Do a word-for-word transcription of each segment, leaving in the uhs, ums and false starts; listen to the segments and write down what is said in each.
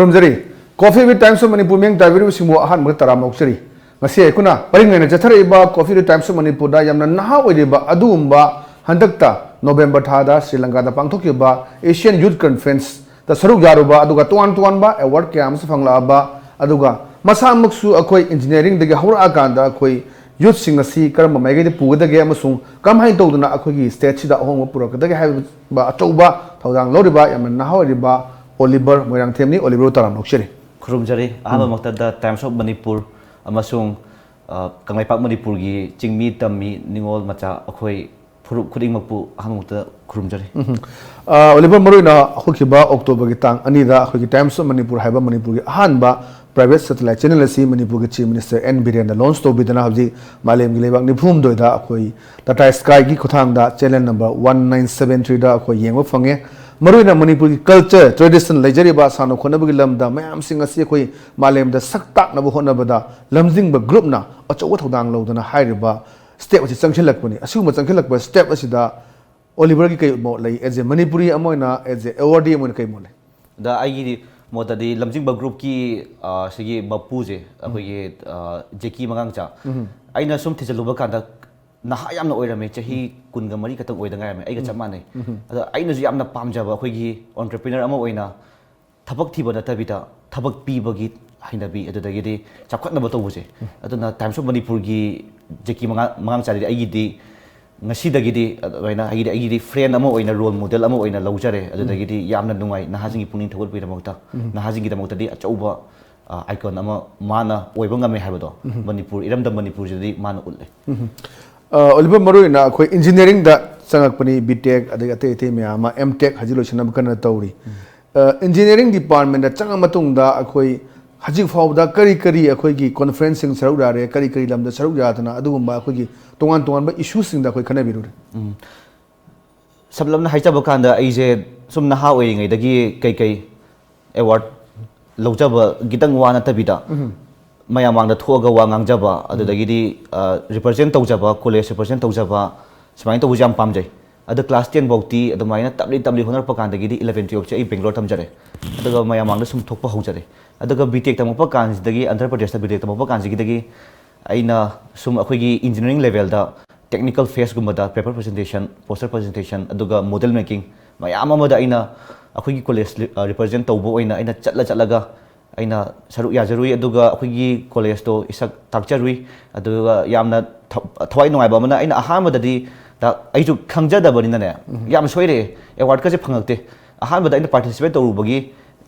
ꯈꯨꯔꯨꯝꯖꯔꯤ꯫ Coffee with Times of Manipur ꯃꯤꯠꯌꯦꯡ ꯇꯥꯕꯤꯔꯤꯕꯁꯤꯡꯕꯨ ꯑꯍꯥꯟꯕꯗ ꯇꯔꯥꯝꯅ ꯑꯣꯛꯆꯔꯤ꯫ ꯉꯁꯤ ꯑꯩꯈꯣꯏꯅ ꯄꯔꯤꯡ ꯂꯩꯅ ꯆꯠꯊꯔꯛꯏꯕ Coffee with Times of ꯃꯅꯤꯄꯨꯔꯗ ꯌꯥꯝꯅ ꯅꯍꯥ ꯑꯣꯏꯔꯤꯕ ꯑꯗꯨꯒꯨꯝꯕ ꯍꯟꯗꯛꯇ ꯅꯣꯕꯦꯝꯕꯔ ꯊꯥꯗ ꯁ꯭ꯔꯤ ꯂꯪꯀꯥꯗ ꯄꯥꯡꯊꯣꯛꯈꯤꯕ Asian Youth Conference ꯇ ꯁꯔꯨꯛ ꯌꯥꯔꯨꯕ, ꯑꯗꯨꯒ ꯇꯣꯉꯥꯟ ꯇꯣꯉꯥꯟꯕ award ꯀꯌꯥ ꯑꯃꯁꯨ ꯐꯪꯂꯛꯑꯕ, ꯑꯗꯨꯒ ꯃꯁꯥꯃꯛꯁꯨ ꯑꯩꯈꯣꯏ engineering ꯗꯒꯤ ꯍꯧꯔꯛꯑꯀꯥꯟꯗ ꯑꯩꯈꯣꯏ youth ꯁꯤꯡ ꯑꯁꯤ ꯀꯔꯝꯕ ꯃꯥꯏꯀꯩꯗ ꯄꯨꯒꯗꯒꯦ ꯑꯃꯁꯨꯡ ꯀꯃꯥꯏꯅ ꯇꯧꯗꯅ ꯑꯩꯈꯣꯏꯒꯤ state ꯁꯤꯗ ꯑꯍꯣꯡꯕ ꯄꯨꯔꯛꯀꯗꯒꯦ ꯍꯥꯏꯕ ꯑꯆꯧꯕ ꯊꯧꯗꯥꯡ ꯂꯧꯔꯤꯕ ꯌꯥꯝꯅ ꯅꯍꯥ ꯑꯣꯏꯔꯤꯕ ꯑꯣꯂꯤꯚꯔ ꯃꯣꯏꯔꯥꯡꯊꯦꯝꯅꯤ꯫ ꯑꯣꯂꯤꯚꯔꯕꯨ ꯇꯔꯥꯝꯅ ꯑꯣꯛꯆꯔꯤ꯫ ꯈꯨꯔꯨꯝꯖꯔꯤ꯫ ꯑꯍꯥꯟꯕ ꯎꯝ꯫ ꯃꯛꯇꯗ Times of ꯃꯅꯤꯄꯨꯔ ꯑꯃꯁꯨꯡ, ꯑ, ꯀꯪꯂꯩꯄꯥꯛ ꯃꯅꯤꯄꯨꯔꯒꯤ ꯆꯤꯡꯃꯤ ꯇꯝꯃꯤ ꯅꯤꯉꯣꯜ ꯃꯆꯥ ꯑꯩꯈꯣꯏ ꯐꯨꯔꯨꯞ ꯈꯨꯗꯤꯡꯃꯛꯄꯨ ꯑꯍꯥꯟꯕꯃꯛꯇ ꯈꯨꯔꯨꯝꯖꯔꯤ꯫ ꯎꯝ꯫ ꯑ, ꯑꯣꯂꯤꯚꯔ, ꯃꯔꯨꯑꯣꯏꯅ ꯍꯧꯈꯤꯕ ꯑꯣꯛꯇꯣꯕꯔꯒꯤ ꯇꯥꯡ ꯑꯅꯤꯗ ꯑꯩꯈꯣꯏꯒꯤ Times of ꯃꯅꯤꯄꯨꯔ ꯍꯥꯏꯕ ꯃꯅꯤꯄꯨꯔꯒꯤ ꯑꯍꯥꯟꯕ private satellite channel ꯑꯁꯤ ꯃꯅꯤꯄꯨꯔꯒꯤ Chief Minister ꯑꯦꯟ ꯕꯤꯔꯦꯟꯅ launch ꯇꯧꯕꯤꯗꯅ ꯍꯧꯖꯤꯛ ꯃꯥꯂꯦꯝꯒꯤ ꯂꯩꯕꯥꯛ ꯅꯤꯐꯨ ꯍꯨꯝꯗꯣꯏꯗ ꯑꯩꯈꯣꯏ Tata Sky ꯒꯤ ꯈꯨꯠꯊꯥꯡꯗ channel number one nine seven three ꯗ ꯑꯩꯈꯣꯏ ꯌꯦꯡꯕ ꯐꯪꯉꯦ꯫ ꯃꯔꯨꯑꯣꯏꯅ ꯃꯅꯤꯄꯨꯔꯒꯤ culture, tradition ꯂꯩꯖꯔꯤꯕ ꯁꯥꯟꯅ ꯈꯣꯠꯅꯕꯒꯤ ꯂꯝꯗ ꯃꯌꯥꯝꯁꯤꯡ ꯑꯁꯤ ꯑꯩꯈꯣꯏ ꯃꯥꯂꯦꯝꯗ ꯁꯛ ꯇꯥꯛꯅꯕ ꯍꯣꯠꯅꯕꯗ ꯂꯝꯖꯤꯡꯕ group ꯅ ꯑꯆꯧꯕ ꯊꯧꯗꯥꯡ ꯂꯧꯗꯨꯅ ꯍꯥꯏꯔꯤꯕ step ꯑꯁꯤ ꯆꯪꯁꯤꯜꯂꯛꯄꯅꯤ꯫ ꯑꯁꯤꯒꯨꯝꯕ ꯆꯪꯁꯤꯜꯂꯛꯄ step ꯑꯁꯤꯗ ꯑꯣꯂꯤꯚꯔꯒꯤ ꯀꯩ ꯃꯣꯠ ꯂꯩ? As a ꯃꯅꯤꯄꯨꯔꯤ ꯑꯃ ꯑꯣꯏꯅ, as a awardee ꯑꯃ ꯑꯣꯏꯅ ꯀꯩ ꯃꯣꯠ ꯂꯩ? ꯑꯗ ꯑꯩꯒꯤ ꯃꯣꯠꯇꯗꯤ ꯂꯝꯖꯤꯡꯕ group ꯀꯤ, ꯑ, ꯁꯤꯒꯤ ꯃꯄꯨꯁꯦ, ꯑꯩꯈꯣꯏꯒꯤ, ꯑ, ꯖꯦꯀꯤ ꯃꯉꯥꯡꯆꯥ, ꯎꯝ꯫ ꯑꯩꯅ ꯁꯨꯝ ꯊꯤꯖꯤꯜꯂꯨꯕ ꯀꯥꯟꯗ ꯅꯍꯥ ꯌꯥꯝꯅ ꯑꯣꯏꯔꯝꯃꯦ, ꯆꯍꯤ ꯎꯝ꯫ ꯀꯨꯟꯒ ꯃꯔꯤ ꯈꯛꯇꯪ ꯑꯣꯏꯗ ꯉꯥꯏꯔꯝꯃꯦ, ꯑꯩꯒ ꯆꯞ ꯎꯝ꯫ ꯃꯥꯟꯅꯩ꯫ ꯎꯝ꯫ ꯑꯗ ꯑꯩꯅꯁꯨ ꯌꯥꯝꯅ ꯄꯥꯝꯖꯕ, ꯑꯩꯈꯣꯏꯒꯤ entrepreneur ꯑꯃ ꯑꯣꯏꯅ ꯊꯕꯛ ꯊꯤꯕ ꯅꯠꯇꯕꯤꯗ ꯊꯕꯛ ꯄꯤꯕꯒꯤ ꯍꯩꯅꯕꯤ, ꯑꯗꯨꯗꯒꯤꯗꯤ ꯆꯥꯎꯈꯠꯅꯕ ꯇꯧꯕꯁꯦ꯫ ꯎꯝ꯫ ꯑꯗꯨꯅ Times of ꯃꯅꯤꯄꯨꯔꯒꯤ ꯖꯦꯀꯤ ꯃꯉꯥ-, ꯃꯉꯥꯡꯆꯥꯗꯤ ꯑꯩꯒꯤꯗꯤ ꯉꯁꯤꯗꯒꯤꯗꯤ ꯑꯗꯨꯃꯥꯏꯅ ꯑꯩꯒꯤꯗꯤ, ꯑꯩꯒꯤꯗꯤ friend ꯑꯃ ꯑꯣꯏꯅ, role model ꯑꯃ ꯑꯣꯏꯅ ꯂꯧꯖꯔꯦ꯫ ꯎꯝ꯫ ꯑꯗꯨꯗꯒꯤꯗꯤ ꯌꯥꯝꯅ ꯅꯨꯡꯉꯥꯏ ꯅꯍꯥꯁꯤꯡꯒꯤ ꯄꯨꯛꯅꯤꯡ ꯊꯧꯒꯠꯄꯒꯤꯗꯃꯛꯇ꯫ ꯎꯝ꯫ ꯅꯍꯥꯁꯤꯡꯒꯤꯗꯃꯛꯇꯗꯤ ꯑꯆꯧꯕ, ꯑ, icon ꯑꯃ ꯃꯥꯅ ꯑꯣꯏꯕ ꯉꯝꯃꯦ ꯍꯥꯏꯕꯗꯣ, ꯎꯝ꯫ ꯃꯅꯤꯄꯨꯔ, ꯏꯔꯝꯗꯝ ꯃꯅꯤꯄꯨꯔꯁꯤꯗꯗꯤ ꯃꯥꯅ ꯎꯠꯂꯦ꯫ ꯎꯝ꯫ ꯑ, ꯑꯣꯂꯤꯚꯔ, ꯃꯔꯨꯑꯣꯏꯅ ꯑꯩꯈꯣꯏ engineering ꯗ ꯆꯪꯉꯛꯄꯅꯤ, B Tech ꯑꯗꯒꯤ ꯑꯇꯩ ꯑꯇꯩ ꯃꯌꯥꯝ ꯑꯃ, M Tech ꯍꯧꯖꯤꯛ ꯂꯣꯏꯁꯤꯟꯅꯕ ꯀꯟꯅ ꯇꯧꯔꯤ꯫ ꯎꯝ꯫ ꯑ, engineering department ꯗ ꯆꯪꯉ ꯃꯇꯨꯡꯗ ꯑꯩꯈꯣꯏ ꯍꯧꯖꯤꯛ ꯐꯥꯎꯕꯗ ꯀꯔꯤ ꯀꯔꯤ ꯑꯩꯈꯣꯏꯒꯤ conference ꯁꯤꯡ ꯁꯔꯨꯛ ꯌꯥꯔꯦ, ꯀꯔꯤ ꯀꯔꯤ ꯂꯝꯗ ꯁꯔꯨꯛ ꯌꯥꯗꯅ ꯑꯗꯨꯒꯨꯝꯕ ꯑꯩꯈꯣꯏꯒꯤ ꯇꯣꯉꯥꯟ ꯇꯣꯉꯥꯟꯕ issue ꯁꯤꯡꯗ ꯑꯩꯈꯣꯏ ꯈꯟꯅꯕꯤꯔꯨꯔꯦ? ꯎꯝ꯫ ꯁꯝꯂꯞꯅ ꯍꯥꯏꯖꯕ ꯀꯥꯟꯗ ꯑꯩꯁꯦ ꯁꯨꯝ ꯅꯍꯥ ꯑꯣꯏꯔꯤꯉꯩꯗꯒꯤ ꯀꯩꯀꯩ award ꯂꯧꯖꯕꯒꯤꯗꯪ ꯋꯥ ꯅꯠꯇꯕꯤꯗ ꯎꯝ꯫ ꯃꯌꯥꯝ ꯃꯥꯡꯗ ꯊꯣꯛꯑꯒ ꯋꯥ ꯉꯥꯡꯖꯕ, ꯎꯝ꯫ ꯑꯗꯨꯗꯒꯤꯗꯤ, ꯑ, represent ꯇꯧꯖꯕ, college represent ꯇꯧꯖꯕ, ꯁꯨꯃꯥꯏꯅ ꯇꯧꯕꯁꯦ ꯌꯥꯝ ꯄꯥꯝꯖꯩ꯫ ꯑꯗꯣ ꯀ꯭ꯂꯥꯁ ꯇꯦꯟ ꯐꯥꯎꯇꯤ ꯑꯗꯨꯃꯥꯏꯅ ꯇꯞꯂꯤ ꯇꯞꯂꯤ ꯍꯣꯠꯅꯔꯛꯄ ꯀꯥꯟꯗꯒꯤꯗꯤ ꯏꯂꯚꯦꯟ ꯇꯨꯌꯦꯜꯞꯁꯦ ꯑꯩ ꯕꯦꯡꯒ꯭ꯂꯣꯔ ꯇꯝꯖꯔꯦ꯫ ꯑꯗꯨꯒ ꯃꯌꯥꯝ ꯃꯥꯡꯗ ꯁꯨꯝ ꯊꯣꯛꯄ ꯍꯧꯖꯔꯦ꯫ ꯑꯗꯨꯒ ꯕꯤ ꯇꯦꯛ ꯇꯝꯃꯛꯄ ꯀꯥꯟꯁꯤꯗꯒꯤ, ꯑꯟꯙ꯭ꯔ ꯄ꯭ꯔꯗꯦꯁꯇ ꯕꯤ ꯇꯦꯛ ꯇꯝꯃꯛꯄ ꯀꯥꯟꯁꯤꯗꯒꯤ ꯑꯩꯅ ꯁꯨꯝ ꯑꯩꯈꯣꯏꯒꯤ ꯏꯟꯖꯤꯅꯤꯌꯥꯔꯤꯡ ꯂꯦꯚꯦꯜꯗ ꯇꯦꯛꯅꯤꯀꯦꯜ ꯐꯦꯁꯀꯨꯝꯕꯗ ꯄꯦꯄꯔ ꯄ꯭ꯔꯖꯦꯟꯇꯦꯁꯟ, ꯄꯣꯁꯇꯔ ꯄ꯭ꯔꯖꯦꯟꯇꯦꯁꯟ, ꯑꯗꯨꯒ ꯃꯣꯗꯦꯜ ꯃꯦꯀꯤꯡ ꯃꯌꯥꯝ ꯑꯃꯗ ꯑꯩꯅ ꯑꯩꯈꯣꯏꯒꯤ ꯀꯣꯂꯦꯖ ꯔꯤꯄ꯭ꯔꯖꯦꯟ ꯇꯧꯕ ꯑꯣꯏꯅ ꯑꯩꯅ ꯆꯠꯂ ꯆꯠꯂꯒ ꯑꯩꯅ ꯁꯔꯨꯛ ꯌꯥꯖꯔꯨꯏ꯫ ꯑꯗꯨꯒ ꯑꯩꯈꯣꯏꯒꯤ ꯀꯣꯂꯦꯖꯇꯣ ꯏꯁꯛ ꯇꯥꯛꯆꯔꯨꯏ꯫ ꯑꯗꯨꯒ ꯌꯥꯝꯅ ꯊ-, ꯊꯋꯥꯏ ꯅꯨꯡꯉꯥꯏꯕ ꯑꯃꯅ, ꯑꯩꯅ ꯑꯍꯥꯟꯕꯗꯗꯤ ꯗ-, ꯑꯩꯁꯨ ꯈꯪꯖꯗꯕꯅꯤꯅꯅꯦ, ꯌꯥꯝ ꯁꯣꯏꯔꯛꯑꯦ꯫ ꯑꯦꯋꯥꯔꯗꯀꯁꯦ ꯐꯪꯉꯛꯇꯦ꯫ ꯑꯍꯥꯟꯕꯗ ꯑꯩꯅ ꯄꯥꯔꯇꯤꯁꯤꯄꯦꯠ ꯇꯧꯔꯨꯕꯒꯤ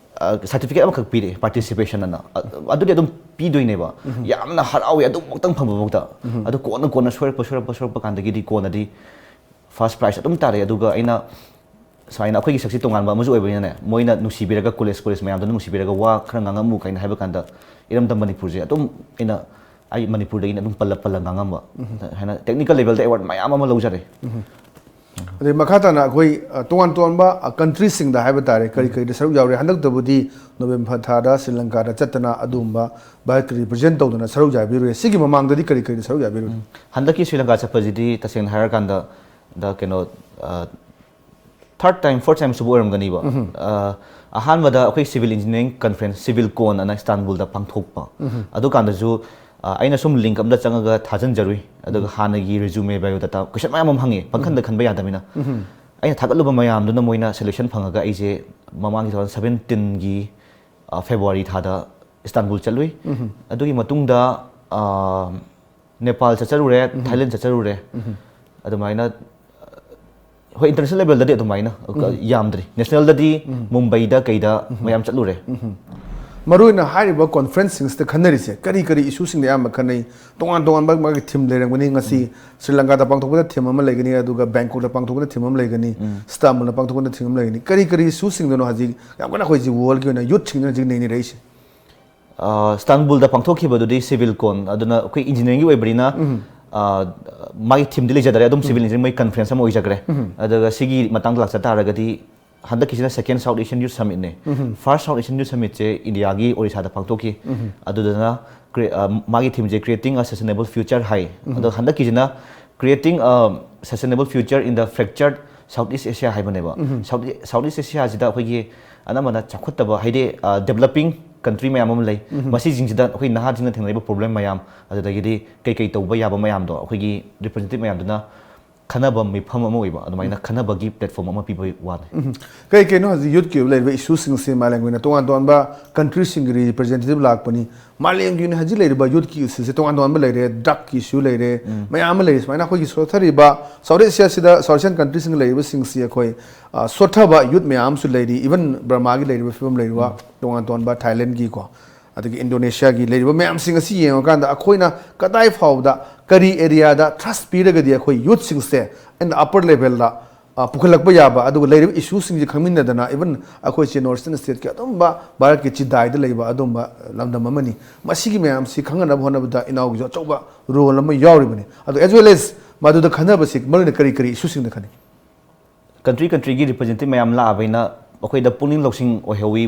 ꯁꯥꯔꯇꯤꯐꯤꯀꯦꯠ ꯑꯃꯈꯛ ꯄꯤꯔꯛꯑꯦ, ꯄꯥꯔꯇꯤꯁꯤꯄꯦꯁꯟ ꯑꯅ꯫ ꯑ-, ꯑꯗꯨꯗꯤ ꯑꯗꯨꯝ ꯄꯤꯗꯣꯏꯅꯦꯕ꯫ ꯌꯥꯝꯅ ꯍꯔꯥꯎꯋꯦ ꯑꯗꯨꯃꯛꯇꯪ ꯐꯪꯕꯐꯥꯎꯗ꯫ ꯑꯗꯨ ꯀꯣꯟꯅ ꯀꯣꯟꯅ ꯁꯣꯏꯔꯛꯄ, ꯁꯣꯏꯔꯛꯄ, ꯁꯣꯏꯔꯛꯄ ꯀꯥꯟꯗꯒꯤꯗꯤ ꯀꯣꯟꯅꯗꯤ ꯐꯥꯔꯁ ꯄ꯭ꯔꯥꯏꯖ ꯑꯗꯨꯝ ꯇꯥꯔꯛꯑꯦ꯫ ꯑꯗꯨꯒ ꯑꯩꯅ ꯁꯨꯃꯥꯏꯅ ꯑꯩꯈꯣꯏꯒꯤ ꯁꯛꯁꯤ ꯇꯣꯉꯥꯟꯕ ꯑꯃꯁꯨ ꯑꯣꯏꯕꯅꯤꯅꯅꯦ, ꯃꯣꯏꯅ ꯅꯨꯡꯁꯤꯕꯤꯔꯒ ꯀꯣꯂꯦꯖ, ꯀꯣꯂꯦꯖ ꯃꯌꯥꯝꯗꯨꯅ ꯅꯨꯡꯁꯤꯕꯤꯔꯒ ꯋꯥ ꯈꯔ ꯉꯥꯡꯉꯝꯃꯨ ꯀꯥꯏꯅ ꯍꯥꯏꯕ ꯀꯥꯟꯗ, ꯏꯔꯝꯗꯝ ꯃꯅꯤꯄꯨꯔꯁꯦ ꯑꯗꯨꯝ ꯑꯩꯅ, ꯑꯩ ꯃꯅꯤꯄꯨꯔꯗꯒꯤꯅ ꯑꯗꯨꯝ ꯄꯜꯂ ꯄꯜꯂ ꯉꯥꯡꯉꯝꯕ꯫ ꯍꯥꯏꯅ ꯇꯦꯛꯅꯤꯀꯦꯜ ꯂꯦꯚꯦꯜꯗ ꯑꯦꯋꯥꯔꯗ ꯃꯌꯥꯝ ꯑꯃ ꯂꯧꯖꯔꯦ꯫ ꯑꯗꯩ ꯃꯈꯥ ꯇꯥꯅ ꯑꯩꯈꯣꯏ, ꯑ, ꯇꯣꯉꯥꯟ ꯇꯣꯉꯥꯟꯕ, ꯑ, ꯀꯟꯇ꯭ꯔꯤꯁꯤꯡꯗ ꯍꯥꯏꯕ ꯇꯥꯔꯦ, ꯀꯔꯤ ꯀꯔꯤꯗ ꯁꯔꯨꯛ ꯌꯥꯎꯔꯦ? ꯍꯟꯗꯛꯇꯕꯨꯗꯤ ꯅꯣꯕꯦꯝꯕꯔ ꯊꯥꯗ ꯁ꯭ꯔꯤ ꯂꯪꯀꯥꯗ ꯆꯠꯇꯅ ꯑꯗꯨꯒꯨꯝꯕ ꯚꯥꯔꯠꯀꯤ ꯔꯤꯄ꯭ꯔꯖꯦꯟ ꯇꯧꯗꯅ ꯁꯔꯨꯛ ꯌꯥꯕꯤꯔꯨꯔꯦ꯫ ꯁꯤꯒꯤ ꯃꯃꯥꯡꯗꯗꯤ ꯀꯔꯤ ꯀꯔꯤꯗ ꯁꯔꯨꯛ ꯌꯥꯕꯤꯔꯨꯔꯦ? ꯍꯟꯗꯛꯀꯤ ꯁ꯭ꯔꯤ ꯂꯪꯀꯥ ꯆꯠꯄꯁꯤꯗꯤ ꯇꯁꯦꯡꯅ ꯍꯥꯏꯔꯀꯥꯟꯗ, ꯗ ꯀꯩꯅꯣ, ꯑ, ꯊꯥꯔꯠ ꯇꯥꯏꯝ, ꯐꯣꯔꯠ ꯇꯥꯏꯝ ꯁꯨꯕ ꯑꯣꯏꯔꯝꯒꯅꯤꯕ꯫ ꯑ, ꯑꯍꯥꯟꯕꯗ ꯑꯩꯈꯣꯏ ꯁꯤꯚꯤꯜ ꯏꯟꯖꯤꯅꯤꯌꯥꯔꯤꯡ ꯀꯟꯐ꯭ꯔꯦꯟꯁ, ꯁꯤꯚꯤꯜ ꯀꯣꯟ ꯑꯅ ꯏꯁꯇꯥꯟꯕꯨꯜꯗ ꯄꯥꯡꯊꯣꯛꯄ꯫ ꯑꯗꯨꯀꯥꯟꯗꯁꯨ, ꯑ, ꯑꯩꯅ ꯁꯨꯝ ꯂꯤꯡꯛ ꯑꯝꯗ ꯆꯪꯉꯒ ꯊꯥꯖꯤꯟꯖꯔꯨꯏ꯫ ꯑꯗꯨꯒ ꯍꯥꯟꯅꯒꯤ ꯔꯤꯖꯨꯃꯦ, ꯕꯥꯏꯑꯣꯗꯥꯇꯥ, ꯀꯣꯏꯁꯟ ꯃꯌꯥꯝ ꯑꯃ ꯍꯪꯉꯦ, ꯄꯪꯈꯟꯗ ꯈꯟꯕ ꯌꯥꯗꯕꯅꯤꯅ꯫ ꯑꯩꯅ ꯊꯥꯒꯠꯂꯨꯕ ꯃꯌꯥꯝꯗꯨꯅ ꯃꯣꯏꯅ ꯁꯦꯂꯦꯛꯁꯟ ꯐꯪꯉꯒ ꯑꯩꯁꯦ ꯃꯃꯥꯡꯒꯤ ꯇꯨ ꯊꯥꯎꯖꯟ ꯁꯕꯦꯟꯇꯤꯟꯒꯤ, ꯑ, ꯐꯦꯕ꯭ꯔꯨꯋꯥꯔꯤ ꯊꯥꯗ ꯏꯁꯇꯥꯟꯕꯨꯜ ꯆꯠꯂꯨꯏ꯫ ꯑꯗꯨꯒꯤ ꯃꯇꯨꯡꯗ, ꯑ, ꯅꯦꯄꯥꯜ ꯆꯠꯆꯔꯨꯔꯦ, ꯊꯥꯏꯂꯦꯟ ꯆꯠꯆꯔꯨꯔꯦ꯫ ꯑꯗꯨꯃꯥꯏꯅ, ꯍꯣꯏ, ꯏꯟꯇꯔꯅꯦꯁꯅꯦꯜ ꯂꯦꯚꯦꯜꯗꯗꯤ ꯑꯗꯨꯃꯥꯏꯅ ꯌꯥꯝꯗ꯭ꯔꯤ꯫ ꯅꯦꯁꯅꯦꯜꯗꯗꯤ ꯃꯨꯝꯕꯩꯗ ꯀꯩꯗ ꯃꯌꯥꯝ ꯆꯠꯂꯨꯔꯦ꯫ ꯃꯔꯨꯑꯣꯏꯅ ꯍꯥꯏꯔꯤꯕ ꯀꯣꯟꯐ꯭ꯔꯦꯟꯁꯁꯤꯡꯁꯤꯗ ꯈꯟꯅꯔꯤꯁꯦ ꯀꯔꯤ ꯀꯔꯤ ꯏꯁꯨꯁꯤꯡꯗ ꯑꯌꯥꯝꯕ ꯈꯟꯅꯩ? ꯇꯣꯉꯥꯟ ꯇꯣꯉꯥꯟꯕ ꯃꯥꯒꯤ ꯊꯤꯝ ꯂꯩꯔꯝꯒꯅꯤ꯫ ꯉꯁꯤ ꯁ꯭ꯔꯤ ꯂꯪꯀꯥꯗ ꯄꯥꯡꯊꯣꯛꯄꯗ ꯊꯤꯝ ꯑꯃ ꯂꯩꯒꯅꯤ, ꯑꯗꯨꯒ ꯕꯦꯡꯀꯣꯛꯇ ꯄꯥꯡꯊꯣꯛꯄꯗ ꯊꯤꯝ ꯑꯃ ꯂꯩꯒꯅꯤ, ꯏꯁꯇꯥꯟꯕꯨꯜꯗ ꯄꯥꯡꯊꯣꯛꯄꯗ ꯊꯤꯝ ꯑꯃ ꯂꯩꯒꯅꯤ꯫ ꯀꯔꯤ ꯀꯔꯤ ꯏꯁꯨꯁꯤꯡꯗꯅꯣ ꯍꯧꯖꯤꯛ ꯌꯥꯝ ꯀꯟꯅ ꯑꯩꯈꯣꯏ ꯍꯧꯖꯤꯛ ꯋꯥꯔꯜꯒꯤ ꯑꯣꯏꯅ ꯌꯨꯠꯁꯤꯡꯗꯨꯅ ꯍꯧꯖꯤꯛ ꯅꯩꯅꯔꯛꯏꯁꯦ? ꯑ, ꯏꯁꯇꯥꯟꯕꯨꯜꯗ ꯄꯥꯡꯊꯣꯛꯈꯤꯕꯗꯨꯗꯤ ꯁꯤꯚꯤꯜ ꯀꯣꯟ, ꯑꯗꯨꯅ ꯑꯩꯈꯣꯏ ꯏꯟꯖꯤꯅꯤꯌꯥꯔꯤꯡꯒꯤ ꯑꯣꯏꯕꯅꯤꯅ, ꯑ, ꯃꯥꯒꯤ ꯊꯤꯝꯗꯤ ꯂꯩꯖꯗꯔꯦ, ꯑꯗꯨꯝ ꯁꯤꯚꯤꯜ ꯏꯟꯖꯤꯅꯤꯌꯥꯔꯤꯡ ꯃꯣꯏ ꯀꯟꯐ꯭ꯔꯦꯟꯁ ꯑꯃ ꯑꯣꯏꯖꯈ꯭ꯔꯦ꯫ ꯑꯗꯨꯒ ꯁꯤꯒꯤ ꯃꯇꯥꯡꯗ ꯂꯥꯛꯆ ꯇꯥꯔꯒꯗꯤ, ꯍꯟꯗꯛꯀꯤꯁꯤꯅ ꯁꯦꯀꯦꯟ ꯁꯥꯎꯠ ꯑꯦꯁꯤꯌꯥꯟ ꯌꯨꯠ ꯁꯃꯤꯠꯅꯦ꯫ ꯐꯥꯔꯁ ꯁꯥꯎꯠ ꯑꯦꯁꯤꯌꯥꯟ ꯌꯨꯠ ꯁꯃꯤꯠꯁꯦ ꯏꯟꯗꯤꯌꯥꯒꯤ ꯑꯣꯔꯤꯁꯥꯗ ꯄꯥꯡꯊꯣꯛꯈꯤ꯫ ꯑꯗꯨꯗꯨꯅ ꯀ꯭ꯔꯤ-, ꯑ, ꯃꯥꯒꯤ ꯊꯤꯝꯁꯦ Creating a Sustainable Future ꯍꯥꯏ꯫ ꯑꯗꯣ ꯍꯟꯗꯛꯀꯤꯁꯤꯅ Creating a Sustainable Future in the Fractured Southeast Asia ꯍꯥꯏꯕꯅꯦꯕ꯫ South Southeast Asiaꯁꯤꯗ ꯑꯩꯈꯣꯏꯒꯤ ꯑꯅꯝꯕꯅ ꯆꯥꯎꯈꯠꯇꯕ, ꯍꯥꯏꯗꯤ ꯗꯦꯕꯂꯞꯄꯤꯡ ꯀꯟꯇ꯭ꯔꯤ ꯃꯌꯥꯝ ꯑꯃ ꯂꯩ꯫ ꯃꯁꯤꯁꯤꯡꯁꯤꯗ ꯑꯩꯈꯣꯏ ꯅꯍꯥꯁꯤꯡꯅ ꯊꯦꯡꯅꯔꯤꯕ ꯄ꯭ꯔꯣꯕ꯭ꯂꯦꯝ ꯃꯌꯥꯝ, ꯑꯗꯨꯗꯒꯤꯗꯤ ꯀꯩꯀꯩ ꯇꯧꯕ ꯌꯥꯕ ꯃꯌꯥꯝꯗꯣ ꯑꯩꯈꯣꯏꯒꯤ ꯔꯤꯄ꯭ꯔꯖꯦꯟꯇꯦꯇꯤꯚ ꯃꯌꯥꯝꯗꯨꯅ ꯈꯟꯅꯕ ꯃꯤꯐꯝ ꯑꯃ ꯑꯣꯏꯕ, ꯑꯗꯨꯃꯥꯏꯅ ꯈꯟꯅꯕꯒꯤ ꯄ꯭ꯂꯦꯠꯐꯣꯝ ꯑꯃ ꯄꯤꯕꯒꯤ ꯋꯥꯅꯤ꯫ ꯎꯝ꯫ ꯀꯩ ꯀꯩꯅꯣ ꯍꯧꯖꯤꯛ ꯌꯨꯠꯀꯤ ꯑꯣꯏꯕ ꯂꯩꯔꯤꯕ ꯏꯁꯨꯁꯤꯡꯁꯦ ꯃꯥꯂꯦꯝꯒꯤ ꯑꯣꯏꯅ ꯇꯣꯉꯥꯟ ꯇꯣꯉꯥꯟꯕ ꯀꯟꯇ꯭ꯔꯤꯁꯤꯡꯒꯤ ꯔꯤꯄ꯭ꯔꯖꯦꯟꯇꯦꯇꯤꯚ ꯂꯥꯛꯄꯅꯤ꯫ ꯃꯥꯂꯦꯝꯒꯤ ꯑꯣꯏꯅ ꯍꯧꯖꯤꯛ ꯂꯩꯔꯤꯕ ꯌꯨꯠꯀꯤ ꯏꯁꯨꯁꯦ ꯇꯣꯉꯥꯟ ꯇꯣꯉꯥꯟꯕ ꯂꯩꯔꯦ, ꯗ꯭ꯔꯒꯀꯤ ꯏꯁꯨ ꯂꯩꯔꯦ, ꯃꯌꯥꯝ ꯑꯃ ꯂꯩꯔꯦ꯫ ꯁꯨꯃꯥꯏꯅ ꯑꯩꯈꯣꯏꯒꯤ ꯁꯣꯠꯊꯔꯤꯕ ꯁꯥꯎꯠ ꯑꯦꯁꯤꯌꯥꯁꯤꯗ, ꯁꯥꯎꯠ ꯑꯦꯁꯤꯌꯥꯟ ꯀꯟꯇ꯭ꯔꯤꯁꯤꯡꯗ ꯂꯩꯔꯤꯕꯁꯤꯡꯁꯤ ꯑꯩꯈꯣꯏ, ꯑ, ꯁꯣꯠꯊꯕ ꯌꯨꯠ ꯃꯌꯥꯝ ꯑꯃꯁꯨ ꯂꯩꯔꯤ꯫ ꯏꯚꯟ ꯕꯔꯃꯥꯒꯤ ꯂꯩꯔꯤꯕ ꯐꯤꯕꯝ ꯂꯩꯔꯤꯕ ꯇꯣꯉꯥꯟ ꯇꯣꯉꯥꯟꯕ ꯊꯥꯏꯂꯦꯟꯒꯤꯀꯣ, ꯑꯗꯒꯤ ꯏꯟꯗꯣꯅꯦꯁꯤꯌꯥꯒꯤ ꯂꯩꯔꯤꯕ ꯃꯌꯥꯝꯁꯤꯡ ꯑꯁꯤ ꯌꯦꯡꯉꯀꯥꯟꯗ ꯑꯩꯈꯣꯏꯅ ꯀꯗꯥꯏ ꯐꯥꯎꯕꯗ ꯀꯔꯤ ꯑꯦꯔꯤꯌꯥꯗ ꯊ꯭ꯔꯁ ꯄꯤꯔꯒꯗꯤ ꯑꯩꯈꯣꯏ ꯌꯨꯠꯁꯤꯡꯁꯦ ꯑꯦꯟ ꯑꯄꯔ ꯂꯦꯚꯦꯜꯗ ꯄꯨꯈꯠꯂꯛꯄ ꯌꯥꯕ, ꯑꯗꯨꯒ ꯂꯩꯔꯤꯕ ꯏꯁꯨꯁꯤꯡꯁꯤ ꯈꯪꯃꯤꯟꯅꯗꯅ, ꯏꯚꯟ ꯑꯩꯈꯣꯏꯁꯦ ꯅꯣꯔꯠ ꯏꯁꯇꯔꯟ ꯁ꯭ꯇꯦꯠꯀꯤ ꯑꯗꯨꯝꯕ ꯚꯥꯔꯠꯀꯤ ꯆꯤꯗꯥꯏꯗ ꯂꯩꯕ ꯑꯗꯨꯝꯕ ꯂꯝꯗꯝ ꯑꯃꯅꯤ꯫ ꯃꯁꯤꯒꯤ ꯃꯌꯥꯝꯁꯤ ꯈꯪꯅꯅꯕ ꯍꯣꯠꯅꯕꯗ ꯏꯅꯥꯎꯒꯤꯁꯨ ꯑꯆꯧꯕ ꯔꯣꯜ ꯑꯃ ꯌꯥꯎꯔꯤꯕꯅꯤ꯫ ꯑꯗꯣ ꯑꯦꯖ ꯋꯦꯜ ꯑꯦꯖ ꯃꯗꯨꯗ ꯈꯟꯅꯕꯁꯤ ꯃꯔꯨꯑꯣꯏꯅ ꯀꯔꯤ ꯀꯔꯤ ꯏꯁꯨꯁꯤꯡꯗ ꯈꯟꯅꯩ? ꯀꯟꯇ꯭ꯔꯤ ꯀꯟꯇ꯭ꯔꯤꯒꯤ ꯔꯤꯄ꯭ꯔꯖꯦꯟꯇꯦꯇꯤꯚ ꯃꯌꯥꯝ ꯂꯥꯛꯑꯕꯅꯤꯅ ꯑꯩꯈꯣꯏꯗ ꯄꯨꯛꯅꯤꯡ ꯂꯧꯁꯤꯡ ꯑꯣꯏꯍꯧꯋꯤ,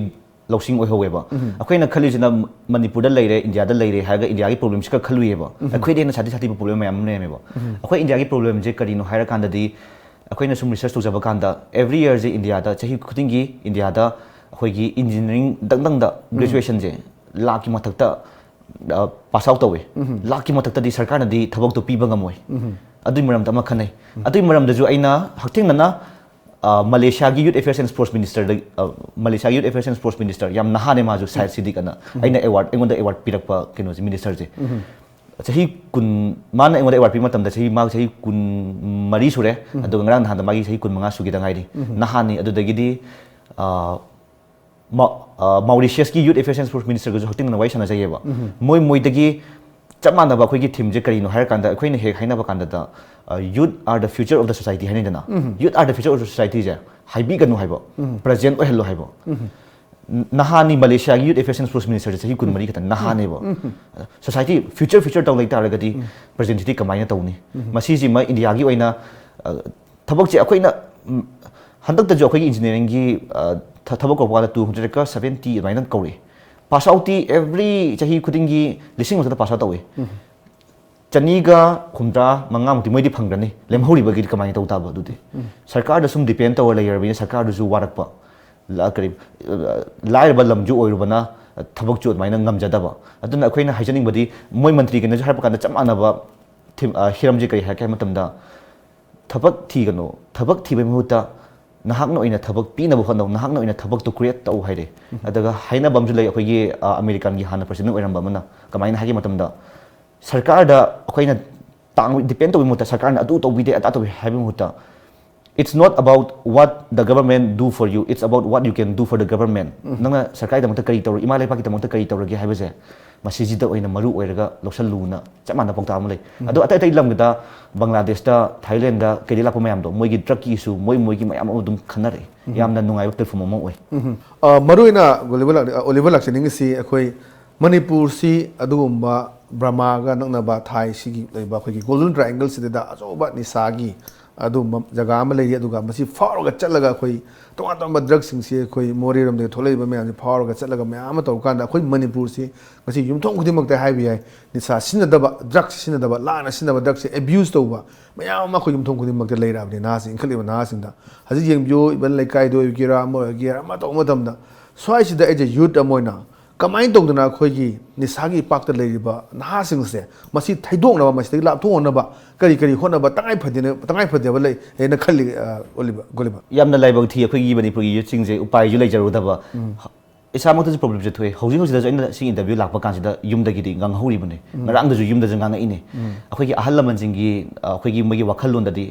ꯂꯧꯁꯤꯡ ꯑꯣꯏꯍꯧꯋꯦꯕ꯫ ꯑꯩꯈꯣꯏꯅ ꯈꯜꯂꯤꯁꯤꯅ ꯃꯅꯤꯄꯨꯔꯗ ꯂꯩꯔꯦ, ꯏꯟꯗꯤꯌꯥꯗ ꯂꯩꯔꯦ ꯍꯥꯏꯔꯒ ꯏꯟꯗꯤꯌꯥꯒꯤ ꯄ꯭ꯔꯣꯕ꯭ꯂꯦꯝꯁꯤ ꯈꯛ ꯈꯜꯂꯨꯏꯌꯦꯕ꯫ ꯑꯩꯈꯣꯏꯗ ꯍꯦꯟꯅ ꯁꯥꯊꯤ ꯁꯥꯊꯤꯕ ꯄ꯭ꯔꯣꯕ꯭ꯂꯦꯝ ꯃꯌꯥꯝ ꯑꯃ ꯂꯩꯔꯝꯃꯦꯕ꯫ ꯑꯩꯈꯣꯏ ꯏꯟꯗꯤꯌꯥꯒꯤ ꯄ꯭ꯔꯣꯕ꯭ꯂꯦꯝꯁꯦ ꯀꯔꯤꯅꯣ ꯍꯥꯏꯔꯀꯥꯟꯗꯗꯤ, ꯑꯩꯈꯣꯏꯅ ꯁꯨꯝ ꯔꯤꯁꯔꯁ ꯇꯧꯖꯕ ꯀꯥꯟꯗ ꯑꯦꯕ꯭ꯔꯤ ꯌꯔꯁꯦ ꯏꯟꯗꯤꯌꯥꯗ, ꯆꯍꯤ ꯈꯨꯗꯤꯡꯒꯤ ꯏꯟꯗꯤꯌꯥꯗ ꯑꯩꯈꯣꯏꯒꯤ ꯏꯟꯖꯤꯅꯤꯌꯥꯔꯤꯡ ꯗꯪꯗꯪꯗ ꯒ꯭ꯔꯦꯖꯨꯑꯦꯁꯟꯁꯦ ꯂꯥꯛꯀꯤ ꯃꯊꯛꯇ ꯄꯥꯁ ꯑꯥꯎꯠ ꯇꯧꯋꯦ꯫ ꯂꯥꯛꯀꯤ ꯃꯊꯛꯇꯗꯤ ꯁꯔꯀꯥꯔꯅꯗꯤ ꯊꯕꯛꯇꯣ ꯄꯤꯕ ꯉꯝꯃꯣꯏ꯫ ꯑꯗꯨꯒꯤ ꯃꯔꯝꯗ ꯑꯃ ꯈꯟꯅꯩ꯫ ꯑꯗꯨꯒꯤ ꯃꯔꯝꯗꯁꯨ ꯑꯩꯅ ꯍꯛꯊꯦꯡꯅꯅ, ꯑ, ꯃꯂꯦꯁꯤꯌꯥꯒꯤ ꯌꯨꯠ ꯑꯦꯐꯤꯌꯔꯁ ꯑꯦꯟ ꯁ꯭ꯄꯣꯔꯠꯁ ꯃꯤꯅꯤꯁꯇꯔꯗ, ꯑ, ꯃꯂꯦꯁꯤꯌꯥꯒꯤ ꯌꯨꯠ ꯑꯦꯐꯤꯌꯔꯁ ꯑꯦꯟ ꯁ꯭ꯄꯣꯔꯠꯁ ꯃꯤꯅꯤꯁꯇꯔ, ꯌꯥꯝ ꯅꯍꯥꯅꯦ ꯃꯥꯁꯨ, ꯁꯥꯏꯗ ꯁꯤꯗꯤꯛ ꯑꯅ, ꯑꯩꯅ ꯑꯦꯋꯥꯔꯗ, ꯑꯩꯉꯣꯟꯗ ꯑꯦꯋꯥꯔꯗ ꯄꯤꯔꯛꯄ ꯀꯩꯅꯣꯁꯦ, ꯃꯤꯅꯤꯁꯇꯔꯁꯦ꯫ ꯆꯍꯤ ꯀꯨꯟ, ꯃꯥꯅ ꯑꯩꯉꯣꯟꯗ ꯑꯦꯋꯥꯔꯗ ꯄꯤꯕ ꯃꯇꯝꯗ ꯆꯍꯤ, ꯃꯥ ꯆꯍꯤ ꯀꯨꯟ ꯃꯔꯤ ꯁꯨꯔꯦ꯫ ꯑꯗꯨꯒ ꯉꯔꯥꯡ ꯅꯍꯥꯟꯗ ꯃꯥꯒꯤ ꯆꯍꯤ ꯀꯨꯟ ꯃꯉꯥ ꯁꯨꯈꯤꯗ ꯉꯥꯏꯔꯤ꯫ ꯅꯍꯥꯅꯤ꯫ ꯑꯗꯨꯗꯒꯤꯗꯤ, ꯑ, ꯃꯥ-, ꯑ, ꯃꯥꯎꯔꯤꯁꯤꯌꯁꯀꯤ ꯌꯨꯠ ꯑꯦꯐꯤꯌꯔꯁ ꯑꯦꯟ ꯁ꯭ꯄꯣꯔꯠꯁ ꯃꯤꯅꯤꯁꯇꯔꯒꯁꯨ ꯍꯛꯊꯦꯡꯅꯅ ꯋꯥꯔꯤ ꯁꯥꯟꯅꯖꯩꯌꯦꯕ꯫ ꯃꯣꯏ, ꯃꯣꯏꯗꯒꯤ ꯆꯞ ꯃꯥꯟꯅꯕ ꯑꯩꯈꯣꯏꯒꯤ ꯊꯤꯝꯁꯦ ꯀꯔꯤꯅꯣ ꯍꯥꯏꯔꯀꯥꯟꯗ, ꯑꯩꯈꯣꯏꯅ ꯍꯦꯛ ꯍꯥꯏꯅꯕ ꯀꯥꯟꯗꯗ, "Youth are the future of the society" ꯍꯥꯏꯅꯩꯗꯅ꯫ "Youth are the future of the society" ꯁꯦ ꯍꯥꯏꯕꯤꯒꯅꯨ ꯍꯥꯏꯕ, ꯄ꯭ꯔꯖꯦꯟ ꯑꯣꯏꯍꯜꯂꯣ ꯍꯥꯏꯕ꯫ ꯅ-, ꯅꯍꯥꯅꯤ꯫ ꯃꯂꯦꯁꯤꯌꯥꯒꯤ ꯌꯨꯠ ꯑꯦꯐꯤꯌꯔꯁ ꯑꯦꯟ ꯁ꯭ꯄꯣꯔꯠꯁ ꯃꯤꯅꯤꯁꯇꯔꯁꯦ ꯆꯍꯤ ꯀꯨꯟꯃꯔꯤ ꯈꯛꯇ, ꯅꯍꯥꯅꯦꯕ꯫ ꯁꯣꯁꯥꯏꯇꯤ ꯐ꯭ꯌꯨꯆꯔ, ꯐ꯭ꯌꯨꯆꯔ ꯇꯧ ꯂꯩ ꯇꯥꯔꯒꯗꯤ ꯄ꯭ꯔꯖꯦꯟꯁꯤꯇꯤ ꯀꯃꯥꯏꯅ ꯇꯧꯅꯤ? ꯃꯁꯤꯁꯤꯃ ꯏꯟꯗꯤꯌꯥꯒꯤ ꯑꯣꯏꯅ, ꯑ, ꯊꯕꯛꯁꯦ ꯑꯩꯈꯣꯏꯅ, ꯎꯝ, ꯍꯟꯗꯛꯇꯁꯨ ꯑꯩꯈꯣꯏꯒꯤ ꯏꯟꯖꯤꯅꯤꯌꯥꯔꯤꯡꯒꯤ, ꯑ, ꯊ-, ꯊꯕꯛ ꯀꯧꯕ ꯀꯥꯟꯗ two hundred seventy ꯑꯗꯨꯃꯥꯏꯅ ꯀꯧꯔꯛꯏ꯫ ꯄꯥꯁ ꯑꯥꯎꯠꯇꯤ ꯑꯦꯕ꯭ꯔꯤ ꯆꯍꯤ ꯈꯨꯗꯤꯡꯒꯤ ꯂꯤꯁꯤꯡ ꯃꯊꯛꯇ ꯄꯥꯁ ꯑꯥꯎꯠ ꯇꯧꯏ꯫ ꯆꯅꯤꯒ ꯍꯨꯝꯗ꯭ꯔꯥ ꯃꯉꯥꯃꯨꯛꯇꯤ ꯃꯣꯏꯗꯤ ꯐꯪꯒꯅꯤ꯫ ꯂꯦꯝꯍꯧꯔꯤꯕꯒꯤꯗꯤ ꯀꯃꯥꯏꯅ ꯇꯧ ꯇꯥꯕ? ꯑꯗꯨꯗꯤ ꯁꯔꯀꯥꯔꯗ ꯁꯨꯝ ꯗꯤꯄꯦꯟ ꯇꯧꯔ ꯂꯩꯔꯕꯅꯤꯅ ꯁꯔꯀꯥꯔꯗꯨꯁꯨ ꯋꯥꯔꯛꯄ, ꯂ- ꯀꯔꯤ ꯑ, ꯂꯥꯏꯔꯕ ꯂꯝꯁꯨ ꯑꯣꯏꯔꯨꯕꯅ ꯊꯕꯛꯁꯨ ꯑꯗꯨꯃꯥꯏꯅ ꯉꯝꯖꯗꯕ꯫ ꯑꯗꯨꯅ ꯑꯩꯈꯣꯏꯅ ꯍꯥꯏꯖꯅꯤꯡꯕꯗꯤ, ꯃꯣꯏ ꯃꯟꯇ꯭ꯔꯤꯒꯩꯅꯁꯨ ꯍꯥꯏꯔꯛꯄ ꯀꯥꯟꯗ ꯆꯞ ꯃꯥꯟꯅꯕ ꯊꯤꯝ- ꯑ, ꯍꯤꯔꯝꯁꯦ ꯀꯔꯤ ꯍꯥꯏꯔꯛꯀꯦ ꯍꯥꯏꯕ ꯃꯇꯝꯗ, ꯊꯕꯛ ꯊꯤꯒꯅꯨ, ꯊꯕꯛ ꯊꯤꯕꯒꯤ ꯃꯍꯨꯠꯇ ꯅꯍꯥꯛꯅ ꯑꯣꯏꯅ ꯊꯕꯛ ꯄꯤꯅꯕ ꯍꯣꯠꯅꯧ, ꯅꯍꯥꯛꯅ ꯑꯣꯏꯅ ꯊꯕꯛꯇꯣ ꯀ꯭ꯔꯤꯌꯦꯠ ꯇꯧ ꯍꯥꯏꯔꯦ꯫ ꯑꯗꯨꯒ ꯍꯥꯏꯅꯕ ꯑꯃꯁꯨ ꯂꯩ, ꯑꯩꯈꯣꯏꯒꯤ ꯑ, ꯑꯃꯦꯔꯤꯀꯥꯟꯒꯤ ꯍꯥꯟꯅ ꯄ꯭ꯔꯁꯤꯗꯦꯟ ꯑꯣꯏꯔꯝꯕ ꯑꯃꯅ ꯀꯃꯥꯏꯅ ꯍꯥꯏꯒꯦ ꯃꯇꯝꯗ, ꯁꯔꯀꯥꯔꯗ ꯑꯩꯈꯣꯏꯅ ꯇꯥꯡ ꯗꯤꯄꯦꯟ ꯇꯧꯕꯒꯤ ꯃꯍꯨꯠꯇ, ꯁꯔꯀꯥꯔꯅ ꯑꯗꯨ ꯇꯧꯕꯤꯗꯦ ꯑꯗꯥ ꯇꯧꯕꯤ ꯍꯥꯏꯕꯒꯤ ꯃꯍꯨꯠꯇ, it's not about what the government do for you, it's about what you can do for the government. ꯅꯪꯅ ꯁꯔꯀꯥꯔꯒꯤꯗꯃꯛꯇ ꯀꯔꯤ ꯇꯧꯔ, ꯏꯃꯥ ꯂꯩꯕꯥꯛꯀꯤꯗꯃꯛꯇ ꯀꯔꯤ ꯇꯧꯔꯒꯦ ꯍꯥꯏꯕꯁꯦ ꯃꯁꯤꯁꯤꯗ ꯑꯣꯏꯅ ꯃꯔꯨ ꯑꯣꯏꯔꯒ ꯂꯧꯁꯜꯂꯨꯅ ꯆꯞ ꯃꯥꯟꯅꯕ ꯄꯥꯎꯇꯥꯛ ꯑꯃ ꯂꯩ꯫ ꯑꯗꯣ ꯑꯇꯩ ꯑꯇꯩ ꯂꯝꯒꯤꯗ, ꯕꯪꯒ꯭ꯂꯥꯗꯦꯁꯇ, ꯊꯥꯏꯂꯦꯟꯗ, ꯀꯩꯗ ꯂꯥꯛꯄ ꯃꯌꯥꯝꯗꯣ, ꯃꯣꯏꯒꯤ ꯗ꯭ꯔꯛꯀꯤ ꯏꯁꯨ, ꯃꯣꯏ ꯃꯣꯏꯒꯤ ꯃꯌꯥꯝ ꯑꯃ ꯑꯗꯨꯝ ꯈꯟꯅꯔꯛꯑꯦ꯫ ꯌꯥꯝꯅ ꯅꯨꯡꯉꯥꯏꯕ ꯄ꯭ꯂꯦꯠꯐꯣꯝ ꯑꯃ ꯑꯣꯏ꯫ ꯎꯝ꯫ ꯑ, ꯃꯔꯨꯑꯣꯏꯅ ꯑꯣꯂꯤꯚꯔ ꯂꯥꯛ-, ꯑꯣꯂꯤꯚꯔ ꯂꯥꯛꯆꯅꯤꯡꯉꯤꯁꯤ ꯑꯩꯈꯣꯏ ꯃꯅꯤꯄꯨꯔꯁꯤ ꯑꯗꯨꯒꯨꯝꯕ ꯕ꯭ꯔꯃꯥꯒ ꯅꯛꯅꯕ, ꯊꯥꯏ ꯁꯤꯒꯤ ꯂꯩꯕ ꯑꯩꯈꯣꯏꯒꯤ ꯒꯣꯜꯗꯟ ꯇ꯭ꯔꯥꯏꯌꯦꯡꯒꯜꯁꯤꯗ ꯑꯆꯧꯕ ꯅꯤꯁꯥꯒꯤ ꯑꯗꯨꯒꯨꯝꯕ ꯖꯒꯥ ꯑꯃ ꯂꯩꯔꯤ꯫ ꯑꯗꯨꯒ ꯃꯁꯤ ꯐꯥꯎꯔꯒ ꯆꯠꯂꯒ ꯑꯩꯈꯣꯏ ꯇꯣꯉꯥꯟ ꯇꯣꯉꯥꯟꯕ ꯗ꯭ꯔꯒꯁꯤꯡꯁꯤ ꯑꯩꯈꯣꯏ ꯃꯣꯔꯦꯔꯣꯝꯗꯒꯤ ꯊꯣꯛꯂꯛꯏꯕ ꯃꯌꯥꯝꯁꯤ ꯐꯥꯎꯔꯒ ꯆꯠꯂꯒ ꯃꯌꯥꯝ ꯑꯃ ꯇꯧꯔꯀꯥꯟꯗ ꯑꯩꯈꯣꯏ ꯃꯅꯤꯄꯨꯔꯁꯤ ꯉꯁꯤ ꯌꯨꯝꯊꯣꯡ ꯈꯨꯗꯤꯡꯃꯛꯇ ꯍꯥꯏꯕ ꯌꯥꯏ, ꯅꯤꯁꯥ ꯁꯤꯖꯤꯟꯅꯗꯕ, ꯗ꯭ꯔꯒꯁ ꯁꯤꯖꯤꯟꯅꯗꯕ, ꯂꯥꯟꯅ ꯁꯤꯖꯤꯟꯅꯕ ꯗ꯭ꯔꯒꯁꯦ ꯑꯦꯕ꯭ꯌꯨꯁ ꯇꯧꯕ ꯃꯌꯥꯝ ꯑꯃ ꯑꯩꯈꯣꯏ ꯌꯨꯝꯊꯣꯡ ꯈꯨꯗꯤꯡꯃꯛꯇ ꯂꯩꯔꯛꯑꯕꯅꯤ꯫ ꯅꯍꯥꯁꯤꯡ, ꯏꯟꯈꯠꯂꯛꯏꯕ ꯅꯍꯥꯁꯤꯡꯗ ꯍꯧꯖꯤꯛ ꯌꯦꯡꯕꯤꯌꯨ, ꯏꯚꯟ ꯂꯩꯀꯥꯏꯗ ꯑꯣꯏꯒꯦꯔꯥ, ꯑꯃ ꯑꯣꯏꯒꯦꯔꯥ, ꯑꯃ ꯇꯧꯕ ꯃꯇꯝꯗ ꯁ꯭ꯋꯥꯏꯁꯤꯗ ꯑꯩꯁꯦ ꯌꯨꯠ ꯑꯃ ꯑꯣꯏꯅ ꯀꯃꯥꯏꯅ ꯇꯧꯗꯅ ꯑꯩꯈꯣꯏꯒꯤ ꯅꯤꯁꯥꯒꯤ ꯏꯄꯥꯛꯇ ꯂꯩꯔꯤꯕ ꯅꯍꯥꯁꯤꯡꯁꯦ ꯃꯁꯤ ꯊꯩꯗꯣꯛꯅꯕ, ꯃꯁꯤꯗꯒꯤ ꯂꯥꯞꯊꯣꯛꯅꯕ ꯀꯔꯤ ꯀꯔꯤ ꯍꯣꯠꯅꯕ ꯇꯉꯥꯏ ꯐꯗꯦꯅ-, ꯇꯉꯥꯏ ꯐꯗꯕ ꯂꯩ ꯍꯥꯏꯅ ꯈꯜꯂꯤ, ꯑ, ꯑꯣꯂꯤꯕ-, ꯒꯣꯂꯤꯕ? ꯌꯥꯝꯅ ꯂꯥꯏꯕꯛ ꯊꯤ, ꯑꯩꯈꯣꯏꯒꯤ ꯃꯅꯤꯄꯨꯔꯒꯤ ꯌꯨꯠꯁꯤꯡꯁꯦ ꯎꯄꯥꯏꯁꯨ ꯂꯩꯖꯔꯨꯗꯕ꯫ ꯏꯁꯥꯃꯛꯇꯁꯨ ꯄ꯭ꯔꯣꯕ꯭ꯂꯦꯝꯁꯦ ꯊꯣꯛꯑꯦ꯫ ꯍꯧꯖꯤꯛ ꯍꯧꯖꯤꯛꯇꯁꯨ ꯑꯩꯅ ꯁꯤ ꯏꯟꯇꯔꯚ꯭ꯌꯨ ꯂꯥꯛꯄ ꯀꯥꯟꯁꯤꯗ ꯌꯨꯝꯗꯒꯤꯗꯤ ꯉꯥꯡꯍꯧꯔꯤꯕꯅꯤ꯫ ꯉꯔꯥꯡꯗꯁꯨ ꯌꯨꯝꯗꯁꯨ ꯉꯥꯡꯉꯛꯏꯅꯦ꯫ ꯑꯩꯈꯣꯏꯒꯤ ꯑꯍꯜ ꯂꯃꯟꯁꯤꯡꯒꯤ, ꯑ, ꯑꯩꯈꯣꯏꯒꯤ ꯃꯣꯏꯒꯤ ꯋꯥꯈꯜꯂꯣꯟꯗꯗꯤ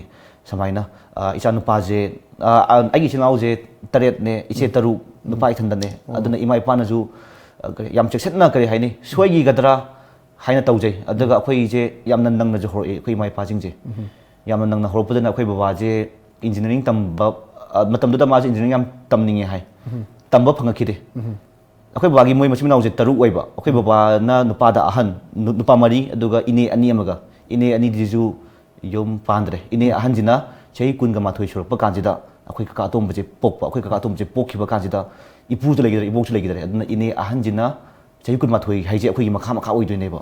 ꯁꯨꯃꯥꯏꯅ, ꯑ, ꯏꯆꯥꯅꯨꯄꯥꯁꯦ, ꯑ, ꯑ, ꯑꯩꯒꯤ ꯏꯆꯤꯜ ꯏꯅꯥꯎꯁꯦ ꯇꯔꯦꯠꯅꯦ, ꯏꯆꯦ ꯇꯔꯨꯛ, ꯅꯨꯄꯥ ꯏꯊꯟꯗꯅꯦ꯫ ꯑꯗꯨꯅ ꯏꯃꯥ ꯏꯄꯥꯅꯁꯨ, ꯑ, ꯀꯔꯤ, ꯌꯥꯝ ꯆꯦꯛꯁꯤꯟꯅ, ꯀꯔꯤ ꯍꯥꯏꯅꯤ, ꯁꯣꯏꯈꯤꯒꯗ꯭ꯔꯥ ꯍꯥꯏꯅ ꯇꯧꯖꯩ꯫ ꯑꯗꯨꯒ ꯑꯩꯈꯣꯏꯁꯦ ꯌꯥꯝꯅ ꯅꯪꯅꯁꯨ ꯍꯧꯔꯛꯑꯦ, ꯑꯩꯈꯣꯏ ꯏꯃꯥ ꯏꯄꯥꯁꯤꯡꯁꯦ꯫ ꯌꯥꯝꯅ ꯅꯪꯅ ꯍꯧꯔꯛꯄꯗꯨꯅ ꯑꯩꯈꯣꯏ ꯕꯕꯥꯁꯦ ꯏꯟꯖꯤꯅꯤꯌꯥꯔꯤꯡ ꯇꯝꯕ, ꯑ, ꯃꯇꯝꯗꯨꯗ ꯃꯥꯁꯦ ꯏꯟꯖꯤꯅꯤꯌꯥꯔꯤꯡ ꯌꯥꯝ ꯇꯝꯅꯤꯡꯉꯦ ꯍꯥꯏ꯫ ꯇꯝꯕ ꯐꯪꯉꯛꯈꯤꯗꯦ꯫ ꯑꯩꯈꯣꯏ ꯕꯕꯥꯒꯤ ꯃꯣꯏ ꯃꯆꯤꯟ ꯃꯅꯥꯎꯁꯦ ꯇꯔꯨꯛ ꯑꯣꯏꯕ꯫ ꯑꯩꯈꯣꯏ ꯕꯕꯥꯅ ꯅꯨꯄꯥꯗ ꯑꯍꯟ, ꯅꯨ-, ꯅꯨꯄꯥ ꯃꯔꯤ, ꯑꯗꯨꯒ ꯏꯅꯦ ꯑꯅꯤ ꯑꯃꯒ꯫ ꯏꯅꯦ ꯑꯅꯤꯗꯨꯁꯨ ꯌꯨꯝ ꯄꯥꯟꯗ꯭ꯔꯦ꯫ ꯏꯅꯦ ꯑꯍꯟꯁꯤꯅ ꯆꯍꯤ ꯀꯨꯟꯒ ꯃꯥꯊꯣꯏ ꯁꯨꯔꯛꯄ ꯀꯥꯟꯁꯤꯗ ꯑꯩꯈꯣꯏ ꯀꯀꯥ ꯑꯇꯣꯝꯕꯁꯦ ꯄꯣꯛꯄ꯫ ꯑꯩꯈꯣꯏ ꯀꯀꯥ ꯑꯇꯣꯝꯕꯁꯦ ꯄꯣꯛꯈꯤꯕ ꯀꯥꯟꯁꯤꯗ ꯏꯄꯨꯁꯨ ꯂꯩꯈꯤꯗ꯭ꯔꯦ, ꯏꯕꯣꯛꯁꯨ ꯂꯩꯈꯤꯗ꯭ꯔꯦ꯫ ꯑꯗꯨꯅ ꯏꯅꯦ ꯑꯍꯟꯁꯤꯅ ꯆꯍꯤ ꯀꯨꯟꯃꯥꯊꯣꯏ ꯍꯥꯏꯁꯦ ꯑꯩꯈꯣꯏꯒꯤ ꯃꯈꯥ ꯃꯈꯥ ꯑꯣꯏꯗꯣꯏꯅꯦꯕ꯫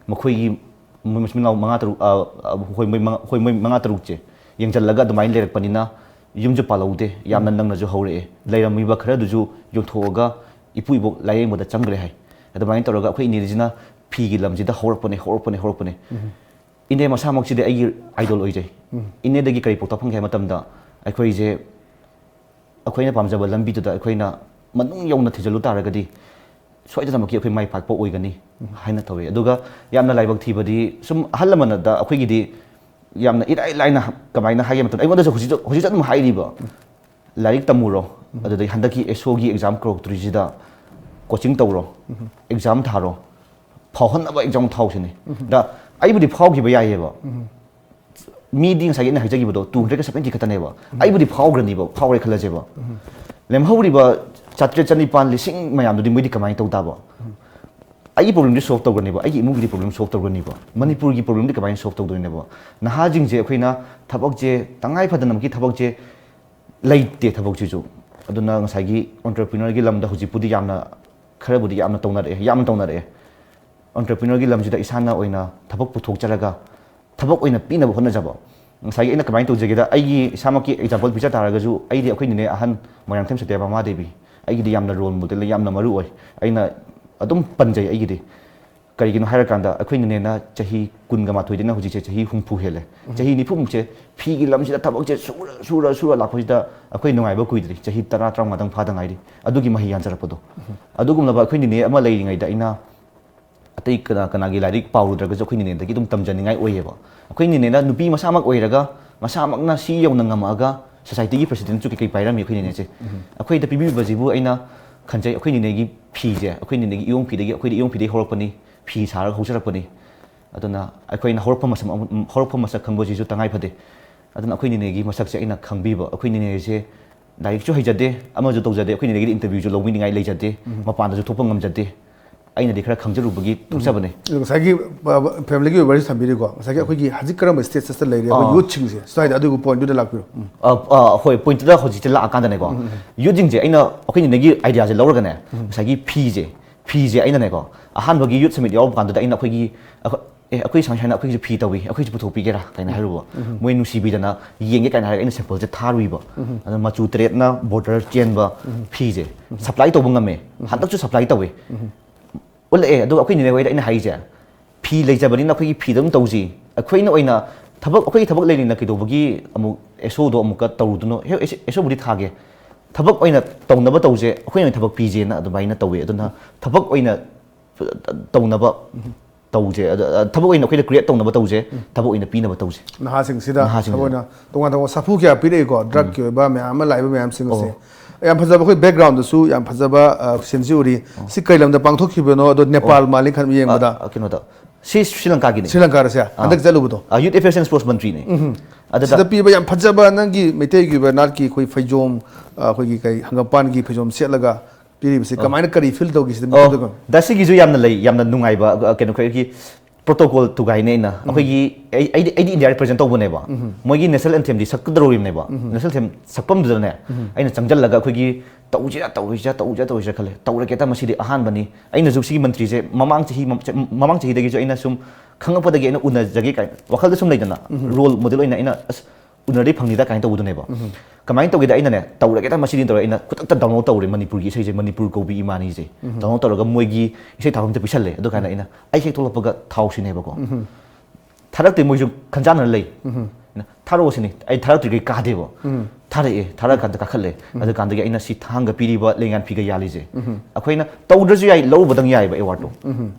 ꯃꯈꯣꯏꯒꯤ ꯃꯣꯏ ꯃꯆꯤꯟ ꯃꯅꯥꯎ ꯃꯉꯥ ꯇꯔꯨꯛ, ꯑ, ꯑ, ꯍꯣꯏ, ꯃꯣꯏ ꯃꯉꯥ, ꯍꯣꯏ, ꯃꯣꯏ ꯃꯉꯥ ꯇꯔꯨꯛꯁꯦ ꯌꯦꯡꯁꯤꯜꯂꯒ ꯑꯗꯨꯃꯥꯏꯅ ꯂꯩꯔꯛꯄꯅꯤꯅ ꯌꯨꯝꯁꯨ ꯄꯥꯜꯍꯧꯗꯦ, ꯌꯥꯝꯅ ꯅꯪꯅꯁꯨ ꯍꯧꯔꯛꯑꯦ꯫ ꯂꯩꯔꯝꯃꯤꯕ ꯈꯔꯗꯨꯁꯨ ꯌꯣꯟꯊꯣꯛꯑꯒ ꯏꯄꯨ ꯏꯕꯣꯛ ꯂꯥꯏꯌꯦꯡꯕꯗ ꯆꯪꯈ꯭ꯔꯦ ꯍꯥꯏ꯫ ꯑꯗꯨꯃꯥꯏꯅ ꯇꯧꯔꯒ ꯑꯩꯈꯣꯏ ꯏꯅꯦꯁꯤꯅ ꯐꯤꯒꯤ ꯂꯝꯁꯤꯗ ꯍꯧꯔꯛꯄꯅꯦ, ꯍꯧꯔꯛꯄꯅꯦ, ꯍꯧꯔꯛꯄꯅꯦ꯫ ꯏꯅꯦ ꯃꯁꯥꯃꯛꯁꯤꯗꯤ ꯑꯩꯒꯤ idol ꯑꯣꯏꯖꯩ꯫ ꯏꯅꯦꯗꯒꯤ ꯀꯔꯤ ꯄꯥꯎꯇꯥꯛ ꯐꯪꯒꯦ ꯍꯥꯏꯕ ꯃꯇꯝꯗ, ꯑꯩꯈꯣꯏꯁꯦ ꯑꯩꯈꯣꯏꯅ ꯄꯥꯝꯖꯕ ꯂꯝꯕꯤꯗꯨꯗ ꯑꯩꯈꯣꯏꯅ ꯃꯅꯨꯡ ꯌꯧꯅ ꯊꯤꯖꯤꯜꯂꯨ ꯇꯥꯔꯒꯗꯤ ꯁꯣꯏꯗꯅꯃꯛꯀꯤ ꯑꯩꯈꯣꯏ ꯃꯥꯏ ꯄꯥꯛꯄ ꯑꯣꯏꯒꯅꯤ ꯍꯥꯏꯅ ꯇꯧꯋꯤ꯫ ꯑꯗꯨꯒ ꯌꯥꯝꯅ ꯂꯥꯏꯕꯛ ꯊꯤꯕꯗꯤ, ꯁꯨꯝ ꯑꯍꯜ ꯂꯃꯟꯗ ꯑꯩꯈꯣꯏꯒꯤꯗꯤ ꯌꯥꯝꯅ ꯏꯔꯥꯏ ꯂꯥꯏꯅ, ꯀꯃꯥꯏꯅ ꯍꯥꯏꯒꯦ ꯃꯇꯝꯗ, ꯑꯩꯉꯣꯟꯗꯁꯨ ꯍꯧꯖꯤꯛꯁꯨ, ꯍꯧꯖꯤꯛꯁꯨ ꯑꯗꯨꯝ ꯍꯥꯏꯔꯤꯕ, "ꯂꯥꯏꯔꯤꯛ ꯇꯝꯃꯨꯔꯣ, ꯑꯗꯨꯗꯩ ꯍꯟꯗꯛꯀꯤ ꯑꯦꯁꯣꯒꯤ exam ꯀꯧꯔꯛꯇ꯭ꯔꯤꯁꯤꯗ coaching ꯇꯧꯔꯣ, exam ꯊꯥꯔꯣ, ꯐꯥꯎꯍꯟꯅꯕ exam ꯊꯥꯎꯁꯤꯅꯤ"꯫ ꯗ ꯑꯩꯕꯨꯗꯤ ꯐꯥꯎꯈꯤꯕ ꯌꯥꯏꯌꯦꯕ, ꯃꯤꯗꯤ ꯉꯁꯥꯏꯒꯤ ꯑꯩꯅ ꯍꯥꯏꯖꯈꯤꯕꯗꯣ two hundred seventy ꯈꯛꯇꯅꯦꯕ꯫ ꯑꯩꯕꯨꯗꯤ ꯐꯥꯎꯈ꯭ꯔꯅꯤꯕ, ꯐꯥꯎꯔꯦ ꯈꯜꯂꯁꯦꯕ꯫ ꯂꯦꯝꯍꯧꯔꯤꯕ ꯆꯥꯇ꯭ꯔꯦꯠ, ꯆꯅꯤꯄꯥꯟ, ꯂꯤꯁꯤꯡ ꯃꯌꯥꯝꯗꯨꯗꯤ ꯃꯣꯏꯗꯤ ꯀꯃꯥꯏꯅ ꯇꯧ ꯇꯥꯕ? ꯑꯩꯒꯤ problemꯗꯤ solve ꯇꯧꯈ꯭ꯔꯅꯤꯕ, ꯑꯩꯒꯤ ꯏꯃꯨꯡꯒꯤꯗꯤ problem solve ꯇꯧꯈ꯭ꯔꯅꯤꯕ꯫ ꯃꯅꯤꯄꯨꯔꯒꯤ problemꯗꯤ ꯀꯃꯥꯏꯅ solve ꯇꯧꯗꯣꯏꯅꯦꯕ? ꯅꯍꯥꯁꯤꯡꯁꯦ ꯑꯩꯈꯣꯏꯅ ꯊꯕꯛꯁꯦ, ꯇꯉꯥꯏ ꯐꯗꯅꯃꯛꯀꯤ ꯊꯕꯛꯁꯦ ꯂꯩꯇꯦ, ꯊꯕꯛꯁꯤꯁꯨ꯫ ꯑꯗꯨꯅ ꯉꯁꯥꯏꯒꯤ entrepreneurꯒꯤ ꯂꯝꯗ ꯍꯧꯖꯤꯛꯄꯨꯗꯤ ꯌꯥꯝꯅ, ꯈꯔꯕꯨꯗꯤ ꯌꯥꯝꯅ ꯇꯧꯅꯔꯛꯑꯦ, ꯌꯥꯝꯅ ꯇꯧꯅꯔꯛꯑꯦ꯫ Entrepreneurꯒꯤ ꯂꯝꯁꯤꯗ ꯏꯁꯥꯅ ꯑꯣꯏꯅ ꯊꯕꯛ ꯄꯨꯊꯣꯛꯆꯔꯒ ꯊꯕꯛ ꯑꯣꯏꯅ ꯄꯤꯅꯕ ꯍꯣꯠꯅꯖꯕ꯫ ꯉꯁꯥꯏꯒꯤ ꯑꯩꯅ ꯀꯃꯥꯏꯅ ꯇꯧꯖꯒꯦꯗ, ꯑꯩꯒꯤ ꯏꯁꯥꯃꯛꯀꯤ example ꯄꯤꯖ ꯇꯥꯔꯒꯁꯨ, ꯑꯩꯗꯤ ꯑꯩꯈꯣꯏ ꯅꯦꯅꯦ ꯑꯍꯟ ꯃꯣꯏꯔꯥꯡꯊꯦꯝ ꯁꯇ꯭ꯌꯕꯥꯃꯥ ꯗꯦꯕꯤ, ꯑꯩꯒꯤꯗꯤ ꯌꯥꯝꯅ role model, ꯌꯥꯝꯅ ꯃꯔꯨ ꯑꯣꯏ꯫ ꯑꯩꯅ ꯑꯗꯨꯝ ꯄꯟꯖꯩ ꯑꯩꯒꯤꯗꯤ꯫ ꯀꯔꯤꯒꯤꯅꯣ ꯍꯥꯏꯔꯀꯥꯟꯗ, ꯑꯩꯈꯣꯏ ꯅꯦꯅꯦꯅ ꯆꯍꯤ ꯀꯨꯟꯒ ꯃꯥꯊꯣꯏꯗꯩꯅ ꯍꯧꯖꯤꯛꯁꯦ ꯆꯍꯤ ꯍꯨꯝꯐꯨ ꯍꯦꯜꯂꯦ꯫ ꯆꯍꯤ ꯅꯤꯐꯨꯃꯨꯛꯁꯦ ꯐꯤꯒꯤ ꯂꯝꯁꯤꯗ ꯊꯕꯛꯁꯦ ꯁꯨꯔ, ꯁꯨꯔ, ꯁꯨꯔ ꯂꯥꯛꯄꯁꯤꯗ ꯑꯩꯈꯣꯏ ꯅꯨꯡꯉꯥꯏꯕ ꯀꯨꯏꯗ꯭ꯔꯤ, ꯆꯍꯤ ꯇꯔꯥ, ꯇꯔꯥꯃꯉꯥꯗꯪ ꯐꯥꯗ ꯉꯥꯏꯔꯤ꯫ ꯑꯗꯨꯒꯤ ꯃꯍꯩ ꯌꯥꯟꯖꯔꯛꯄꯗꯣ꯫ ꯑꯗꯨꯒꯨꯝꯂꯕ ꯑꯩꯈꯣꯏ ꯅꯦꯅꯦ ꯑꯃ ꯂꯩꯔꯤꯉꯩꯗ ꯑꯩꯅ ꯑꯇꯩ ꯀꯅꯥ, ꯀꯅꯥꯒꯤ ꯂꯥꯏꯔꯤꯛ ꯄꯥꯔꯨꯗ꯭ꯔꯒꯁꯨ ꯑꯩꯈꯣꯏ ꯅꯦꯅꯦꯗꯒꯤ ꯑꯗꯨꯝ ꯇꯝꯖꯅꯤꯡꯉꯥꯏ ꯑꯣꯏꯌꯦꯕ꯫ ꯑꯩꯈꯣꯏ ꯅꯦꯅꯦꯅ ꯅꯨꯄꯤ ꯃꯁꯥꯃꯛ ꯑꯣꯏꯔꯒ, ꯃꯁꯥꯃꯛꯅ ꯁꯤ ꯌꯧꯅ ꯉꯝꯃꯛꯑꯒ societyꯒꯤ presidentꯁꯨ ꯀꯩꯀꯩ ꯄꯥꯏꯔꯝꯃꯤ ꯑꯩꯈꯣꯏ ꯅꯦꯅꯦꯁꯦ꯫ ꯑꯩꯈꯣꯏꯗ ꯄꯤꯕꯤꯕꯁꯤꯕꯨ ꯑꯩꯅ ꯈꯟꯖꯩ, ꯑꯩꯈꯣꯏ ꯅꯦꯅꯦꯒꯤ ꯐꯤꯁꯦ, ꯑꯩꯈꯣꯏ ꯅꯦꯅꯦꯒꯤ ꯏꯌꯣꯡ ꯐꯤꯗꯒꯤ, ꯑꯩꯈꯣꯏꯗꯤ ꯏꯌꯣꯡ ꯐꯤꯗꯒꯤ ꯍꯧꯔꯛꯄꯅꯤ, ꯐꯤ ꯁꯥꯔꯒ ꯍꯧꯖꯔꯛꯄꯅꯤ꯫ ꯑꯗꯨꯅ ꯑꯩꯈꯣꯏꯅ ꯍꯧꯔꯛꯐꯝ ꯃꯁꯛ, ꯍꯧꯔꯛꯐꯝ ꯃꯁꯛ ꯈꯪꯕꯁꯤꯁꯨ ꯇꯉꯥꯏ ꯐꯗꯦ꯫ ꯑꯗꯨꯅ ꯑꯩꯈꯣꯏ ꯅꯦꯅꯦꯒꯤ ꯃꯁꯛꯁꯦ ꯑꯩꯅ ꯈꯪꯕꯤꯕ, ꯑꯩꯈꯣꯏ ꯅꯦꯅꯦꯁꯦ ꯂꯥꯏꯔꯤꯛꯁꯨ ꯍꯩꯖꯗꯦ, ꯑꯃꯁꯨ ꯇꯧꯖꯗꯦ, ꯑꯩꯈꯣꯏ ꯅꯦꯅꯦꯒꯤꯗꯤ interviewꯁꯨ ꯂꯧꯕꯤꯅꯤꯡꯉꯥꯏ ꯂꯩꯖꯗꯦ, ꯃꯄꯥꯟꯗꯁꯨ ꯊꯣꯛꯄ ꯉꯝꯖꯗꯦ꯫ ꯑꯩꯅꯗꯤ ꯈꯔ ꯈꯪꯖꯔꯨꯕꯒꯤ ꯊꯣꯛꯆꯕꯅꯦ꯫ ꯑꯗꯣ ꯉꯁꯥꯏꯒꯤ, ꯑ, familyꯒꯤ ꯑꯣꯏꯕ ꯋꯥꯔꯤ ꯊꯝꯕꯤꯔꯤꯀꯣ, ꯉꯁꯥꯏꯒꯤ ꯑꯩꯈꯣꯏꯒꯤ ꯍꯧꯖꯤꯛ ꯀꯔꯝꯕ statusꯇ ꯂꯩꯔꯤ ꯑꯩꯈꯣꯏ ꯑꯥ꯫ Youthꯁꯤꯡꯁꯦ, ꯁ꯭ꯋꯥꯏꯗ ꯑꯗꯨꯒꯤ pointꯗꯨꯗ ꯂꯥꯛꯄꯤꯔꯣ꯫ ꯎꯝ꯫ ꯑ, ꯑ, ꯍꯣꯏ, pointꯇꯨꯗ ꯍꯧꯖꯤꯛꯁꯦ ꯂꯥꯛꯑꯀꯥꯟꯗꯅꯦꯀꯣ, youthꯁꯤꯡꯁꯦ ꯑꯩꯅ, ꯑꯩꯈꯣꯏ ꯅꯦꯅꯦꯒꯤ ideaꯁꯦ ꯂꯧꯔꯒꯅꯦ, ꯉꯁꯥꯏꯒꯤ ꯐꯤꯁꯦ, ꯐꯤꯁꯦ ꯑꯩꯅꯅꯦꯀꯣ, ꯑꯍꯥꯟꯕꯒꯤ youth summit ꯌꯥꯎꯔꯨꯕ ꯀꯥꯟꯗꯨꯗ ꯑꯩꯅ ꯑꯩꯈꯣꯏꯒꯤ, ꯑꯩꯈꯣꯏ, "ꯑꯦ, ꯑꯩꯈꯣꯏ ꯁꯨꯃꯥꯏ ꯁꯨꯃꯥꯏꯅ ꯑꯩꯈꯣꯏꯒꯤꯁꯨ ꯐꯤ ꯇꯧꯏ, ꯑꯩꯈꯣꯏꯁꯨ ꯄꯨꯊꯣꯛꯄꯤꯒꯦꯔꯥ?" ꯀꯥꯏꯅ ꯍꯥꯏꯔꯨꯕ꯫ ꯃꯣꯏ ꯅꯨꯡꯁꯤꯕꯤꯗꯅ ꯌꯦꯡꯒꯦ ꯀꯥꯏꯅ ꯍꯥꯏꯔꯒ ꯑꯩꯅ sample ꯁꯦ ꯊꯥꯔꯨꯏꯕ꯫ ꯑꯗꯣ ꯃꯆꯨ ꯇꯔꯦꯠꯅ border ꯆꯦꯟꯕ ꯐꯤꯁꯦ supply ꯇꯧꯕ ꯉꯝꯃꯦ꯫ ꯍꯟꯗꯛꯁꯨ supply ꯇꯧꯏ꯫ ꯎꯠꯂꯛꯑꯦ꯫ ꯑꯗꯨꯒ ꯑꯩꯈꯣꯏ ꯅꯦꯅꯦ ꯍꯣꯏꯗ ꯑꯩꯅ ꯍꯥꯏꯁꯦ, "ꯐꯤ ꯂꯩꯖꯕꯅꯤꯅ ꯑꯩꯈꯣꯏꯒꯤ ꯐꯤꯗ ꯑꯗꯨꯝ ꯇꯧꯁꯤ꯫ ꯑꯩꯈꯣꯏꯅ ꯑꯣꯏꯅ ꯊꯕꯛ, ꯑꯩꯈꯣꯏꯒꯤ ꯊꯕꯛ ꯂꯩꯔꯤꯅ ꯀꯩꯗꯧꯕꯒꯤ ꯑꯃꯨꯛ ꯑꯦꯁꯣꯗꯣ ꯑꯃꯨꯛꯀ ꯇꯧꯔꯨꯗꯣꯏꯅꯣ? ꯍꯦ, ꯑꯦꯁꯣ-, ꯑꯦꯁꯣꯕꯨꯗꯤ ꯊꯥꯒꯦ꯫ ꯊꯕꯛ ꯑꯣꯏꯅ ꯇꯧꯅꯕ ꯇꯧꯁꯦ, ꯑꯩꯈꯣꯏꯅ ꯑꯣꯏꯅ ꯊꯕꯛ ꯄꯤꯁꯦꯅ" ꯑꯗꯨꯃꯥꯏꯅ ꯇꯧꯋꯦ꯫ ꯑꯗꯨꯅ ꯊꯕꯛ ꯑꯣꯏꯅ ꯇꯧꯅꯕ ꯇꯧꯁꯦ꯫ ꯑꯗ, ꯑ, ꯊꯕꯛ ꯑꯣꯏꯅ ꯑꯩꯈꯣꯏꯗ create ꯇꯧꯅꯕ ꯇꯧꯁꯦ, ꯊꯕꯛ ꯑꯣꯏꯅ ꯄꯤꯅꯕ ꯇꯧꯁꯦ꯫ ꯅꯍꯥꯁꯤꯡꯁꯤꯗ ꯅꯍꯥꯁꯤꯡꯁꯤꯗ꯫ ꯊꯕꯛ ꯑꯣꯏꯅ ꯇꯣꯉꯥꯟ ꯇꯣꯉꯥꯟꯕ ꯁꯥꯐꯨ ꯀꯌꯥ ꯄꯤꯔꯛꯏꯀꯣ, drug ꯀꯤ ꯑꯣꯏꯕ ꯃꯌꯥꯝ ꯑꯃ ꯂꯥꯛꯏꯕ ꯃꯌꯥꯝꯁꯤꯡ ꯑꯁꯦ꯫ ꯑꯣ꯫ ꯌꯥꯝ ꯐꯖꯕ, ꯑꯩꯈꯣꯏ background ꯗꯁꯨ ꯌꯥꯝ ꯐꯖꯕ, ꯑ, ꯁꯤꯟꯁꯤ ꯎꯔꯤ꯫ ꯁꯤ ꯀꯩ ꯂꯝꯗ ꯄꯥꯡꯊꯣꯛꯈꯤꯕꯅꯣ? ꯑꯗꯣ ꯅꯦꯄꯥꯜ ꯃꯥꯜꯂꯤ ꯈꯟ ꯌꯦꯡꯕꯗ꯫ ꯑ, ꯀꯩꯅꯣꯗ, ꯁꯤ ꯁ꯭ꯔꯤ ꯂꯪꯀꯥꯒꯤꯅꯤ꯫ ꯁ꯭ꯔꯤ ꯂꯪꯀꯥꯗ ꯁꯦ? ꯑꯥ꯫ ꯍꯟꯗꯛ ꯆꯠꯂꯨꯕꯗꯣ? ꯑ, Youth Affairs and Sports ꯃꯟꯇ꯭ꯔꯤꯅꯦ꯫ ꯑꯗꯨꯗ ꯁꯤꯗ ꯄꯤꯕ ꯌꯥꯝ ꯐꯖꯕ ꯅꯪꯒꯤ ꯃꯩꯇꯩꯒꯤ ꯑꯣꯏꯕ ꯅꯥꯠꯀꯤ ꯑꯩꯈꯣꯏ ꯐꯩꯖꯣꯝ, ꯑ, ꯑꯩꯈꯣꯏꯒꯤ ꯀꯩ ꯍꯪꯒꯄꯥꯟꯒꯤ ꯐꯩꯖꯣꯝ ꯁꯦꯠꯂꯒ ꯄꯤꯔꯤꯕꯁꯤ ꯑꯣ꯫ ꯀꯃꯥꯏꯅ, ꯀꯔꯤ feel ꯇꯧꯒꯦ ꯁꯤꯗ ꯑꯣ, ꯃꯤꯀꯨꯞꯇ ꯀꯣ? ꯗꯥ, ꯁꯤꯒꯤꯁꯨ ꯌꯥꯝꯅ ꯂꯩ, ꯌꯥꯝꯅ ꯅꯨꯡꯉꯥꯏꯕ, ꯑ, ꯀꯩꯅꯣ, ꯑꯩꯈꯣꯏꯒꯤ protocol ꯊꯨꯒꯥꯏꯅꯦ ꯑꯩꯅ꯫ ꯑꯩꯈꯣꯏꯒꯤ, ꯑꯩ, ꯑꯩꯗꯤ, ꯑꯩꯗꯤ India represent ꯇꯧꯕꯅꯦꯕ꯫ ꯃꯣꯏꯒꯤ national anthem ꯗꯤ ꯁꯛꯀꯗꯧꯔꯤꯕꯅꯦꯕ꯫ National anthem ꯁꯛꯐꯝꯗꯨꯗꯅꯦ, ꯑꯩꯅ ꯆꯪꯁꯤꯜꯂꯒ ꯑꯩꯈꯣꯏꯒꯤ ꯇꯧꯁꯤꯔꯥ, ꯇꯧꯔꯣꯏꯁꯤꯔꯥ, ꯇꯧꯁꯤꯔꯥ, ꯇꯧꯔꯣꯏꯁꯤꯔꯥ ꯈꯜꯂꯦ꯫ ꯇꯧꯔꯒꯦꯗ, ꯃꯁꯤꯗꯤ ꯑꯍꯥꯟꯕꯅꯤ꯫ ꯑꯩꯅꯁꯨ ꯁꯤꯒꯤ ꯃꯟꯇ꯭ꯔꯤꯁꯦ ꯃꯃꯥꯡ ꯆꯍꯤ, ꯃꯃꯥꯡ ꯆꯍꯤꯗꯒꯤꯁꯨ ꯑꯩꯅ ꯁꯨꯝ ꯈꯪꯉꯛꯄꯗꯒꯤ ꯑꯩꯅ ꯎꯅꯖꯒꯦ ꯀꯥꯏꯅ ꯋꯥꯈꯜꯗ ꯁꯨꯝ ꯂꯩꯗꯅ, role model ꯑꯣꯏꯅ ꯑꯩꯅ, "ꯑꯁ, ꯎꯅꯔꯗꯤ ꯐꯪꯅꯤꯗ" ꯀꯥꯏꯅ ꯇꯧꯕꯗꯨꯅꯦꯕ꯫ ꯀꯃꯥꯏꯅ ꯇꯧꯒꯦꯗ, ꯑꯩꯅꯅꯦ, ꯇꯧꯔꯒꯦꯗ ꯃꯁꯤꯗꯤ ꯇꯧꯔꯒ ꯑꯩꯅ ꯈꯨꯗꯛꯇ download ꯇꯧꯔꯦ ꯃꯅꯤꯄꯨꯔꯒꯤ ꯏꯁꯩꯁꯦ, ꯃꯅꯤꯄꯨꯔ ꯀꯧꯕꯤ ꯏꯃꯥꯅꯤꯁꯦ꯫ Download ꯇꯧꯔꯒ ꯃꯣꯏꯒꯤ ꯏꯁꯩ ꯊꯥꯐꯝꯁꯦ ꯄꯤꯁꯜꯂꯦ꯫ ꯑꯗꯨꯀꯥꯟꯗ ꯑꯩꯅ, "ꯑꯩ ꯍꯦꯛ ꯊꯣꯛꯂꯛꯄꯒ ꯊꯥꯎꯁꯤꯅꯦꯕꯀꯣ"꯫ ꯊꯥꯔꯛꯇꯦ, ꯃꯣꯏꯁꯨ ꯈꯟꯖꯥꯟꯅꯔ ꯂꯩ꯫ ꯑꯩꯅ, "ꯊꯥꯔꯛꯑꯣ" ꯁꯤꯅꯤ꯫ ꯑꯩ ꯊꯥꯔꯛꯇ꯭ꯔꯤꯈꯩ ꯀꯥꯗꯦꯕ꯫ ꯊꯥꯔꯛꯑꯦ, ꯊꯥꯔꯛꯑꯀꯥꯟꯗ ꯀꯥꯈꯠꯂꯦ꯫ ꯑꯗꯨꯀꯥꯟꯗꯒꯤ ꯑꯩꯅ ꯁꯤ ꯊꯥꯡꯒ ꯄꯤꯔꯤꯕ ꯂꯦꯡꯌꯥꯟ ꯐꯤꯒ ꯌꯥꯜꯂꯤꯁꯦ꯫ ꯑꯩꯈꯣꯏꯅ ꯇꯧꯗ꯭ꯔꯁꯨ ꯌꯥꯏ, ꯂꯧꯔꯨꯕꯗꯪ ꯌꯥꯏꯑꯕ award ꯇꯣ꯫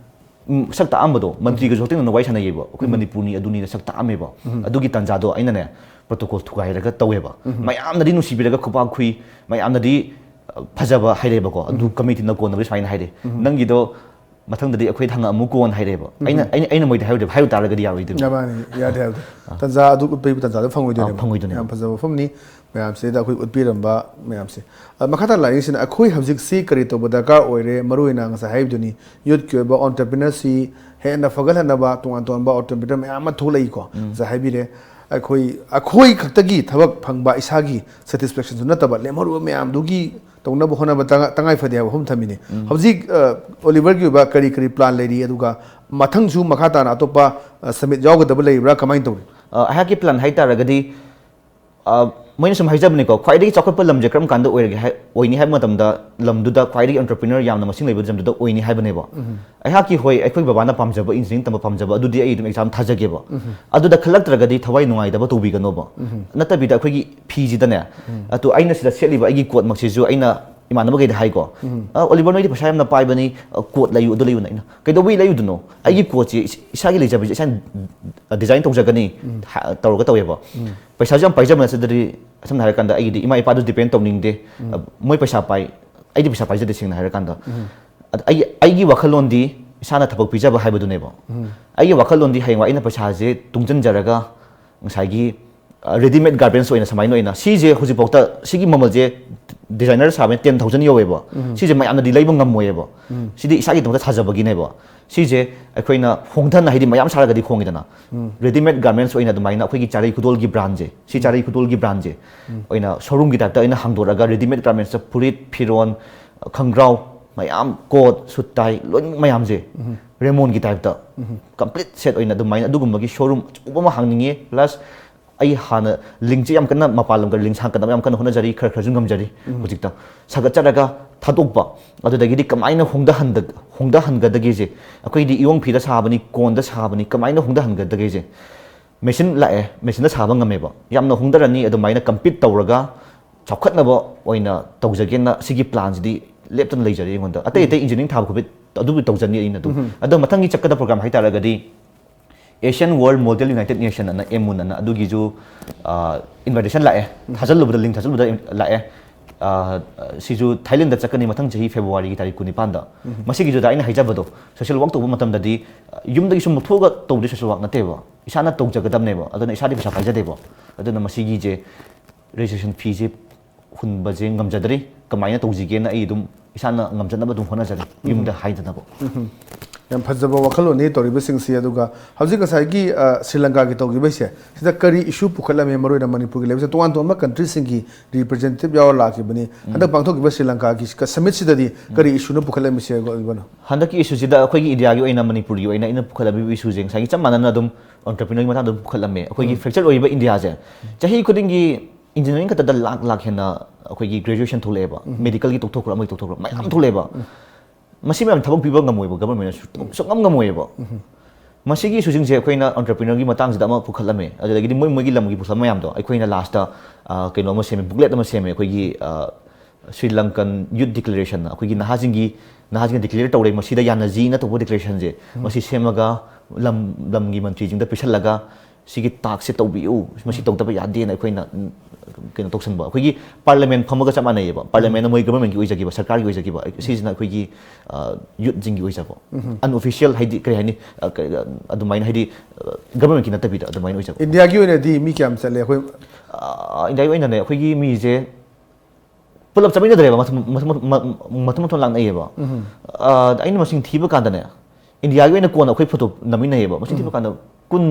ꯎꯝ, ꯁꯛ ꯇꯥꯛꯑꯝꯕꯗꯣ, ꯃꯟꯇ꯭ꯔꯤꯒꯁꯨ ꯍꯛꯊꯦꯡꯅꯅ ꯋꯥꯔꯤ ꯁꯥꯟꯅꯩꯌꯦꯕ꯫ "ꯑꯩꯈꯣꯏ ꯃꯅꯤꯄꯨꯔꯅꯤ, ꯑꯗꯨꯅꯤꯅ" ꯁꯛ ꯇꯥꯛꯑꯝꯃꯦꯕ꯫ ꯑꯗꯨꯒꯤ ꯇꯥꯟꯖꯥꯗꯣ ꯑꯩꯅꯅꯦ, protocol ꯊꯨꯒꯥꯏꯔꯒ ꯇꯧꯋꯦꯕ꯫ ꯃꯌꯥꯝꯅꯗꯤ ꯅꯨꯡꯁꯤꯕꯤꯔꯒ ꯈꯨꯄꯥꯛ ꯈꯨꯏ, ꯃꯌꯥꯝꯅꯗꯤ, ꯑ, ꯐꯖꯕ ꯍꯥꯏꯔꯦꯕꯀꯣ꯫ ꯑꯗꯨ committee ꯅ ꯀꯣꯟꯅꯕꯗꯤ ꯁꯨꯃꯥꯏꯅ ꯍꯥꯏꯔꯦ, "ꯅꯪꯒꯤꯗꯣ ꯃꯊꯪꯗꯗꯤ ꯑꯩꯈꯣꯏꯗ ꯍꯪꯉꯛꯑꯝꯃꯨꯀꯣꯅ" ꯍꯥꯏꯔꯦꯕ꯫ ꯑꯩꯅ, ꯑꯩꯅ, ꯑꯩꯅ ꯃꯣꯏꯗ ꯍꯥꯏꯔꯨꯗꯦꯕ, ꯍꯥꯏꯔꯨ ꯇꯥꯔꯒꯗꯤ ꯌꯥꯔꯣꯏꯗꯣꯏꯅꯦꯕ꯫ ꯌꯥꯝ ꯃꯥꯅꯤ, ꯌꯥꯗꯦ ꯍꯥꯏꯕꯗꯣ꯫ ꯇꯥꯟꯖꯥ ꯑꯗꯨ ꯎꯠꯄꯒꯤ ꯇꯥꯟꯖꯥꯗꯣ ꯐꯪꯉꯣꯏꯗꯣꯏꯅꯦꯕ꯫ ꯑꯥ, ꯐꯪꯉꯣꯏꯗꯣꯏꯅꯦꯕ꯫ ꯌꯥꯝ ꯐꯖꯕ ꯋꯥꯐꯝꯅꯤ꯫ ꯃꯌꯥꯝꯁꯤꯗ ꯑꯩꯈꯣꯏ ꯎꯠꯄꯤꯔꯝꯕ ꯃꯌꯥꯝꯁꯦ꯫ ꯑ, ꯃꯈꯥ ꯇꯥꯅ ꯂꯥꯛꯏꯁꯤꯅ, "ꯑꯩꯈꯣꯏ ꯍꯧꯖꯤꯛꯁꯤ ꯀꯔꯤ ꯇꯧꯕ ꯗꯔꯀꯥꯔ ꯑꯣꯏꯔꯦ?" ꯃꯔꯨꯑꯣꯏꯅ ꯉꯁꯥꯏ ꯍꯥꯏꯕꯗꯨꯅꯤ, youth ꯀꯤ ꯑꯣꯏꯕ entrepreneur ꯁꯤ ꯍꯦꯟꯅ ꯐꯒꯠꯍꯟꯅꯕ ꯇꯣꯉꯥꯟ ꯇꯣꯉꯥꯟꯕ entrepreneur ꯃꯌꯥꯝ ꯑꯃ ꯊꯣꯛꯂꯛꯏꯀꯣ꯫ ꯉꯁꯥꯏ ꯍꯥꯏꯕꯤꯔꯦ꯫ ꯑꯩꯈꯣꯏ ꯑꯩꯈꯣꯏ ꯈꯛꯇꯒꯤ ꯊꯕꯛ ꯐꯪꯕ, ꯏꯁꯥꯒꯤ ꯁꯦꯇꯤꯁꯐꯦꯛꯁꯟꯁꯨ ꯅꯠꯇꯕ, ꯂꯦꯝꯍꯧꯔꯤꯕ ꯃꯌꯥꯝꯗꯨꯒꯤ ꯇꯧꯅꯕ ꯍꯣꯠꯅꯕ ꯇꯉꯥꯏ ꯐꯗꯦ ꯍꯥꯏꯕ ꯋꯥꯐꯝ ꯊꯝꯃꯤꯅꯤ꯫ ꯍꯧꯖꯤꯛ ꯑꯣꯂꯤꯚꯔꯒꯤ ꯑꯣꯏꯕ ꯀꯔꯤ ꯀꯔꯤ ꯄ꯭ꯂꯥꯟ ꯂꯩꯔꯤ, ꯑꯗꯨꯒ ꯃꯊꯪꯁꯨ ꯃꯈꯥ ꯇꯥꯅ ꯑꯇꯣꯞꯄ ꯁꯃꯤꯠ ꯌꯥꯎꯒꯗꯕ ꯂꯩꯕ꯭ꯔꯥ, ꯀꯃꯥꯏꯅ ꯇꯧꯔꯤ? ꯑꯩꯍꯥꯛꯀꯤ ꯄ꯭ꯂꯥꯟ ꯍꯥꯏꯇꯥꯔꯒꯗꯤ, ꯃꯣꯏꯅ ꯁꯨꯝ ꯍꯥꯏꯖꯕꯅꯤꯀꯣ, ꯈ꯭ꯋꯥꯏꯗꯒꯤ ꯆꯥꯎꯈꯠꯄ ꯂꯝꯁꯦ ꯀꯔꯝ ꯀꯥꯟꯗ ꯑꯣꯏꯔꯒꯦ ꯍꯥꯏ ꯑꯣꯏꯅꯤ ꯍꯥꯏꯕ ꯃꯇꯝꯗ, ꯂꯝꯗꯨꯗ ꯈ꯭ꯋꯥꯏꯗꯒꯤ ꯑꯣꯟꯇꯔꯄ꯭ꯔꯤꯅꯔ ꯌꯥꯝꯅ ꯃꯁꯤꯡ ꯂꯩꯕ ꯂꯝꯗꯨꯗ ꯑꯣꯏꯅꯤ ꯍꯥꯏꯕꯅꯦꯕ꯫ ꯑꯩꯍꯥꯛꯀꯤ, ꯍꯣꯏ, ꯑꯩꯈꯣꯏ ꯕꯕꯥꯅ ꯄꯥꯝꯖꯕ, ꯏꯟꯖꯤꯅꯤꯌꯥꯔꯤꯡ ꯇꯝꯕ ꯄꯥꯝꯖꯕ, ꯑꯗꯨꯗꯤ ꯑꯩ ꯑꯗꯨꯝ ꯑꯦꯛꯖꯥꯝ ꯊꯥꯖꯒꯦꯕ꯫ ꯑꯗꯨꯗ ꯈꯜꯂꯛꯇ꯭ꯔꯒꯗꯤ ꯊꯋꯥꯏ ꯅꯨꯡꯉꯥꯏꯇꯕ ꯇꯧꯕꯤꯒꯅꯣꯕ꯫ ꯅꯠꯇꯕꯤꯗ ꯑꯩꯈꯣꯏꯒꯤ ꯐꯤꯁꯤꯗꯅꯦ, ꯑꯗꯨ ꯑꯩꯅ ꯁꯤꯗ ꯁꯦꯠꯂꯤꯕ ꯑꯩꯒꯤ ꯀꯣꯠꯃꯛꯁꯤꯁꯨ ꯑꯩꯅ ꯏꯃꯥꯟꯅꯕꯈꯩꯗ ꯍꯥꯏꯀꯣ, "ꯑ, ꯑꯣꯂꯤꯚꯔ, ꯅꯣꯏꯗꯤ ꯄꯩꯁꯥ ꯌꯥꯝꯅ ꯄꯥꯏꯕꯅꯤ, ꯑ, ꯀꯣꯠ ꯂꯩꯌꯨ, ꯑꯗꯨ ꯂꯩꯌꯨꯅ", ꯑꯩꯅ, "ꯀꯩꯗꯧꯕꯩ ꯂꯩꯌꯨꯗꯨꯅꯣ? ꯑꯩꯒꯤ ꯀꯣꯠꯁꯤ ꯏꯁ-, ꯏꯁꯥꯒꯤ ꯂꯩꯖꯕꯁꯤ ꯏꯁꯥꯅ ꯗꯤꯖꯥꯏꯟ ꯇꯧꯖꯒꯅꯤ", ꯍꯥ-, ꯇꯧꯔꯒ ꯇꯧꯋꯦꯕ꯫ ꯄꯩꯁꯥꯁꯨ ꯌꯥꯝ ꯄꯥꯏꯖꯕ ꯅꯠꯆꯗ꯭ꯔꯤ, ꯁꯝꯅ ꯍꯥꯏꯔꯀꯥꯟꯗ ꯑꯩꯒꯤꯗꯤ ꯏꯃꯥ ꯏꯄꯥꯗꯨ ꯗꯤꯄꯦꯟ ꯇꯧꯅꯤꯡꯗꯦ꯫ ꯑ, ꯃꯣꯏ ꯄꯩꯁꯥ ꯄꯥꯏ, ꯑꯩꯗꯤ ꯄꯩꯁꯥ ꯄꯥꯏꯖꯗꯦ, ꯁꯦꯡꯅ ꯍꯥꯏꯔꯀꯥꯟꯗ꯫ ꯑꯗ ꯑꯩꯒꯤ, ꯑꯩꯒꯤ ꯋꯥꯈꯜꯂꯣꯟꯗꯤ ꯏꯁꯥꯅ ꯊꯕꯛ ꯄꯤꯖꯕ ꯍꯥꯏꯕꯗꯨꯅꯦꯕ꯫ ꯑꯩꯒꯤ ꯋꯥꯈꯜꯂꯣꯟꯗꯤ ꯍꯌꯦꯡꯋꯥꯏ ꯑꯩꯅ ꯄꯩꯁꯥꯁꯦ ꯇꯨꯡꯁꯤꯟꯖꯔꯒ ꯉꯁꯥꯏꯒꯤ, ꯑ, ꯔꯦꯗꯤꯃꯦꯗ ꯒꯥꯔꯃꯦꯟꯁ ꯑꯣꯏꯅ ꯁꯨꯃꯥꯏꯅ ꯑꯣꯏꯅ ꯁꯤꯁꯦ ꯍꯧꯖꯤꯛꯐꯥꯎꯗ ꯁꯤꯒꯤ ꯃꯃꯜꯁꯦ ꯗꯤꯖꯥꯏꯅꯔ ꯁꯥꯕꯅ ꯇꯦꯟ ꯊꯥꯎꯖꯟ ꯌꯧꯋꯦꯕ꯫ ꯁꯤꯁꯦ ꯃꯌꯥꯝꯅꯗꯤ ꯂꯩꯕ ꯉꯝꯃꯣꯏꯌꯦꯕ꯫ ꯁꯤꯗꯤ ꯏꯁꯥꯒꯤꯗꯃꯛꯇ ꯁꯥꯖꯕꯒꯤꯅꯦꯕ꯫ ꯁꯤꯁꯦ ꯑꯩꯈꯣꯏꯅ ꯍꯣꯡꯊꯅ, ꯍꯥꯏꯗꯤ ꯃꯌꯥꯝ ꯁꯥꯔꯒꯗꯤ ꯍꯣꯡꯉꯤꯗꯅ, ꯔꯦꯗꯤꯃꯦꯗ ꯒꯥꯔꯃꯦꯟꯁ ꯑꯣꯏꯅ ꯑꯗꯨꯃꯥꯏꯅ ꯑꯩꯈꯣꯏꯒꯤ ꯆꯥꯔꯩ ꯈꯨꯗꯣꯜꯒꯤ ꯕ꯭ꯔꯥꯟꯁꯦ, ꯁꯤ ꯆꯥꯔꯩ ꯈꯨꯗꯣꯜꯒꯤ ꯕ꯭ꯔꯥꯟꯁꯦ ꯑꯣꯏꯅ ꯁꯣꯔꯨꯝꯒꯤ ꯇꯥꯏꯞꯇ ꯑꯩꯅ ꯍꯥꯡꯗꯣꯔꯛꯑꯒ ꯔꯦꯗꯤꯃꯦꯗ ꯒꯥꯔꯃꯦꯟꯁꯇ ꯐꯨꯔꯤꯠ, ꯐꯤꯔꯣꯟ, ꯈꯪꯒ꯭ꯔꯥꯎ ꯃꯌꯥꯝ, ꯀꯣꯠ, ꯁꯨꯠ, ꯇꯥꯏ, ꯂꯣꯏꯅꯃꯛ ꯃꯌꯥꯝꯁꯦ ꯔꯦꯃꯣꯟꯒꯤ ꯇꯥꯏꯞꯇ ꯀꯝꯄ꯭ꯂꯤꯠ ꯁꯦꯠ ꯑꯣꯏꯅ ꯑꯗꯨꯃꯥꯏꯅ ꯑꯗꯨꯒꯨꯝꯕꯒꯤ ꯁꯣꯔꯨꯝ ꯑꯆꯧꯕ ꯑꯃ ꯍꯥꯡꯅꯤꯡꯉꯦ꯫ ꯄ꯭ꯂꯁ ꯑꯩ ꯍꯥꯟꯅ ꯂꯤꯡꯁꯦ ꯌꯥꯝ ꯀꯟꯅ, ꯃꯄꯥꯟ ꯂꯝꯒ ꯂꯤꯡ ꯁꯥꯡꯒꯠꯅꯕ ꯌꯥꯝ ꯀꯟꯅ ꯍꯣꯠꯅꯖꯔꯤ, ꯈꯔ ꯈꯔꯁꯨ ꯉꯝꯖꯔꯤ꯫ ꯍꯧꯖꯤꯛꯇ ꯁꯥꯒꯠꯆꯔꯒ ꯊꯥꯗꯣꯛꯄ, ꯑꯗꯨꯗꯒꯤꯗꯤ ꯀꯃꯥꯏꯅ ꯍꯣꯡꯗꯍꯟꯗ-, ꯍꯣꯡꯗꯍꯟꯒꯗꯒꯦꯁꯦ, ꯑꯩꯈꯣꯏꯗꯤ ꯏꯌꯣꯡ ꯐꯤꯗ ꯁꯥꯕꯅꯤ, ꯀꯣꯟꯗ ꯁꯥꯕꯅꯤ, ꯀꯃꯥꯏꯅ ꯍꯣꯡꯗꯍꯟꯒꯗꯒꯦꯁꯦ꯫ ꯃꯦꯆꯤꯟ ꯂꯥꯛꯑꯦ, ꯃꯦꯆꯤꯟꯗ ꯁꯥꯕ ꯉꯝꯃꯦꯕ, ꯌꯥꯝꯅ ꯍꯣꯡꯗꯔꯅꯤ, ꯑꯗꯨꯃꯥꯏꯅ ꯀꯝꯄꯤꯠ ꯇꯧꯔꯒ ꯆꯥꯎꯈꯠꯅꯕ ꯑꯣꯏꯅ ꯇꯧꯖꯒꯦꯅ ꯁꯤꯒꯤ ꯄ꯭ꯂꯥꯟꯁꯤꯗꯤ ꯂꯦꯞꯇꯅ ꯂꯩꯖꯔꯤ ꯑꯩꯉꯣꯟꯗ꯫ ꯑꯇꯩ ꯑꯇꯩ ꯏꯟꯖꯤꯅꯤꯌꯥꯔꯤꯡ ꯊꯥꯕ ꯈꯣꯠꯄ ꯑꯗꯨꯕꯨ ꯇꯧꯖꯅꯤ ꯑꯩꯅ ꯑꯗꯨꯝ꯫ ꯑꯗꯣ ꯃꯊꯪꯒꯤ ꯆꯠꯀꯗꯕ ꯄ꯭ꯔꯣꯒ꯭ꯔꯥꯝ ꯍꯥꯏꯇꯥꯔꯒꯗꯤ, Asian World Model United Nation ꯑꯅ, ꯑꯦꯝ ꯌꯨ ꯑꯦꯟ ꯑꯅ, ꯑꯗꯨꯒꯤꯁꯨ, ꯑ, ꯏꯟꯚꯥꯏꯇꯦꯁꯟ ꯂꯥꯛꯑꯦ, ꯊꯥꯖꯤꯜꯂꯨꯕꯗ, ꯂꯤꯡ ꯊꯥꯖꯤꯜꯂꯨꯕꯗ ꯂꯥꯛꯑꯦ꯫ ꯑ, ꯁꯤꯁꯨ ꯊꯥꯏꯂꯦꯟꯗ ꯆꯠꯀꯅꯤ ꯃꯊꯪ ꯆꯍꯤ ꯐꯦꯕ꯭ꯔꯨꯋꯥꯔꯤꯒꯤ ꯇꯥꯔꯤꯛ ꯀꯨꯟꯅꯤꯄꯥꯟꯗ꯫ ꯃꯁꯤꯒꯤꯗꯨꯗ ꯑꯩꯅ ꯍꯥꯏꯖꯕꯗꯣ, ꯁꯣꯁꯤꯌꯦꯜ ꯋꯥꯔꯛ ꯇꯧꯕ ꯃꯇꯝꯗꯗꯤ, ꯑ, ꯌꯨꯝꯗꯒꯤ ꯁꯨꯝ ꯊꯣꯛꯑꯒ ꯇꯧꯕꯗꯤ ꯁꯣꯁꯤꯌꯦꯜ ꯋꯥꯔꯛ ꯅꯠꯇꯦꯕ, ꯏꯁꯥꯅ ꯇꯧꯖꯒꯗꯕꯅꯦꯕ꯫ ꯑꯗꯨꯅ ꯏꯁꯥꯗꯤ ꯄꯩꯁꯥ ꯄꯥꯏꯖꯗꯦꯕ꯫ ꯑꯗꯨꯅ ꯃꯁꯤꯒꯤꯁꯦ ꯔꯦꯖꯤꯁꯇ꯭ꯔꯦꯁꯟ ꯐꯤꯁꯦ ꯍꯨꯟꯕꯁꯦ ꯉꯝꯖꯗ꯭ꯔꯤ꯫ ꯀꯃꯥꯏꯅ ꯇꯧꯁꯤꯒꯦꯅ ꯑꯩ ꯑꯗꯨꯝ ꯏꯁꯥꯅ ꯉꯝꯖꯅꯕ ꯑꯗꯨꯝ ꯍꯣꯠꯅꯖꯔꯤ, ꯌꯨꯝꯗ ꯍꯥꯏꯗꯅꯕ꯫ ꯌꯥꯝ ꯐꯖꯕ ꯋꯥꯈꯜꯂꯣꯟꯅꯤ ꯇꯧꯔꯤꯕꯁꯤꯡꯁꯤ꯫ ꯑꯗꯨꯒ ꯍꯧꯖꯤꯛ ꯉꯁꯥꯏꯒꯤ, ꯑ, ꯁ꯭ꯔꯤ ꯂꯪꯀꯥꯒꯤ ꯇꯧꯈꯤꯕꯁꯦ, ꯁꯤꯗ ꯀꯔꯤ issue ꯄꯨꯈꯠꯂꯝꯃꯤ? ꯃꯔꯨꯑꯣꯏꯅ ꯃꯅꯤꯄꯨꯔꯒꯤ ꯂꯩꯕꯁꯦ, ꯇꯣꯉꯥꯟ ꯇꯣꯉꯥꯟꯕ countryꯁꯤꯡꯒꯤ representative ꯌꯥꯎꯔ ꯂꯥꯛꯈꯤꯕꯅꯤ꯫ ꯎꯝ꯫ ꯍꯟꯗꯛ ꯄꯥꯡꯊꯣꯛꯈꯤꯕ ꯁ꯭ꯔꯤ ꯂꯪꯀꯥꯒꯤ ꯁ-, summitꯁꯤꯗꯗꯤ ꯎꯝ꯫ ꯀꯔꯤ issueꯅ ꯄꯨꯈꯠꯂꯝꯃꯤꯁꯦ, ꯑꯣꯏꯕꯅꯣ? ꯍꯟꯗꯛꯀꯤ issueꯁꯤꯗ ꯑꯩꯈꯣꯏꯒꯤ ꯏꯟꯗꯤꯌꯥꯒꯤ ꯑꯣꯏꯅ, ꯃꯅꯤꯄꯨꯔꯒꯤ ꯑꯣꯏꯅ ꯑꯩꯅ ꯄꯨꯈꯠꯂꯝꯃꯤꯕ issueꯁꯦ ꯉꯁꯥꯏꯒꯤ ꯆꯞ ꯃꯥꯟꯅꯅ ꯑꯗꯨꯝ entrepreneurꯒꯤ ꯃꯇꯥꯡꯗ ꯑꯗꯨꯝ ꯄꯨꯈꯠꯂꯝꯃꯦ꯫ ꯑꯩꯈꯣꯏꯒꯤ ꯎꯝ꯫ Fracture ꯑꯣꯏꯔꯤꯕ ꯏꯟꯗꯤꯌꯥꯁꯦ ꯆꯍꯤ ꯈꯨꯗꯤꯡꯒꯤ engineering ꯈꯛꯇꯗ ꯂꯥꯛ ꯂꯥꯛ ꯍꯦꯟꯅ ꯑꯩꯈꯣꯏꯒꯤ graduation ꯊꯣꯛꯂꯛꯑꯦꯕ꯫ ꯎꯝ꯫ Medicalꯒꯤ ꯇꯣꯛꯊꯣꯛꯈ꯭ꯔꯣ, ꯑꯃꯒꯤ ꯇꯣꯛꯊꯣꯛꯈ꯭ꯔꯣ, ꯃꯌꯥꯝ ꯎꯝ꯫ ꯊꯣꯛꯂꯛꯑꯦꯕ꯫ ꯎꯝ꯫ ꯃꯁꯤ ꯃꯌꯥꯝ ꯊꯕꯛ ꯄꯤꯕ ꯉꯝꯃꯣꯏꯕ governmentꯅ ꯁꯨ-, ꯁꯨꯡꯉꯝ ꯉꯝꯃꯣꯏꯕ꯫ ꯎꯝ꯫ ꯃꯁꯤꯒꯤ issueꯁꯤꯡꯁꯦ ꯑꯩꯈꯣꯏꯅ entrepreneurꯒꯤ ꯃꯇꯥꯡꯁꯤꯗ ꯑꯃ ꯄꯨꯈꯠꯂꯝꯃꯦ꯫ ꯑꯗꯨꯗꯒꯤꯗꯤ ꯃꯣꯏ, ꯃꯣꯏꯒꯤ ꯂꯝꯒꯤ ꯄꯨꯈꯠꯂꯝꯕ ꯃꯌꯥꯝꯗꯣ ꯑꯩꯈꯣꯏꯅ lastꯇ, ꯑ, ꯀꯩꯅꯣ ꯑꯃ ꯁꯦꯝꯃꯦ, booklet ꯑꯃ ꯁꯦꯝꯃꯦ꯫ ꯑꯩꯈꯣꯏꯒꯤ, ꯑ, Sri Lankan Youth Declarationꯅ ꯑꯩꯈꯣꯏꯒꯤ ꯅꯍꯥꯁꯤꯡꯒꯤ, ꯅꯍꯥꯁꯤꯡꯅ declare ꯇꯧꯔꯦ, ꯃꯁꯤꯗ ꯌꯥꯅꯁꯤꯅ ꯇꯧꯕ declarationꯁꯦ, ꯎꯝ꯫ ꯃꯁꯤ ꯁꯦꯝꯃꯒ ꯂꯝ, ꯂꯝꯒꯤ ꯃꯟꯇ꯭ꯔꯤꯁꯤꯡꯗ ꯄꯤꯁꯜꯂꯒ ꯁꯤꯒꯤ taskꯁꯦ ꯇꯧꯕꯤꯌꯨ, ꯃꯁꯤ ꯎꯝ꯫ ꯇꯧꯗꯕ ꯌꯥꯗꯦꯅ ꯑꯩꯈꯣꯏꯅ, ꯎꯝ, ꯀꯩꯅꯣ ꯇꯧꯁꯟꯕ꯫ ꯑꯩꯈꯣꯏꯒꯤ parliament ꯐꯝꯕꯒ ꯆꯞ ꯃꯥꯟꯅꯩꯌꯦꯕ꯫ Parliamentꯅ ꯎꯝ꯫ ꯃꯣꯏ governmentꯀꯤ ꯑꯣꯏꯖꯈꯤꯕ, ꯁꯔꯀꯥꯔꯒꯤ ꯑꯣꯏꯖꯈꯤꯕ, ꯁꯤꯁꯤꯅ ꯑꯩꯈꯣꯏꯒꯤ, ꯑ, youthꯁꯤꯡꯒꯤ ꯑꯣꯏꯖꯕ꯫ ꯎꯝ꯫ Unofficial ꯍꯥꯏꯗꯤ ꯀꯔꯤ ꯍꯥꯏꯅꯤ? ꯑ, ꯀ-, ꯑ, ꯑꯗꯨꯃꯥꯏꯅ ꯍꯥꯏꯗꯤ, ꯑ, governmentꯀꯤ ꯅꯠꯇꯕꯤꯗ ꯑꯗꯨꯃꯥꯏꯅ ꯑꯣꯏꯖꯕ꯫ ꯏꯟꯗꯤꯌꯥꯒꯤ ꯑꯣꯏꯅꯗꯤ ꯃꯤ ꯀꯌꯥꯝ ꯆꯠꯂꯦ? ꯑꯩꯈꯣꯏ ꯑ, ꯏꯟꯗꯤꯌꯥꯒꯤ ꯑꯣꯏꯅꯅꯦ, ꯑꯩꯈꯣꯏꯒꯤ ꯃꯤꯁꯦ ꯄꯨꯂꯞ ꯆꯠꯃꯤꯟꯅꯗ꯭ꯔꯦꯕ, ꯃꯊꯟ, ꯃꯊꯟ, ꯃꯊꯟ, ꯃꯊꯟ, ꯃꯊꯟ ꯂꯥꯛꯅꯩꯌꯦꯕ꯫ ꯎꯝ꯫ ꯑ, ꯑꯩꯅ ꯃꯁꯤꯡ ꯊꯤꯕ ꯀꯥꯟꯗꯅꯦ, ꯏꯟꯗꯤꯌꯥꯒꯤ ꯑꯣꯏꯅ ꯀꯣꯟꯅ ꯑꯩꯈꯣꯏ photo ꯅꯝꯃꯤꯟꯅꯩꯌꯦꯕ, ꯃꯁꯤꯡ ꯊꯤꯕ ꯎꯝ꯫ ꯀꯥꯟꯗ ꯀꯨꯟ,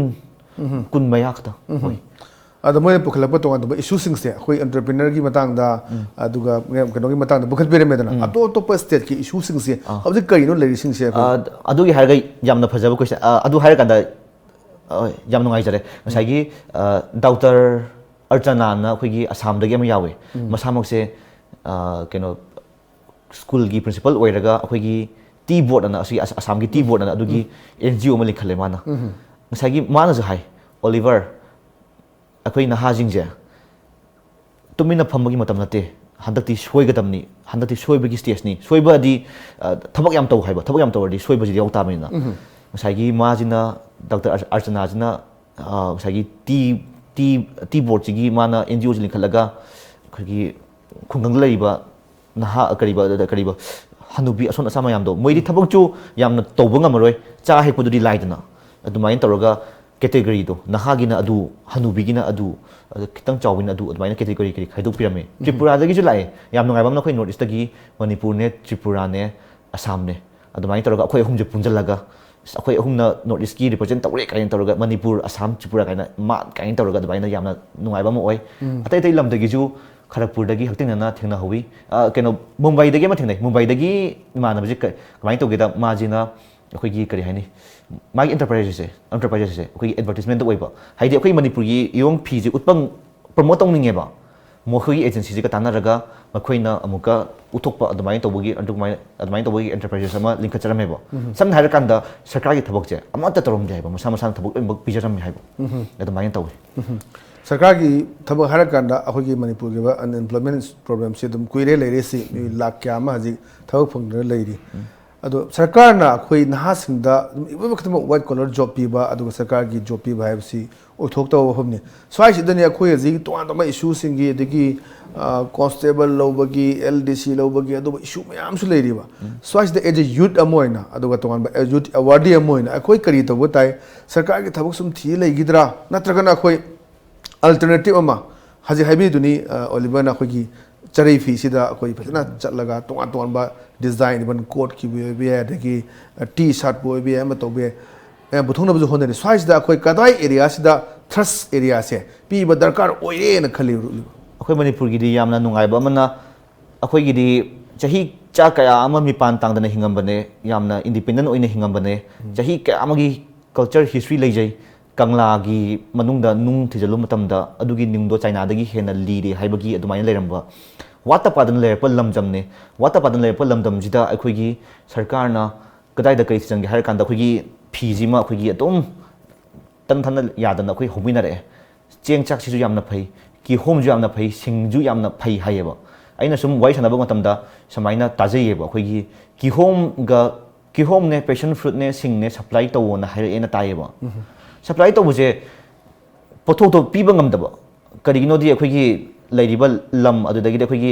ꯎꯝ꯫ ꯀꯨꯟ ꯃꯌꯥ ꯈꯛꯇ ꯎꯝ꯫ ꯑꯣꯏ꯫ ꯑꯗꯣ ꯃꯣꯏꯅ ꯄꯨꯈꯠꯂꯛꯄ ꯇꯣꯉꯥꯟ ꯇꯣꯉꯥꯟꯕ issueꯁꯤꯡꯁꯦ, ꯑꯩꯈꯣꯏ entrepreneurꯒꯤ ꯃꯇꯥꯡꯗ, ꯎꯝ꯫ ꯑꯗꯨꯒ ꯀꯩꯅꯣꯒꯤ ꯃꯇꯥꯡꯗ ꯄꯨꯈꯠꯄꯤꯔꯝꯃꯦꯗꯅ, ꯎꯝ꯫ ꯑꯇꯣꯞ ꯑꯇꯣꯞꯄ stateꯀꯤ issueꯁꯤꯡꯁꯦ ꯑꯥ꯫ ꯍꯧꯖꯤꯛ ꯀꯔꯤꯅꯣ ꯂꯩꯔꯤꯁꯤꯡꯁꯦ ꯑꯩꯈꯣꯏ? ꯑ, ꯑꯗꯨꯒꯤ ꯍꯥꯏꯔꯒ ꯌꯥꯝꯅ ꯐꯖꯕ question, ꯑ, ꯑꯗꯨ ꯍꯥꯏꯔꯀꯥꯟꯗ, ꯑ, ꯌꯥꯝ ꯅꯨꯡꯉꯥꯏꯖꯔꯦ꯫ ꯉꯁꯥꯏꯒꯤ, ꯑ, Doctor ꯑꯔꯆꯅꯥꯅ ꯑꯩꯈꯣꯏꯒꯤ ꯑꯁꯥꯝꯗꯒꯤ ꯑꯃ ꯌꯥꯎꯋꯦ꯫ ꯎꯝ꯫ ꯃꯁꯥꯃꯛꯁꯦ, ꯑ, ꯀꯩꯅꯣ, schoolꯒꯤ principal ꯑꯣꯏꯔꯒ ꯑꯩꯈꯣꯏꯒꯤ tea board ꯑꯅ, ꯑꯁꯤꯒꯤ ꯑꯁ-, ꯑꯁꯥꯝꯒꯤ tea board ꯑꯅ ꯑꯗꯨꯒꯤ ꯎꯝ꯫ NGO ꯑꯃ ꯂꯤꯡꯈꯠꯂꯦ ꯃꯥꯅ꯫ ꯎꯝ꯫ ꯉꯁꯥꯏꯒꯤ ꯃꯥꯅꯁꯨ ꯍꯥꯏ, "Oliver, ꯑꯩꯈꯣꯏ ꯅꯍꯥꯁꯤꯡꯁꯦ ꯇꯨꯃꯤꯟꯅ ꯐꯝꯕꯒꯤ ꯃꯇꯝ ꯅꯠꯇꯦ꯫ ꯍꯟꯗꯛꯇꯤ ꯁꯣꯏꯒꯗꯕꯅꯤ꯫ ꯍꯟꯗꯛꯇꯤ ꯁꯣꯏꯕꯒꯤ stageꯅꯤ꯫" ꯁꯣꯏꯕꯗꯤ, ꯑ, ꯊꯕꯛ ꯌꯥꯝ ꯇꯧ ꯍꯥꯏꯕ꯫ ꯊꯕꯛ ꯌꯥꯝ ꯇꯧꯔꯗꯤ ꯁꯣꯏꯕꯁꯤꯗꯤ ꯌꯥꯎ ꯇꯥꯕꯅꯤꯅ꯫ ꯎꯝ꯫ ꯉꯁꯥꯏꯒꯤ ꯃꯥꯁꯤꯅ, Doctor ꯑꯔ-, ꯑꯔꯆꯅꯥꯁꯤꯅ, ꯑ, ꯉꯁꯥꯏꯒꯤ tea, tea, tea boardꯁꯤꯒꯤ ꯃꯥꯅ NGOꯁꯤ ꯂꯤꯡꯈꯠꯂꯒ ꯑꯩꯈꯣꯏꯒꯤ ꯈꯨꯡꯒꯪꯗ ꯂꯩꯔꯤꯕ ꯅꯍꯥ, ꯀꯔꯤꯕ, ꯀꯔꯤꯕ, ꯍꯅꯨꯕꯤ ꯑꯁꯣꯟ ꯑꯁꯥ ꯃꯌꯥꯝꯗꯣ, ꯃꯣꯏꯗꯤ ꯊꯕꯛꯁꯨ ꯌꯥꯝꯅ ꯇꯧꯕ ꯉꯝꯃꯔꯣꯏ, ꯆꯥ ꯍꯦꯛꯄꯗꯨꯗꯤ ꯂꯥꯏꯗꯅ꯫ ꯑꯗꯨꯃꯥꯏꯅ ꯇꯧꯔꯒ categoryꯗꯣ, ꯅꯍꯥꯒꯤꯅ ꯑꯗꯨ, ꯍꯅꯨꯕꯤꯒꯤꯅ ꯑꯗꯨ, ꯑꯗ ꯈꯤꯇꯪ ꯆꯥꯎꯕꯤꯅ ꯑꯗꯨ, ꯑꯗꯨꯃꯥꯏꯅ category ꯀꯔꯤ ꯈꯥꯏꯗꯣꯛꯄꯤꯔꯝꯃꯦ꯫ ꯎꯝ꯫ ꯇ꯭ꯔꯤꯄꯨꯔꯥꯗꯒꯤꯁꯨ ꯂꯥꯛꯑꯦ꯫ ꯌꯥꯝ ꯅꯨꯡꯉꯥꯏꯕ ꯑꯃꯅ ꯑꯩꯈꯣꯏ North Eastꯇꯒꯤ ꯃꯅꯤꯄꯨꯔꯅꯦ, ꯇ꯭ꯔꯤꯄꯨꯔꯥꯅꯦ, ꯑꯁꯥꯝꯅꯦ꯫ ꯑꯗꯨꯃꯥꯏꯅ ꯇꯧꯔꯒ ꯑꯩꯈꯣꯏ ꯑꯍꯨꯝꯁꯦ ꯄꯨꯟꯁꯤꯜꯂꯒ, ꯑꯁ, ꯑꯩꯈꯣꯏ ꯑꯍꯨꯝꯅ North East ꯀꯤ represent ꯇꯧꯔꯦ ꯀꯥꯏꯅ ꯇꯧꯔꯒ, ꯃꯅꯤꯄꯨꯔ, ꯑꯁꯥꯝ, ꯇ꯭ꯔꯤꯄꯨꯔꯥ ꯀꯥꯏꯅ ꯃꯥꯟ ꯀꯥꯏꯅ ꯇꯧꯔꯒ ꯑꯗꯨꯃꯥꯏꯅ ꯌꯥꯝꯅ ꯅꯨꯡꯉꯥꯏꯕ ꯑꯃ ꯑꯣꯏ꯫ ꯑꯇꯩ ꯑꯇꯩ ꯂꯝꯗꯒꯤꯁꯨ ꯈꯔꯒꯄꯨꯔꯗꯒꯤ ꯍꯛꯊꯦꯡꯅꯅ ꯊꯦꯡꯅꯍꯧꯋꯤ꯫ ꯑ, ꯀꯩꯅꯣ, ꯃꯨꯝꯕꯥꯏꯗꯒꯤ ꯑꯃ ꯊꯦꯡꯅꯩ꯫ ꯃꯨꯝꯕꯥꯏꯗꯒꯤ ꯏꯃꯥꯟꯅꯕꯁꯦ ꯀ-, ꯀꯃꯥꯏꯅ ꯇꯧꯒꯦꯗ, ꯃꯥꯁꯤꯅ ꯑꯩꯈꯣꯏꯒꯤ, ꯀꯔꯤ ꯍꯥꯏꯅꯤ, ꯃꯥꯒꯤ enterprise ꯁꯦ, enterprise ꯁꯦ ꯑꯩꯈꯣꯏꯒꯤ advertisement ꯇ ꯑꯣꯏꯕ, ꯍꯥꯏꯗꯤ ꯑꯩꯈꯣꯏ ꯃꯅꯤꯄꯨꯔꯒꯤ ꯏꯌꯣꯡ ꯐꯤꯁꯦ ꯎꯠꯄ, promote ꯇꯧꯅꯤꯡꯉꯦꯕ, ꯃꯈꯣꯏꯒꯤ agency ꯁꯤꯒ ꯇꯥꯟꯅꯔꯒ ꯃꯈꯣꯏꯅ ꯑꯃꯨꯛꯀ ꯎꯠꯊꯣꯛꯄ, ꯑꯗꯨꯃꯥꯏꯅ ꯇꯧꯕꯒꯤ, ꯑꯗꯨꯃꯥꯏꯅ, ꯑꯗꯨꯃꯥꯏꯅ ꯇꯧꯕꯒꯤ enterprises ꯑꯃ ꯂꯤꯡꯈꯠꯆꯔꯝꯃꯦꯕ꯫ ꯁꯝꯅ ꯍꯥꯏꯔꯀꯥꯟꯗ, ꯁꯔꯀꯥꯔꯒꯤ ꯊꯕꯛꯁꯦ ꯑꯃꯠꯇ ꯇꯧꯔꯝꯗꯦ ꯍꯥꯏꯕ, ꯃꯁꯥ ꯃꯁꯥꯅ ꯊꯕꯛ ꯂꯣꯏꯅꯃꯛ ꯄꯤꯖꯔꯝꯃꯦ ꯍꯥꯏꯕ, ꯑꯗꯨꯃꯥꯏꯅ ꯇꯧꯋꯤ꯫ ꯁꯔꯀꯥꯔꯒꯤ ꯊꯕꯛ ꯍꯥꯏꯔꯀꯥꯟꯗ ꯑꯩꯈꯣꯏꯒꯤ ꯃꯅꯤꯄꯨꯔꯒꯤ ꯑꯣꯏꯕ unemployment problem ꯁꯤ ꯑꯗꯨꯝ ꯀꯨꯏꯔꯦ ꯂꯩꯔꯦ, ꯁꯤ ꯃꯤ ꯂꯥꯛ ꯀꯌꯥ ꯑꯃ ꯍꯧꯖꯤꯛ ꯊꯕꯛ ꯐꯪꯗꯅ ꯂꯩꯔꯤ꯫ ꯑꯗꯣ ꯁꯔꯀꯥꯔꯅ ꯑꯩꯈꯣꯏ ꯅꯍꯥꯁꯤꯡꯗ ꯑꯗꯨꯝ ꯏꯕ ꯈꯨꯗꯤꯡꯃꯛ white collar job ꯄꯤꯕ, ꯑꯗꯨꯒ ꯁꯔꯀꯥꯔꯒꯤ job ꯄꯤꯕ ꯍꯥꯏꯕꯁꯤ ꯑꯣꯏꯊꯣꯛꯇꯕ ꯋꯥꯐꯝꯅꯤ꯫ ꯁ꯭ꯋꯥꯏꯁꯤꯗꯅꯤ ꯑꯩꯈꯣꯏ ꯍꯧꯖꯤꯛ ꯇꯣꯉꯥꯟ ꯇꯣꯉꯥꯟꯕ issue ꯁꯤꯡꯒꯤ, ꯑꯗꯒꯤ, ꯑ, constable ꯂꯧꯕꯒꯤ, L D C ꯂꯧꯕꯒꯤ, ꯑꯗꯨꯒꯨꯝꯕ issue ꯃꯌꯥꯝꯁꯨ ꯂꯩꯔꯤꯕ꯫ ꯁ꯭ꯋꯥꯏꯁꯤꯗ as a youth ꯑꯃ ꯑꯣꯏꯅ, ꯑꯗꯨꯒ ꯇꯣꯉꯥꯟꯕ youth awardee ꯑꯃ ꯑꯣꯏꯅ ꯑꯩꯈꯣꯏ ꯀꯔꯤ ꯇꯧꯕ ꯇꯥꯏ? ꯁꯔꯀꯥꯔꯒꯤ ꯊꯕꯛ ꯁꯨꯝ ꯊꯤ ꯂꯩꯈꯤꯗ꯭ꯔꯥ? ꯅꯠꯇ꯭ꯔꯒꯅ ꯑꯩꯈꯣꯏ alternative ꯑꯃ, ꯍꯧꯖꯤꯛ ꯍꯥꯏꯕꯤꯗꯨꯅꯤ, ꯑ, ꯑꯣꯂꯤꯚꯔꯅ ꯑꯩꯈꯣꯏꯒꯤ ꯆꯔꯩ ꯐꯤꯁꯤꯗ ꯑꯩꯈꯣꯏ ꯐꯖꯅ ꯆꯠꯂꯒ ꯇꯣꯉꯥꯟ ꯇꯣꯉꯥꯟꯕ design, even coat ꯀꯤꯕꯨ ꯑꯣꯏꯕ ꯌꯥꯏ, ꯑꯗꯒꯤ, ꯑ, T shirt ꯄꯨ ꯑꯣꯏꯕ ꯌꯥꯏ, ꯑꯃ ꯇꯧꯕ ꯌꯥꯏ, ꯃꯌꯥꯝ ꯄꯨꯊꯣꯛꯅꯕꯁꯨ ꯍꯣꯠꯅꯔꯤ꯫ ꯁ꯭ꯋꯥꯏꯁꯤꯗ ꯑꯩꯈꯣꯏ ꯀꯗꯥꯏ area ꯁꯤꯗ thrust area ꯁꯦ ꯄꯤꯕ ꯗꯔꯀꯥꯔ ꯑꯣꯏꯔꯦꯅ ꯈꯜꯂꯤ, ꯑꯣꯂꯤꯚꯔ? ꯑꯩꯈꯣꯏ ꯃꯅꯤꯄꯨꯔꯒꯤꯗꯤ ꯌꯥꯝꯅ ꯅꯨꯡꯉꯥꯏꯕ ꯑꯃꯅ, ꯑꯩꯈꯣꯏꯒꯤꯗꯤ ꯆꯍꯤ ꯆꯥ ꯀꯌꯥ ꯑꯃ ꯃꯤꯄꯥꯟ ꯇꯥꯡꯗꯅ ꯍꯤꯡꯉꯝꯕꯅꯦ, ꯌꯥꯝꯅ independent ꯑꯣꯏꯅ ꯍꯤꯡꯉꯝꯕꯅꯦ꯫ ꯆꯍꯤ ꯀꯌꯥ ꯑꯃꯒꯤ culture history ꯂꯩꯖꯩ꯫ ꯀꯪꯂꯥꯒꯤ ꯃꯅꯨꯡꯗ ꯅꯨꯡ ꯊꯤꯖꯤꯜꯂꯨꯕ ꯃꯇꯝꯗ, ꯑꯗꯨꯒꯤ ꯅꯨꯡꯗꯣ ꯆꯥꯏꯅꯥꯗꯒꯤ ꯍꯦꯟꯅ ꯂꯤꯔꯦ ꯍꯥꯏꯕꯒꯤ ꯑꯗꯨꯃꯥꯏꯅ ꯂꯩꯔꯝꯕ, ꯋꯥꯠꯇ ꯄꯥꯗꯅ ꯂꯩꯔꯛꯄ ꯂꯝꯗꯝꯅꯦ꯫ ꯋꯥꯠꯇ ꯄꯥꯗꯅ ꯂꯩꯔꯛꯄ ꯂꯝꯗꯝꯁꯤꯗ ꯑꯩꯈꯣꯏꯒꯤ ꯁꯔꯀꯥꯔꯅ ꯀꯗꯥꯏꯗ ꯀꯔꯤ ꯊꯤꯖꯤꯟꯒꯦ ꯍꯥꯏꯔ ꯀꯥꯟꯗ, ꯑꯩꯈꯣꯏꯒꯤ ꯐꯤꯁꯤꯃ ꯑꯩꯈꯣꯏꯒꯤ ꯑꯗꯨꯝ ꯇꯟ ꯊꯟꯅ ꯌꯥꯗꯅ ꯑꯩꯈꯣꯏ ꯍꯧꯃꯤꯟꯅꯔꯛꯑꯦ꯫ ꯆꯦꯡ ꯆꯥꯛꯁꯤꯁꯨ ꯌꯥꯝꯅ ꯐꯩ, ꯀꯤꯍꯣꯝꯁꯨ ꯌꯥꯝꯅ ꯐꯩ, ꯁꯤꯡꯁꯨ ꯌꯥꯝꯅ ꯐꯩ ꯍꯥꯏꯌꯦꯕ꯫ ꯑꯩꯅ ꯁꯨꯝ ꯋꯥꯔꯤ ꯁꯥꯟꯅꯕ ꯃꯇꯝꯗ ꯁꯨꯃꯥꯏꯅ ꯇꯥꯖꯩꯌꯦꯕ, ꯑꯩꯈꯣꯏꯒꯤ ꯀꯤꯍꯣꯝꯒ, ꯀꯤꯍꯣꯝꯅꯦ, passion fruitꯅꯦ, ꯁꯤꯡꯅꯦ supply ꯇꯧꯋꯣꯅ ꯍꯥꯏꯔꯛꯑꯦꯅ ꯇꯥꯏꯌꯦꯕ꯫ Supply ꯇꯧꯕꯁꯦ ꯄꯣꯠꯊꯣꯛꯇꯣ ꯄꯤꯕ ꯉꯝꯗꯕ꯫ ꯀꯔꯤꯒꯤꯅꯣꯗꯤ ꯑꯩꯈꯣꯏꯒꯤ ꯂꯩꯔꯤꯕ ꯂꯝ ꯑꯗꯨꯗꯒꯤꯗꯤ ꯑꯩꯈꯣꯏꯒꯤ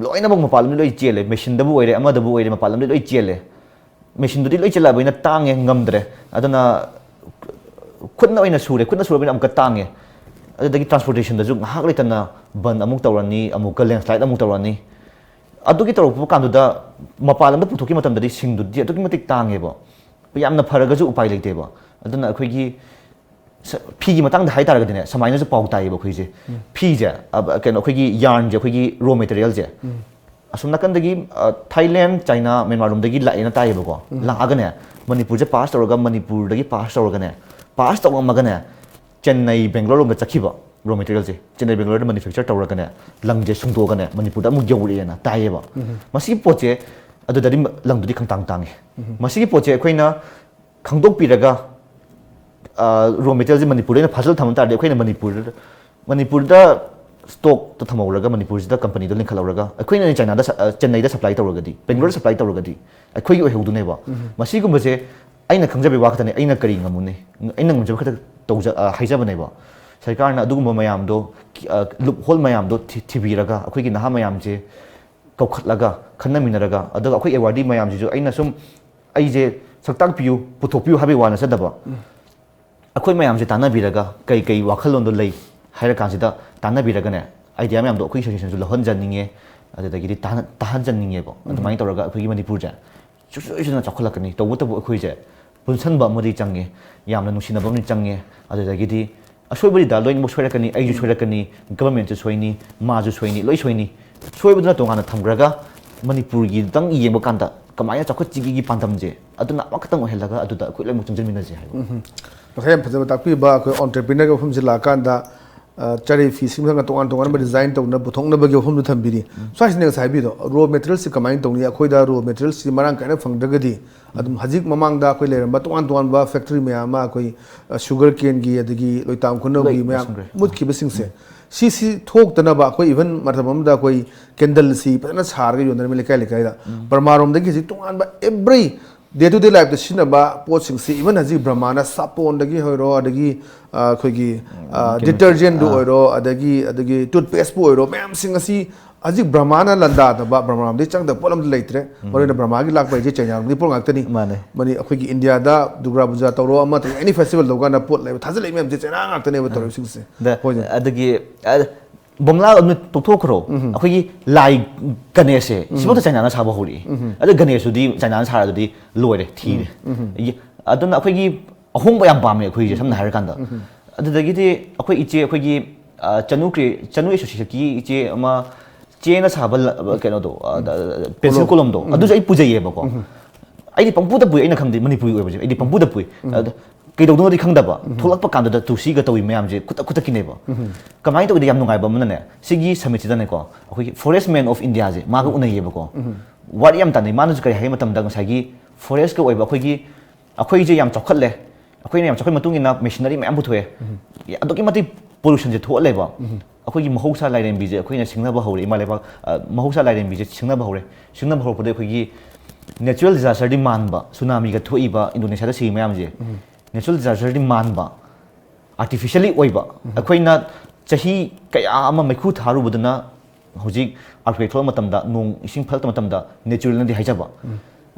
ꯂꯣꯏꯅꯃꯛ ꯃꯄꯥꯟ ꯂꯝꯗ ꯂꯣꯏ ꯆꯦꯜꯂꯦ, ꯃꯦꯁꯤꯟꯗꯕꯨ ꯑꯣꯏꯔꯦ, ꯑꯃꯗꯕꯨ ꯑꯣꯏꯔꯦ, ꯃꯄꯥꯟ ꯂꯝꯗ ꯂꯣꯏ ꯆꯦꯜꯂꯦ꯫ ꯃꯦꯁꯤꯟꯗꯨꯗꯤ ꯂꯣꯏ ꯆꯦꯜꯂꯛꯑꯕꯅꯤꯅ ꯇꯥꯡꯉꯦ, ꯉꯝꯗ꯭ꯔꯦ꯫ ꯑꯗꯨꯅ ꯈꯨꯠꯅ ꯑꯣꯏꯅ ꯁꯨꯔꯦ, ꯈꯨꯠꯅ ꯁꯨꯔꯕꯅꯤꯅ ꯑꯃꯨꯛꯀ ꯇꯥꯡꯉꯦ꯫ ꯑꯗꯨꯗꯒꯤ transportationꯗꯁꯨ ꯉꯥꯏꯍꯥꯛ ꯂꯩꯇꯅ ꯕꯟ ꯑꯃꯨꯛ ꯇꯧꯔꯅꯤ, ꯑꯃꯨꯛꯀ landslide ꯑꯃꯨꯛ ꯇꯧꯔꯅꯤ꯫ ꯑꯗꯨꯒꯤ ꯇꯧꯔꯛꯄ ꯀꯥꯟꯗꯨꯗ ꯃꯄꯥꯟ ꯂꯝꯗ ꯄꯨꯊꯣꯛꯈꯤꯕ ꯃꯇꯝꯗꯗꯤ ꯁꯤꯡꯗꯨꯗꯤ ꯑꯗꯨꯛꯀꯤ ꯃꯇꯤꯛ ꯇꯥꯡꯉꯦꯕ꯫ ꯌꯥꯝꯅ ꯐꯔꯒꯁꯨ ꯎꯄꯥꯏ ꯂꯩꯇꯦꯕ꯫ ꯑꯗꯨꯅ ꯑꯩꯈꯣꯏꯒꯤ ꯁ- ꯐꯤꯒꯤ ꯃꯇꯥꯡꯗ ꯍꯥꯏꯇꯥꯔꯒꯗꯤꯅꯦ, ꯁꯨꯃꯥꯏꯅꯁꯨ ꯄꯥꯎ ꯇꯥꯏꯌꯦꯕ ꯑꯩꯈꯣꯏꯁꯦ꯫ ꯐꯤꯁꯦ, ꯑ, ꯀꯩꯅꯣ, ꯑꯩꯈꯣꯏꯒꯤ yarnꯁꯦ, ꯑꯩꯈꯣꯏꯒꯤ raw materialꯁꯦ, ꯑꯁꯣꯝ ꯅꯥꯀꯟꯗꯒꯤ, ꯑ, Thailand, China, Myanmar ꯂꯣꯝꯗꯒꯤ ꯂꯥꯛꯑꯦꯅ ꯇꯥꯏꯌꯦꯕꯀꯣ꯫ ꯂꯥꯛꯑꯒꯅꯦ, ꯃꯅꯤꯄꯨꯔꯁꯦ pass ꯇꯧꯔꯒ, ꯃꯅꯤꯄꯨꯔꯗꯒꯤ pass ꯇꯧꯔꯒꯅꯦ, pass ꯇꯧꯔꯝꯃꯒꯅꯦ, ꯆꯦꯟꯅꯩ, ꯕꯦꯡꯒꯂꯣꯔ ꯂꯣꯝꯗ ꯆꯠꯈꯤꯕ꯫ Raw materialꯁꯦ ꯆꯦꯟꯅꯩ, ꯕꯦꯡꯒꯂꯣꯔꯗ manufacture ꯇꯧꯔꯒꯅꯦ, ꯂꯪꯁꯦ ꯁꯨꯡꯗꯣꯛꯑꯒꯅꯦ, ꯃꯅꯤꯄꯨꯔꯗ ꯑꯃꯨꯛ ꯌꯧꯔꯛꯑꯦꯅ ꯇꯥꯏꯌꯦꯕ꯫ ꯃꯁꯤꯒꯤ ꯄꯣꯠꯁꯦ, ꯑꯗꯨꯗꯗꯤ ꯂꯪꯗꯨꯗꯤ ꯈꯪꯇꯥꯡ ꯇꯥꯡꯉꯤ꯫ ꯃꯁꯤꯒꯤ ꯄꯣꯠꯁꯦ ꯑꯩꯈꯣꯏꯅ ꯈꯪꯗꯣꯛꯄꯤꯔꯒ, ꯑ, raw materialꯁꯦ ꯃꯅꯤꯄꯨꯔꯗ ꯑꯩꯅ ꯐꯥꯖꯤꯜ ꯊꯝꯕ ꯇꯥꯔꯗꯤ, ꯑꯩꯈꯣꯏꯅ ꯃꯅꯤꯄꯨꯔꯗ, ꯃꯅꯤꯄꯨꯔꯗ stockꯇ ꯊꯝꯍꯧꯔꯒ, ꯃꯅꯤꯄꯨꯔꯁꯤꯗ companyꯗꯣ ꯂꯤꯡꯈꯠꯍꯧꯔꯒ, ꯑꯩꯈꯣꯏꯅ ꯆꯥꯏꯅꯥꯗ ꯁ-, ꯑ, ꯆꯦꯟꯅꯩꯗ supply ꯇꯧꯔꯒꯗꯤ, ꯕꯦꯡꯒꯂꯣꯔꯗ supply ꯇꯧꯔꯒꯗꯤ, ꯑꯩꯈꯣꯏꯒꯤ ꯑꯣꯏꯍꯧꯗꯣꯏꯅꯦꯕ꯫ ꯃꯁꯤꯒꯨꯝꯕꯁꯦ ꯑꯩꯅ ꯈꯪꯖꯕꯒꯤ ꯋꯥ ꯈꯛꯇꯅꯦ꯫ ꯑꯩꯅ ꯀꯔꯤ ꯉꯝꯃꯨꯅꯤ? ꯑꯩꯅ ꯉꯝꯖꯕ ꯈꯛꯇ ꯇꯧꯖ-, ꯑ, ꯍꯥꯏꯖꯕꯅꯦꯕ꯫ ꯁꯔꯀꯥꯔꯅ ꯑꯗꯨꯒꯨꯝꯕ ꯃꯌꯥꯝꯗꯣ, ꯑ, loophole ꯃꯌꯥꯝꯗꯣ ꯊꯤ-, ꯊꯤꯕꯤꯔꯒ, ꯑꯩꯈꯣꯏꯒꯤ ꯅꯍꯥ ꯃꯌꯥꯝꯁꯦ ꯀꯧꯈꯠꯂꯒ, ꯈꯟꯅꯃꯤꯟꯅꯔꯒ, ꯑꯗꯨꯒ ꯑꯩꯈꯣꯏ awardee ꯃꯌꯥꯝꯁꯤꯁꯨ, ꯑꯩꯅ ꯁꯨꯝ, ꯑꯩꯁꯦ ꯁꯛ ꯇꯥꯛꯄꯤꯌꯨ, ꯄꯨꯊꯣꯛꯄꯤꯌꯨ ꯍꯥꯏꯕꯒꯤ ꯋꯥ ꯅꯠꯆꯗꯕ, ꯑꯩꯈꯣꯏ ꯃꯌꯥꯝꯁꯦ ꯇꯥꯟꯅꯕꯤꯔꯒ, ꯀꯩ ꯀꯩ ꯋꯥꯈꯜꯂꯣꯟꯗꯣ ꯂꯩ ꯍꯥꯏꯔ ꯀꯥꯟꯁꯤꯗ, ꯇꯥꯟꯅꯕꯤꯔꯒꯅꯦ, idea ꯃꯌꯥꯝꯗꯣ ꯑꯩꯈꯣꯏ associationꯁꯨ ꯂꯧꯍꯟꯖꯅꯤꯡꯉꯦ, ꯑꯗꯨꯗꯒꯤꯗꯤ ꯇꯥꯍꯟ-, ꯇꯥꯍꯟꯖꯅꯤꯡꯉꯦꯕ꯫ ꯑꯗꯨꯃꯥꯏꯅ ꯇꯧꯔꯒ ꯑꯩꯈꯣꯏꯒꯤ ꯃꯅꯤꯄꯨꯔꯁꯦ ꯁꯨꯡꯁꯣꯏ ꯁꯣꯏꯗꯅ ꯆꯥꯎꯈꯠꯂꯛꯀꯅꯤ꯫ ꯇꯧꯕꯇꯕꯨ ꯑꯩꯈꯣꯏꯁꯦ ꯄꯨꯟꯁꯟꯕ ꯑꯃꯗꯤ ꯆꯪꯉꯦ, ꯌꯥꯝꯅ ꯅꯨꯡꯁꯤꯅꯕ ꯑꯃꯗꯤ ꯆꯪꯉꯦ꯫ ꯑꯗꯨꯗꯒꯤꯗꯤ ꯑꯁꯣꯏꯕꯗꯤ ꯗꯥ ꯂꯣꯏꯅꯃꯛ ꯁꯣꯏꯔꯛꯀꯅꯤ, ꯑꯩꯁꯨ ꯁꯣꯏꯔꯛꯀꯅꯤ, governmentꯁꯨ ꯁꯣꯏꯅꯤ, ꯃꯥꯁꯨ ꯁꯣꯏꯅꯤ, ꯂꯣꯏ ꯁꯣꯏꯅꯤ꯫ ꯁꯣꯏꯕꯗꯨꯅ ꯇꯣꯉꯥꯟꯅ ꯊꯝꯈ꯭ꯔꯒ, ꯃꯅꯤꯄꯨꯔꯒꯤꯗꯪ ꯌꯦꯡꯕ ꯀꯥꯟꯗ ꯀꯃꯥꯏꯅ ꯆꯥꯎꯈꯠꯁꯤꯒꯦꯒꯤ ꯄꯥꯟꯗꯝꯁꯦ, ꯑꯗꯨꯅ ꯑꯃꯈꯛꯇꯪ ꯑꯣꯏꯍꯜꯂꯒ, ꯑꯗꯨꯗ ꯑꯩꯈꯣꯏ ꯂꯣꯏꯅꯃꯛ ꯆꯪꯁꯤꯟꯃꯤꯟꯅꯁꯦ ꯍꯥꯏꯕ꯫ ꯎꯝ꯫ ꯉꯁꯥꯏ ꯌꯥꯝ ꯐꯖꯕ ꯇꯥꯛꯄꯤꯕ, ꯑꯩꯈꯣꯏ entrepreneurꯒꯤ ꯋꯥꯐꯝꯁꯦ ꯂꯥꯛꯑꯀꯥꯟꯗ, ꯑ, ꯆꯥꯔꯤ ꯐꯤ ꯁꯤꯃꯒ ꯇꯣꯉꯥꯟ ꯇꯣꯉꯥꯟꯕ design ꯇꯧꯗꯅ ꯄꯨꯊꯣꯛꯅꯕꯒꯤ ꯋꯥꯐꯝꯗꯨ ꯊꯝꯕꯤꯔꯤ꯫ ꯁ꯭ꯋꯥꯏꯁꯤꯅ ꯉꯁꯥꯏ ꯍꯥꯏꯕꯤꯗꯣ, raw materialꯁꯤ ꯀꯃꯥꯏꯅ ꯇꯧꯅꯤ? ꯑꯩꯈꯣꯏꯗ raw materialꯁꯤ ꯃꯔꯥꯡ ꯀꯥꯏꯅ ꯐꯪꯗ꯭ꯔꯒꯗꯤ, ꯑꯗꯨꯝ ꯍꯧꯖꯤꯛ ꯃꯃꯥꯡꯗ ꯑꯩꯈꯣꯏ ꯂꯩꯔꯝꯕ ꯇꯣꯉꯥꯟ ꯇꯣꯉꯥꯟꯕ factory ꯃꯌꯥꯝ ꯑꯃ, ꯑꯩꯈꯣꯏ, ꯑ, sugar caneꯒꯤ, ꯑꯗꯒꯤ ꯂꯣꯏꯇꯥꯝ ꯈꯨꯅꯧꯒꯤ ꯂꯣꯏ ꯃꯌꯥꯝ ꯂꯣꯏꯁꯤꯟꯈ꯭ꯔꯦ꯫ ꯃꯨꯠꯈꯤꯕꯁꯤꯡꯁꯦ, ꯁꯤꯁꯤ ꯊꯣꯛꯇꯅꯕ ꯑꯩꯈꯣꯏ even ꯃꯇꯝ ꯑꯃꯗ ꯑꯩꯈꯣꯏ candleꯁꯤ ꯐꯖꯅ ꯁꯥꯔꯒ ꯌꯣꯟꯅꯔꯝꯃꯤ ꯂꯩꯀꯥꯏ ꯂꯩꯀꯥꯏꯗ꯫ ꯕꯔꯃꯥꯔꯣꯝꯗꯒꯤ ꯍꯧꯖꯤꯛ ꯇꯣꯉꯥꯟꯕ every day to day lifeꯇ ꯁꯤꯖꯤꯟꯅꯕ ꯄꯣꯠꯁꯤꯡꯁꯤ, even ꯍꯧꯖꯤꯛ ꯕ꯭ꯔꯍꯃꯥꯅ ꯁꯥꯄꯣꯟꯗꯒꯤ ꯑꯣꯏꯔꯣ, ꯑꯗꯒꯤ, ꯑ, ꯑꯩꯈꯣꯏꯒꯤ, ꯑ, chemical꯫ Detergentꯗꯨ ꯑꯥ꯫ ꯑꯣꯏꯔꯣ, ꯑꯗꯒꯤ, ꯑꯗꯒꯤ toothpasteꯄꯨ ꯑꯣꯏꯔꯣ, ꯃꯌꯥꯝꯁꯤꯡ ꯑꯁꯤ ꯍꯧꯖꯤꯛ ꯕ꯭ꯔꯍꯃꯥꯅ ꯂꯥꯟꯗꯥꯗꯕ, ꯕ꯭ꯔꯍꯃꯥꯔꯣꯝꯗꯒꯤ ꯆꯪꯗꯕ ꯄꯣꯠ ꯑꯝꯇ ꯂꯩꯇ꯭ꯔꯦ꯫ ꯃꯔꯨꯑꯣꯏꯅ ꯕ꯭ꯔꯍꯃꯥꯒꯤ ꯂꯥꯛꯄ ꯍꯥꯏꯁꯦ ꯆꯩꯅꯥꯔꯣꯝꯒꯤ ꯄꯣꯠ ꯉꯥꯛꯇꯅꯤ꯫ ꯃꯥꯅꯦ꯫ ꯃꯅꯤ-, ꯑꯩꯈꯣꯏꯒꯤ ꯏꯟꯗꯤꯌꯥꯗ ꯗꯨꯔꯒꯥ ꯄꯨꯖꯥ ꯇꯧꯔꯣ, ꯑꯃ ꯇꯧꯔꯣ, any festival ꯇꯧꯀꯥꯟꯗ ꯄꯣꯠ ꯂꯩꯕ, ꯊꯥꯖꯤꯜꯂꯛꯏ ꯃꯌꯥꯝꯁꯦ ꯆꯩꯅꯥ ꯉꯥꯛꯇꯅꯦꯕ ꯇꯧꯔꯤꯕꯁꯤꯡꯁꯦ꯫ ꯗ-, ꯍꯣꯏꯅꯦ꯫ ꯑꯗꯒꯤ, ꯑ, ꯕꯣꯝꯂꯥ ꯑꯗꯨꯅ ꯇꯣꯛꯊꯣꯛꯈ꯭ꯔꯣ, ꯑꯩꯈꯣꯏꯒꯤ ꯂꯥꯏ ꯒꯅꯦꯁꯁꯦ ꯁꯤꯐꯥꯎꯗ ꯆꯥꯏꯅꯥꯅ ꯁꯥꯕ ꯍꯧꯔꯛꯏ꯫ ꯑꯗ ꯒꯅꯦꯁꯇꯨꯗꯤ ꯆꯥꯏꯅꯥꯅ ꯁꯥꯔꯗꯨꯗꯤ ꯂꯣꯏꯔꯦ, ꯊꯤꯔꯦ꯫ ꯌꯦ-, ꯑꯗꯨꯅ ꯑꯩꯈꯣꯏꯒꯤ ꯑꯍꯣꯡꯕ ꯌꯥꯝ ꯄꯥꯝꯃꯦ ꯑꯩꯈꯣꯏꯁꯦ, ꯁꯝꯅ ꯍꯥꯏꯔꯀꯥꯟꯗ꯫ ꯑꯗꯨꯗꯒꯤꯗꯤ ꯑꯩꯈꯣꯏ ꯏꯆꯦ, ꯑꯩꯈꯣꯏꯒꯤ, ꯑ, ꯆꯅꯨ ꯀ꯭ꯔꯤ-, ꯆꯅꯨ ꯑꯦꯁꯣꯁꯤꯌꯦꯁꯟꯒꯤ ꯏꯆꯦ ꯑꯃ, ꯆꯦꯅ ꯁꯥꯕ ꯂ-, ꯀꯩꯅꯣꯗꯣ, ꯑ, ꯗ-, ꯗ-, ꯄꯦꯟꯁꯤꯜ ꯀꯣꯂꯣꯝꯗꯣ, ꯑꯗꯨꯁꯨ ꯑꯩ ꯄꯨꯖꯩꯌꯦꯕꯀꯣ꯫ ꯑꯩꯗꯤ ꯄꯪꯄꯨꯗ ꯄꯨꯏ, ꯑꯩꯅ ꯈꯪꯗꯦ, ꯃꯅꯤꯄꯨꯔꯤ ꯑꯣꯏꯕꯁꯦ ꯑꯩꯗꯤ ꯄꯪꯄꯨꯗ ꯄꯨꯏ꯫ ꯑꯗ ꯀꯩꯗꯧꯗꯣꯏꯅꯣꯗꯤ ꯈꯪꯗꯕ, ꯊꯣꯛꯂꯛꯄ ꯀꯥꯟꯗꯨꯗ ꯇꯨꯁꯤꯒ ꯇꯧꯏ ꯃꯌꯥꯝꯁꯦ ꯈꯨꯗꯛ ꯈꯨꯗꯛꯀꯤꯅꯦꯕ꯫ ꯀꯃꯥꯏꯅ ꯇꯧꯏꯗ, ꯌꯥꯝ ꯅꯨꯡꯉꯥꯏꯕ ꯑꯃꯅꯅꯦ, ꯁꯤꯒꯤ ꯁꯃꯤꯠꯁꯤꯗꯅꯦꯀꯣ, ꯑꯩꯈꯣꯏꯒꯤ Forest Man of Indiaꯁꯦ ꯃꯥꯒ ꯎꯅꯩꯌꯦꯕꯀꯣ꯫ ꯋꯥꯔꯤ ꯌꯥꯝ ꯇꯥꯟꯅꯩ꯫ ꯃꯥꯅꯁꯨ ꯀꯔꯤ ꯍꯥꯏꯒꯦ ꯃꯇꯝꯗ, ꯉꯁꯥꯏꯒꯤ ꯐꯣꯔꯦꯁꯀ ꯑꯣꯏꯕ ꯑꯩꯈꯣꯏꯒꯤ, ꯑꯩꯈꯣꯏꯁꯦ ꯌꯥꯝ ꯆꯥꯎꯈꯠꯂꯦ, ꯑꯩꯈꯣꯏꯅ ꯌꯥꯝ ꯆꯥꯎꯈꯠ ꯃꯇꯨꯡ ꯏꯟꯅ ꯃꯦꯁꯤꯅꯔꯤ ꯃꯌꯥꯝ ꯄꯨꯊꯣꯛꯑꯦ꯫ ꯑꯗꯨꯛꯀꯤ ꯃꯇꯤꯛ ꯄꯣꯂꯨꯁꯟꯁꯦ ꯊꯣꯛꯍꯜꯂꯦꯕ꯫ ꯑꯩꯈꯣꯏꯒꯤ ꯃꯍꯧꯁꯥ ꯂꯥꯏꯔꯦꯝꯕꯤꯁꯦ ꯑꯩꯈꯣꯏꯅ ꯁꯤꯡꯅꯕ ꯍꯧꯔꯦ, ꯏꯃꯥ ꯂꯩꯕꯥꯛ, ꯑ, ꯃꯍꯧꯁꯥ ꯂꯥꯏꯔꯦꯝꯕꯤꯁꯦ ꯁꯤꯡꯅꯕ ꯍꯧꯔꯦ꯫ ꯁꯤꯡꯅꯕ ꯍꯧꯔꯛꯄꯗ ꯑꯩꯈꯣꯏꯒꯤ natural disasterꯗꯤ ꯃꯥꯟꯕ, ꯁꯨꯅꯥꯃꯤꯒ ꯊꯣꯛꯏꯕ ꯏꯟꯗꯣꯅꯦꯁꯤꯌꯥꯗ ꯁꯤꯕ ꯃꯌꯥꯝꯁꯦ, natural disasterꯗꯤ ꯃꯥꯟꯕ, artificially ꯑꯣꯏꯕ꯫ ꯑꯩꯈꯣꯏꯅ ꯆꯍꯤ ꯀꯌꯥ ꯑꯃ ꯃꯩꯈꯨ ꯊꯥꯔꯨꯕꯗꯨꯅ ꯍꯧꯖꯤꯛ earthquake ꯊꯣꯛꯂꯛꯄ ꯃꯇꯝꯗ, ꯅꯣꯡ ꯏꯁꯤꯡ ꯐꯠꯂꯛꯄ ꯃꯇꯝꯗ naturalꯅꯗꯤ ꯍꯥꯏꯖꯕ꯫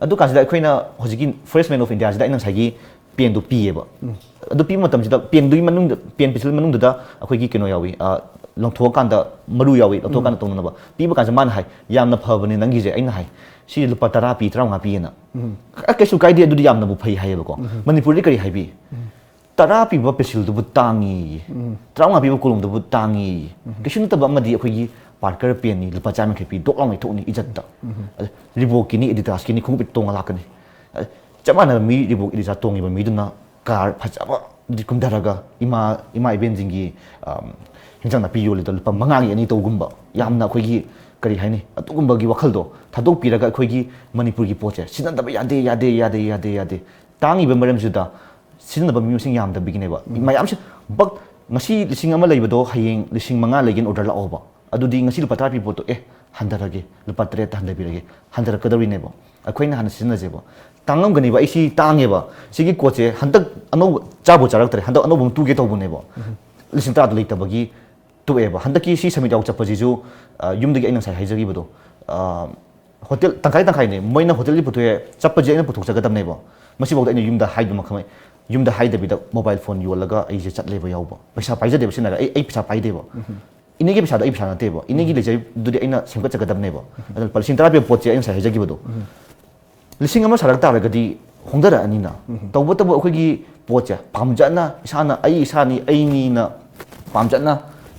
ꯑꯗꯨ ꯀꯥꯟꯁꯤꯗ ꯑꯩꯈꯣꯏꯅ ꯍꯧꯖꯤꯛꯀꯤ Forest Man of Indiaꯁꯤꯗ ꯑꯩꯅ ꯉꯁꯥꯏꯒꯤ ꯄꯦꯟꯗꯣ ꯄꯤꯌꯦꯕ꯫ ꯑꯗꯨ ꯄꯤꯕ ꯃꯇꯝꯁꯤꯗ ꯄꯦꯟꯗꯨꯒꯤ ꯃꯅꯨꯡꯗ, ꯄꯦꯟ ꯄꯦꯟꯁꯤꯜ ꯃꯅꯨꯡꯗꯨꯗ ꯑꯩꯈꯣꯏꯒꯤ ꯀꯩꯅꯣ ꯌꯥꯎꯏ, ꯑ, ꯂꯪꯊꯣꯛꯑꯀꯥꯟꯗ ꯃꯔꯨ ꯌꯥꯎꯏ, ꯂꯧꯊꯣꯛꯑꯀꯥꯟꯗ ꯇꯧꯅꯅꯕ꯫ ꯄꯤꯕ ꯀꯥꯟꯁꯤꯗ ꯃꯥꯅ ꯍꯥꯏ, "ꯌꯥꯝꯅ ꯐꯕꯅꯦ ꯅꯪꯒꯤꯁꯦ"꯫ ꯑꯩꯅ ꯍꯥꯏ, "ꯁꯤ ꯂꯨꯄꯥ ꯇꯔꯥ ꯄꯤ, ꯇꯔꯥꯃꯉꯥ ꯄꯤꯌꯦꯅ"꯫ "ꯑ, ꯀꯩꯁꯨ ꯀꯥꯏꯗꯦ, ꯑꯗꯨꯗꯤ ꯌꯥꯝꯅꯕꯨ ꯐꯩ" ꯍꯥꯏꯌꯦꯕꯀꯣ꯫ ꯃꯅꯤꯄꯨꯔꯗꯤ ꯀꯔꯤ ꯍꯥꯏꯕꯤ? "ꯇꯔꯥ ꯄꯤꯕ ꯄꯦꯟꯁꯤꯜꯗꯨꯕꯨ ꯇꯥꯡꯉꯤ, ꯇꯔꯥꯃꯉꯥ ꯄꯤꯕ ꯀꯣꯂꯣꯝꯗꯨꯕꯨ ꯇꯥꯡꯉꯤ, ꯀꯩꯁꯨ ꯅꯠꯇꯕ ꯑꯃꯗꯤ ꯑꯩꯈꯣꯏꯒꯤ ꯄꯥꯔꯀꯔ ꯄꯦꯟꯅꯤ, ꯂꯨꯄꯥ ꯆꯥꯝꯃ ꯌꯥꯡꯈꯩ ꯄꯤ, ꯗꯣꯛ ꯂꯥꯎꯅ ꯊꯣꯛꯅꯤ ꯏꯖꯠꯇ꯫ ꯑꯗ ꯔꯤꯕꯣꯛꯀꯤꯅꯤ, ꯑꯦꯗꯤꯗꯥꯁꯀꯤꯅꯤ ꯈꯣꯡꯎꯞ ꯇꯣꯡꯉ ꯂꯥꯛꯀꯅꯤ"꯫ ꯑꯗ ꯆꯞ ꯃꯥꯟꯅꯕ ꯃꯤ, ꯔꯤꯕꯣꯛ, ꯑꯦꯗꯤꯗꯥꯁ ꯇꯣꯡꯉꯤꯕ ꯃꯤꯗꯨꯅ ꯀꯥꯔ ꯐꯖꯕ ꯀꯨꯝꯊꯔꯒ ꯏꯃꯥ, ꯏꯃꯥ ꯏꯕꯦꯟꯁꯤꯡꯒꯤ, ꯑꯝ, ꯍꯤꯟꯖꯥꯡ ꯅꯥꯄꯤ ꯌꯣꯜꯂꯤꯗꯣ ꯂꯨꯄꯥ ꯃꯉꯥꯒꯤ ꯑꯅꯤ ꯇꯧꯒꯨꯝꯕ, ꯌꯥꯝꯅ ꯑꯩꯈꯣꯏꯒꯤ, ꯀꯔꯤ ꯍꯥꯏꯅꯤ, ꯑꯗꯨꯒꯨꯝꯕꯒꯤ ꯋꯥꯈꯜꯗꯣ ꯊꯥꯗꯣꯛꯄꯤꯔꯒ ꯑꯩꯈꯣꯏꯒꯤ ꯃꯅꯤꯄꯨꯔꯒꯤ ꯄꯣꯠꯁꯦ ꯁꯤꯖꯤꯟꯅꯗꯕ ꯌꯥꯗꯦ, ꯌꯥꯗꯦ, ꯌꯥꯗꯦ, ꯌꯥꯗꯦ꯫ ꯇꯥꯡꯉꯤꯕ ꯃꯔꯝꯁꯤꯗ ꯁꯤꯖꯤꯟꯅꯕ ꯃꯤ ꯃꯁꯤꯡ ꯌꯥꯝꯗꯕꯒꯤꯅꯦꯕ꯫ ꯃꯌꯥꯝꯁꯦ ꯕꯛ, ꯉꯁꯤ ꯂꯤꯁꯤꯡ ꯑꯃ ꯂꯩꯕꯗꯣ ꯍꯌꯦꯡ ꯂꯤꯁꯤꯡ ꯃꯉꯥ ꯂꯩꯒꯦꯅ order ꯂꯥꯛꯑꯣꯕ꯫ ꯑꯗꯨꯗꯤ ꯉꯁꯤ ꯂꯨꯄꯥ ꯇꯔꯥ ꯄꯤ ꯄꯣꯠꯇꯣ, "ꯑꯦ, ꯍꯟꯊꯔꯒꯦ, ꯂꯨꯄꯥ ꯇꯔꯦꯠꯇ ꯍꯟꯊꯕꯤꯔꯒꯦ", ꯍꯟꯊꯔꯛꯀꯗꯧꯔꯤꯅꯦꯕ꯫ ꯑꯩꯈꯣꯏꯅ ꯍꯥꯟꯅ ꯁꯤꯖꯤꯟꯅꯁꯦꯕ꯫ ꯇꯥꯡꯉꯝꯒꯅꯤꯕ, ꯑꯩ ꯁꯤ ꯇꯥꯡꯉꯦꯕ, ꯁꯤꯒꯤ ꯀꯣꯠꯁꯦ ꯍꯟꯗꯛ ꯑꯅꯧꯕ ꯆꯥꯕꯨ ꯆꯥꯔꯛꯇ꯭ꯔꯦ, ꯍꯟꯗꯛ ꯑꯅꯧꯕ ꯑꯃ ꯇꯨꯒꯦ ꯇꯧꯕꯅꯦꯕ꯫ ꯂꯤꯁꯤꯡ ꯇꯔꯥꯗꯣ ꯂꯩꯇꯕꯒꯤ ꯇꯣꯛꯑꯦꯕ꯫ ꯍꯟꯗꯛꯀꯤ ꯁꯤ ꯁꯃꯤꯠ ꯌꯥꯎ ꯆꯠꯄꯁꯤꯁꯨ, ꯑ, ꯌꯨꯝꯗꯒꯤ ꯑꯩꯅ ꯉꯁꯥꯏ ꯍꯥꯏꯖꯈꯤꯕꯗꯣ, ꯑ, ꯍꯣꯇꯦꯜ ꯇꯪꯈꯥꯏ ꯇꯪꯈꯥꯏꯅꯦ, ꯃꯣꯏꯅ ꯍꯣꯇꯦꯜꯒꯤ ꯄꯨꯊꯣꯛꯑꯦ, ꯆꯠꯄꯁꯦ ꯑꯩꯅ ꯄꯨꯊꯣꯛꯆꯒꯗꯕꯅꯦꯕ꯫ ꯃꯁꯤꯐꯥꯎꯗ ꯑꯩꯅ ꯌꯨꯝꯗ ꯍꯥꯏꯗꯨꯃꯛ ꯈꯪꯉꯦ꯫ ꯌꯨꯝꯗ ꯍꯥꯏꯗꯕꯤꯗ ꯃꯣꯕꯥꯏꯜ ꯐꯣꯟ ꯌꯣꯜꯂꯒ ꯑꯩꯁꯦ ꯆꯠꯂꯦꯕ ꯌꯥꯎꯕ꯫ ꯄꯩꯁꯥ ꯄꯥꯏꯖꯗꯦꯕ, ꯁꯤꯖꯤꯟꯅꯔꯒ ꯑꯩ, ꯑꯩ ꯄꯩꯁꯥ ꯄꯥꯏꯗꯦꯕ꯫ ꯏꯅꯦꯒꯤ ꯄꯩꯁꯥꯗꯣ ꯑꯩ ꯄꯩꯁꯥ ꯅꯠꯇꯦꯕ, ꯏꯅꯦꯒꯤ ꯂꯩꯖꯩꯗꯨꯗꯤ ꯑꯩꯅ ꯁꯦꯝꯒꯠꯆꯒꯗꯕꯅꯦꯕ꯫ ꯑꯗꯨꯅ ꯂꯨꯄꯥ ꯂꯤꯁꯤꯡ ꯇꯔꯥ ꯄꯤꯕ ꯄꯣꯠꯁꯦ ꯑꯩ ꯉꯁꯥꯏ ꯍꯥꯏꯖꯈꯤꯕꯗꯣ, ꯂꯤꯁꯤꯡ ꯑꯃ ꯁꯥꯔꯛ ꯇꯥꯔꯒꯗꯤ ꯍꯣꯡꯊꯔꯛꯑꯅꯤꯅ꯫ ꯇꯧꯕꯇꯕꯨ ꯑꯩꯈꯣꯏꯒꯤ ꯄꯣꯠꯁꯦ ꯄꯥꯝꯖꯅ ꯏꯁꯥꯅ, ꯑꯩ ꯏꯁꯥꯅꯤ, ꯑꯩꯅꯤꯅ ꯄꯥꯝꯖꯅ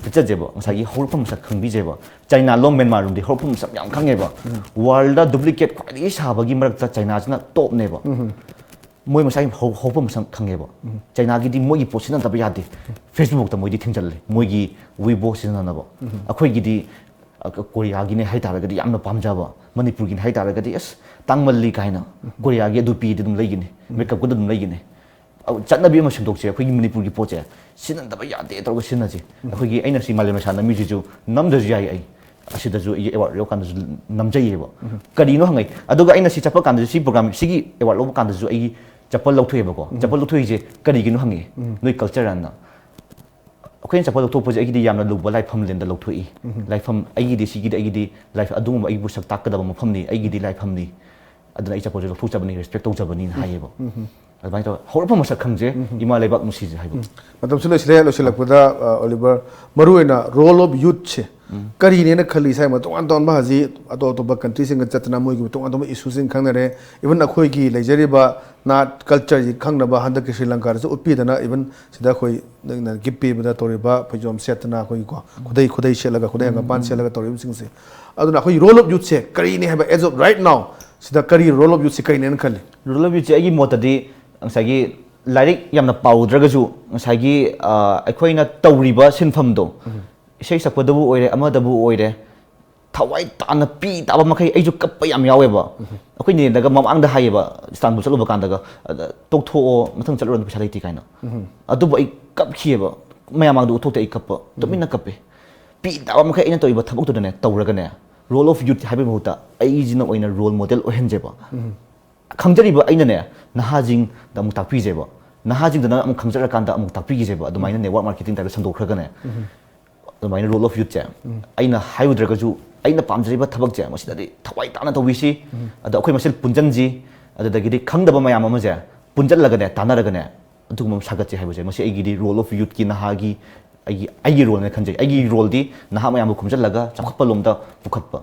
ꯆꯠꯆꯁꯦꯕ, ꯉꯁꯥꯏꯒꯤ ꯍꯧꯔꯛꯐꯝ ꯃꯁꯛ ꯈꯪꯕꯤꯁꯦꯕ꯫ ꯆꯥꯏꯅꯥ ꯂꯣꯝ, ꯃ꯭ꯌꯥꯟꯃꯥꯔ ꯂꯣꯝꯗꯤ ꯍꯧꯔꯛꯐꯝ ꯃꯁꯛ ꯌꯥꯝ ꯈꯪꯉꯦꯕ꯫ ꯋꯥꯔꯜꯗ ꯗꯨꯄ꯭ꯂꯤꯀꯦꯠ ꯈ꯭ꯋꯥꯏꯗꯒꯤ ꯁꯥꯕꯒꯤ ꯃꯔꯛꯇ ꯆꯥꯏꯅꯥꯁꯤꯅ ꯇꯣꯞꯅꯦꯕ꯫ ꯃꯣꯏ ꯃꯁꯥꯒꯤ ꯍꯧ-, ꯍꯧꯔꯛꯐꯝ ꯃꯁꯛ ꯈꯪꯉꯦꯕ꯫ ꯆꯥꯏꯅꯥꯒꯤꯗꯤ ꯃꯣꯏꯒꯤ ꯄꯣꯠ ꯁꯤꯖꯤꯟꯅꯗꯕ ꯌꯥꯗꯦ꯫ ꯐꯦꯁꯕꯨꯛꯇ ꯃꯣꯏꯗꯤ ꯊꯤꯡꯖꯜꯂꯦ, ꯃꯣꯏꯒꯤ ꯋꯤꯕꯣ ꯁꯤꯖꯤꯟꯅꯅꯕ꯫ ꯑꯩꯈꯣꯏꯒꯤꯗꯤ, ꯑ, ꯀꯣꯔꯤꯌꯥꯒꯤꯅꯦ ꯍꯥꯏꯇꯥꯔꯒꯗꯤ ꯌꯥꯝꯅ ꯄꯥꯝꯖꯕ, ꯃꯅꯤꯄꯨꯔꯒꯤꯅꯦ ꯍꯥꯏꯇꯥꯔꯒꯗꯤ ꯑꯁ ꯇꯥꯡꯃꯜꯂꯤ ꯀꯥꯏꯅ, ꯀꯣꯔꯤꯌꯥꯒꯤ ꯑꯗꯨ ꯄꯤꯗꯤ ꯑꯗꯨꯝ ꯂꯩꯒꯅꯤ, ꯃꯦꯀꯞꯀꯨꯗ ꯑꯗꯨꯝ ꯂꯩꯒꯅꯤ꯫ ꯑ, ꯆꯠꯅꯕꯤ ꯑꯃ ꯁꯦꯝꯗꯣꯛꯁꯦ, ꯑꯩꯈꯣꯏꯒꯤ ꯃꯅꯤꯄꯨꯔꯒꯤ ꯄꯣꯠꯁꯦ ꯁꯤꯖꯤꯟꯅꯗꯕ ꯌꯥꯗꯦ ꯇꯧꯔꯒ ꯁꯤꯖꯤꯟꯅꯁꯦ꯫ ꯑꯩꯈꯣꯏꯒꯤ, ꯑꯩꯅ ꯁꯤ ꯃꯥꯂꯦꯝ ꯃꯁꯥ ꯅꯝꯃꯤꯁꯤꯁꯨ ꯅꯝꯗ꯭ꯔꯁꯨ ꯌꯥꯏ, ꯑꯩ ꯑꯁꯤꯗꯁꯨ ꯑꯩꯒꯤ ꯑꯦꯋꯥꯔꯗ ꯌꯧꯔꯀꯥꯟꯗꯁꯨ ꯅꯝꯖꯩꯌꯦꯕ꯫ ꯀꯔꯤꯅꯣ ꯍꯪꯉꯛꯏ꯫ ꯑꯗꯨꯒ ꯑꯩꯅ ꯁꯤ ꯆꯠꯄ ꯀꯥꯟꯗꯁꯨ, ꯁꯤ ꯄ꯭ꯔꯣꯒ꯭ꯔꯥꯝ, ꯁꯤꯒꯤ ꯑꯦꯋꯥꯔꯗ ꯂꯧꯕ ꯀꯥꯟꯗꯁꯨ ꯑꯩꯒꯤ ꯆꯄꯜ ꯂꯧꯊꯣꯛꯑꯦꯕꯀꯣ꯫ ꯆꯄꯜ ꯂꯧꯊꯣꯛꯏꯁꯦ ꯀꯔꯤꯒꯤꯅꯣ ꯍꯪꯉꯛꯏ꯫ ꯅꯣꯏ ꯀꯜꯆꯔꯅ꯫ ꯑꯩꯈꯣꯏꯅ ꯆꯄꯜ ꯂꯧꯊꯣꯛꯄꯁꯦ ꯑꯩꯒꯤꯗꯤ ꯌꯥꯝꯅ ꯂꯨꯕ ꯂꯥꯏꯐꯝ ꯂꯦꯟꯗ ꯂꯧꯊꯣꯛꯏ꯫ ꯂꯥꯏꯐꯝ ꯑꯩꯒꯤꯗꯤ, ꯁꯤꯒꯤꯗꯤ ꯑꯩꯒꯤꯗꯤ ꯂꯥꯏꯐ-, ꯑꯗꯨꯒꯨꯝꯕ ꯑꯩꯕꯨ ꯁꯛ ꯇꯥꯛꯀꯗꯕ ꯃꯐꯝꯅꯤ, ꯑꯩꯒꯤꯗꯤ ꯂꯥꯏꯐꯝꯅꯤ꯫ ꯑꯗꯨꯅ ꯑꯩ ꯆꯄꯜꯁꯦ ꯂꯧꯊꯣꯛꯆꯕꯅꯤ, ꯔꯦꯁꯄꯦꯛ ꯇꯧꯖꯕꯅꯤꯅ ꯍꯥꯏꯌꯦꯕ꯫ ꯑꯗꯨꯃꯥꯏꯅ ꯇꯧꯔ ꯍꯧꯔꯛꯐꯝ ꯃꯁꯛ ꯈꯪꯖꯦ, ꯏꯃꯥ ꯂꯩꯕꯥꯛ ꯅꯨꯡꯁꯤꯖꯦ ꯍꯥꯏꯕ꯫ ꯃꯇꯝꯁꯨ ꯂꯣꯏꯁꯤꯜꯂꯦ꯫ ꯂꯣꯏꯁꯤꯜꯂꯛꯄꯗ, ꯑ, ꯑꯣꯂꯤꯚꯔ, ꯃꯔꯨꯑꯣꯏꯅ ꯔꯣꯜ ꯑꯣꯐ ꯌꯨꯠꯁꯦ ꯀꯔꯤꯅꯦꯅ ꯈꯜꯂꯤ? ꯁꯥꯏ ꯇꯣꯉꯥꯟ ꯇꯣꯉꯥꯟꯕ ꯍꯧꯖꯤꯛ ꯑꯇꯣꯞ ꯑꯇꯣꯞꯄ ꯀꯟꯇ꯭ꯔꯤꯁꯤꯡꯒ ꯆꯠꯇꯅ ꯃꯣꯏꯒꯤ ꯇꯣꯉꯥꯟ ꯇꯣꯉꯥꯟꯕ ꯏꯁꯨꯁꯤꯡ ꯈꯪꯅꯔꯦ꯫ ꯏꯚꯟ ꯑꯩꯈꯣꯏꯒꯤ ꯂꯩꯖꯔꯤꯕ ꯅꯥꯠ ꯀꯜꯆꯔꯁꯤ ꯈꯪꯅꯕ ꯍꯟꯗꯛꯀꯤ ꯁ꯭ꯔꯤ ꯂꯪꯀꯥꯗꯁꯨ ꯎꯠꯄꯤꯗꯅ, ꯏꯚꯟ ꯁꯤꯗ ꯑꯩꯈꯣꯏ ꯅꯪꯅ ꯒꯤꯐ ꯄꯤꯕꯗ ꯇꯧꯔꯤꯕ ꯐꯩꯖꯣꯝ ꯁꯦꯠꯇꯅ ꯑꯩꯈꯣꯏꯒꯤꯀꯣ, ꯈꯨꯗꯩ, ꯈꯨꯗꯩ ꯁꯦꯠꯂꯒ, ꯈꯨꯗꯩ ꯍꯪꯒꯄꯥꯟ ꯁꯦꯠꯂꯒ ꯇꯧꯔꯤꯕꯁꯤꯡꯁꯦ꯫ ꯑꯗꯨꯅ ꯑꯩꯈꯣꯏꯒꯤ ꯔꯣꯜ ꯑꯣꯐ ꯌꯨꯠꯁꯦ ꯀꯔꯤꯅꯦ ꯍꯥꯏꯕ, as of right now ꯁꯤꯗ ꯀꯔꯤ ꯔꯣꯜ ꯑꯣꯐ ꯌꯨꯠꯁꯦ ꯀꯔꯤꯅꯦꯅ ꯈꯜꯂꯤ? ꯔꯣꯜ ꯑꯣꯐ ꯌꯨꯠꯁꯦ ꯑꯩꯒꯤ ꯃꯣꯠꯇꯗꯤ ꯉꯁꯥꯏꯒꯤ ꯂꯥꯏꯔꯤꯛ ꯌꯥꯝꯅ ꯄꯥꯎꯗ꯭ꯔꯒꯁꯨ ꯉꯁꯥꯏꯒꯤ, ꯑ, ꯑꯩꯈꯣꯏꯅ ꯇꯧꯔꯤꯕ ꯁꯤꯟꯐꯝꯗꯣ, ꯏꯁꯩ ꯁꯛꯄꯗꯕꯨ ꯑꯣꯏꯔꯦ, ꯑꯃꯗꯕꯨ ꯑꯣꯏꯔꯦ, ꯊꯋꯥꯏ ꯇꯥꯅ ꯄꯤ ꯇꯥꯕ ꯃꯈꯩ ꯑꯩꯁꯨ ꯀꯞꯄ ꯌꯥꯝ ꯌꯥꯎꯋꯦꯕ꯫ ꯑꯩꯈꯣꯏ ꯅꯦꯅꯒ ꯃꯃꯥꯡꯗ ꯍꯥꯏꯌꯦꯕ, ꯏꯁꯇꯥꯟꯕꯨꯜ ꯆꯠꯂꯨꯕ ꯀꯥꯟꯗꯒ, ꯑꯗ, "ꯇꯣꯛꯊꯣꯛꯑꯣ, ꯃꯊꯪ ꯆꯠꯂꯨꯔꯅꯨ, ꯄꯩꯁꯥ ꯂꯩꯇꯦ" ꯀꯥꯏꯅ꯫ ꯑꯗꯨꯕꯨ ꯑꯩ ꯀꯞꯈꯤꯑꯕ, ꯃꯌꯥꯝ ꯃꯥꯡꯗ ꯎꯠꯊꯣꯛꯇꯦ, ꯑꯩ ꯀꯞꯄ, ꯇꯨꯃꯤꯟꯅ ꯀꯞꯄꯦ꯫ ꯄꯤ ꯇꯥꯕ ꯃꯈꯩ ꯑꯩꯅ ꯇꯧꯔꯤꯕ ꯊꯕꯛꯇꯨꯗꯅꯦ, ꯇꯧꯔꯒꯅꯦ, ꯔꯣꯜ ꯑꯣꯐ ꯌꯨꯠ ꯍꯥꯏꯕꯒꯤ ꯃꯍꯨꯠꯇ ꯑꯩꯁꯤꯅ ꯑꯣꯏꯅ ꯔꯣꯜ ꯃꯣꯗꯦꯜ ꯑꯣꯏꯍꯟꯖꯦꯕ꯫ ꯈꯪꯖꯔꯤꯕ ꯑꯩꯅꯅꯦ, ꯅꯍꯥꯁꯤꯡꯗ ꯑꯃꯨꯛ ꯇꯥꯛꯄꯤꯖꯦꯕ꯫ ꯅꯍꯥꯁꯤꯡꯗꯨꯅ ꯑꯃꯨꯛ ꯈꯪꯖꯔꯀꯥꯟꯗ ꯑꯃꯨꯛ ꯇꯥꯛꯄꯤꯈꯤꯁꯦꯕ꯫ ꯑꯗꯨꯃꯥꯏꯅ ꯅꯦꯠꯋꯥꯔꯛ ꯃꯥꯔꯀꯦꯇꯤꯡ ꯇꯥꯏꯞꯇ ꯁꯟꯗꯣꯛꯈ꯭ꯔꯒꯅꯦ, ꯑꯗꯨꯃꯥꯏꯅ ꯔꯣꯜ ꯑꯣꯐ ꯌꯨꯠꯁꯦ ꯑꯩꯅ ꯍꯥꯏꯔꯨꯗ꯭ꯔꯒꯁꯨ, ꯑꯩꯅ ꯄꯥꯝꯖꯔꯤꯕ ꯊꯕꯛꯁꯦ ꯃꯁꯤꯗꯗꯤ ꯊꯋꯥꯏ ꯇꯥꯅ ꯇꯧꯕꯤꯁꯤ, ꯑꯗ ꯑꯩꯈꯣꯏ ꯃꯁꯦꯜ ꯄꯨꯟꯖꯟꯁꯤ, ꯑꯗꯨꯗꯒꯤꯗꯤ ꯈꯪꯗꯕ ꯃꯌꯥꯝ ꯑꯃꯁꯦ ꯄꯨꯟꯖꯜꯂꯒꯅꯦ, ꯇꯥꯟꯅꯔꯒꯅꯦ, ꯑꯗꯨꯒꯨꯝꯕ ꯑꯃ ꯁꯥꯒꯠꯁꯦ ꯍꯥꯏꯕꯁꯦ, ꯃꯁꯤ ꯑꯩꯒꯤꯗꯤ ꯔꯣꯜ ꯑꯣꯐ ꯌꯨꯠꯀꯤ, ꯅꯍꯥꯒꯤ ꯑꯩꯒꯤ ꯑꯩꯒꯤ ꯔꯣꯜꯅꯦ ꯈꯟꯖꯩ꯫ ꯑꯩꯒꯤ ꯔꯣꯜꯗꯤ ꯅꯍꯥ ꯃꯌꯥꯝꯕꯨ ꯈꯣꯝꯖꯤꯜꯂꯒ ꯆꯥꯎꯈꯠꯄ ꯂꯣꯝꯗ ꯄꯨꯈꯠꯄ,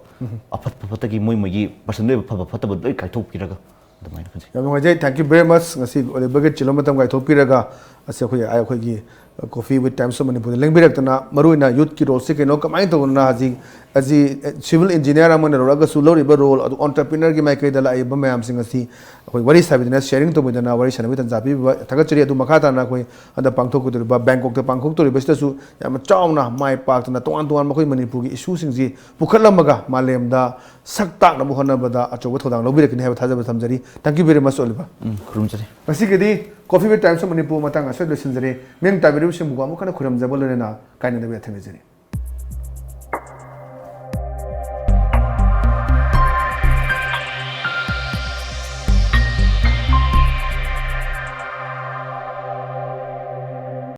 ꯑꯐꯠ ꯐꯠꯇꯒꯤ ꯃꯣꯏ ꯃꯣꯏꯒꯤ ꯄꯔꯁꯟꯒꯤ ꯑꯣꯏꯕ ꯐꯕ ꯐꯠꯇꯕ ꯂꯣꯏ ꯀꯥꯏꯊꯣꯛꯄꯤꯔꯒ ꯑꯗꯨꯃꯥꯏꯅ ꯈꯟꯖꯩ꯫ ꯌꯥꯝ ꯅꯨꯡꯉꯥꯏꯖꯩ, thank you very much꯫ ꯉꯁꯤ ꯑꯣꯂꯤꯚꯔꯒꯤ ꯆꯤꯜꯂꯕ ꯃꯇꯝ ꯀꯥꯏꯊꯣꯛꯄꯤꯔꯒ ꯑꯁꯤ ꯑꯩꯈꯣꯏ ꯑꯩꯈꯣꯏꯒꯤ Coffee with Times of Manipur ꯗ ꯂꯦꯡꯕꯤꯔꯛꯇꯅ, ꯃꯔꯨꯑꯣꯏꯅ ꯌꯨꯠꯀꯤ ꯔꯣꯜꯁꯦ ꯀꯩꯅꯣ, ꯀꯃꯥꯏꯅ ꯇꯧꯗꯅ ꯍꯧꯖꯤꯛ ꯍꯧꯖꯤꯛ ꯁꯤꯚꯤꯜ ꯏꯟꯖꯤꯅꯤꯌꯥꯔ ꯑꯃ ꯑꯣꯏꯅ ꯂꯧꯔꯛꯑꯒꯁꯨ ꯂꯧꯔꯤꯕ ꯔꯣꯜ ꯑꯗꯨ ꯑꯣꯟꯇꯔꯄ꯭ꯔꯤꯅꯔꯒꯤ ꯃꯥꯏꯀꯩꯗ ꯂꯥꯛꯏꯕ ꯃꯌꯥꯝꯁꯤꯡ ꯑꯁꯤ ꯑꯩꯈꯣꯏ ꯋꯥꯔꯤ ꯁꯥꯕꯤꯗꯅ, ꯁꯤꯌꯥꯔꯤꯡ ꯇꯧꯕꯤꯗꯅ, ꯋꯥꯔꯤ ꯁꯥꯟꯅꯕꯒꯤ ꯇꯥꯟꯖꯥ ꯄꯤꯕꯤꯕ ꯊꯥꯒꯠꯆꯔꯤ꯫ ꯑꯗꯨ ꯃꯈꯥ ꯇꯥꯅ ꯑꯩꯈꯣꯏ ꯍꯟꯗꯛ ꯄꯥꯡꯊꯣꯛꯀꯗꯧꯔꯤꯕ ꯕꯦꯡꯀꯣꯛꯇ ꯄꯥꯡꯊꯣꯛꯇꯧꯔꯤꯕꯁꯤꯗꯁꯨ ꯌꯥꯝꯅ ꯆꯥꯎꯅ ꯃꯥꯏ ꯄꯥꯛꯇꯅ ꯇꯣꯉꯥꯟ ꯇꯣꯉꯥꯟꯕ ꯑꯩꯈꯣꯏ ꯃꯅꯤꯄꯨꯔꯒꯤ ꯏꯁꯨꯁꯤꯡꯁꯤ ꯄꯨꯈꯠꯂꯝꯃꯒ ꯃꯥꯂꯦꯝꯗ ꯁꯛ ꯇꯥꯛꯅꯕ ꯍꯣꯠꯅꯕꯗ ꯑꯆꯧꯕ ꯊꯧꯗꯥꯡ ꯂꯧꯕꯤꯔꯛꯀꯅꯤ ꯍꯥꯏꯕ ꯊꯥꯖꯕ ꯊꯝꯖꯔꯤ꯫ Thank you very much, Oliver. Um, ꯈꯨꯔꯨꯝꯖꯔꯤ꯫ ꯉꯁꯤꯒꯤꯗꯤ Coffee with Times of Manipur ꯃꯇꯥꯡ ꯑꯁꯤꯗ ꯂꯣꯏꯁꯤꯟꯖꯔꯦ꯫ ꯃꯤꯠꯌꯦꯡ ꯇꯥꯕꯤꯔꯤꯕꯁꯤꯡꯕꯨ ꯑꯃꯨꯛ ꯍꯟꯅ ꯈꯨꯔꯨꯝꯖꯕ ꯂꯣꯏꯅꯅ ꯀꯥꯏꯅꯗꯕ ꯌꯥꯊꯪ ꯅꯤꯖꯔꯤ꯫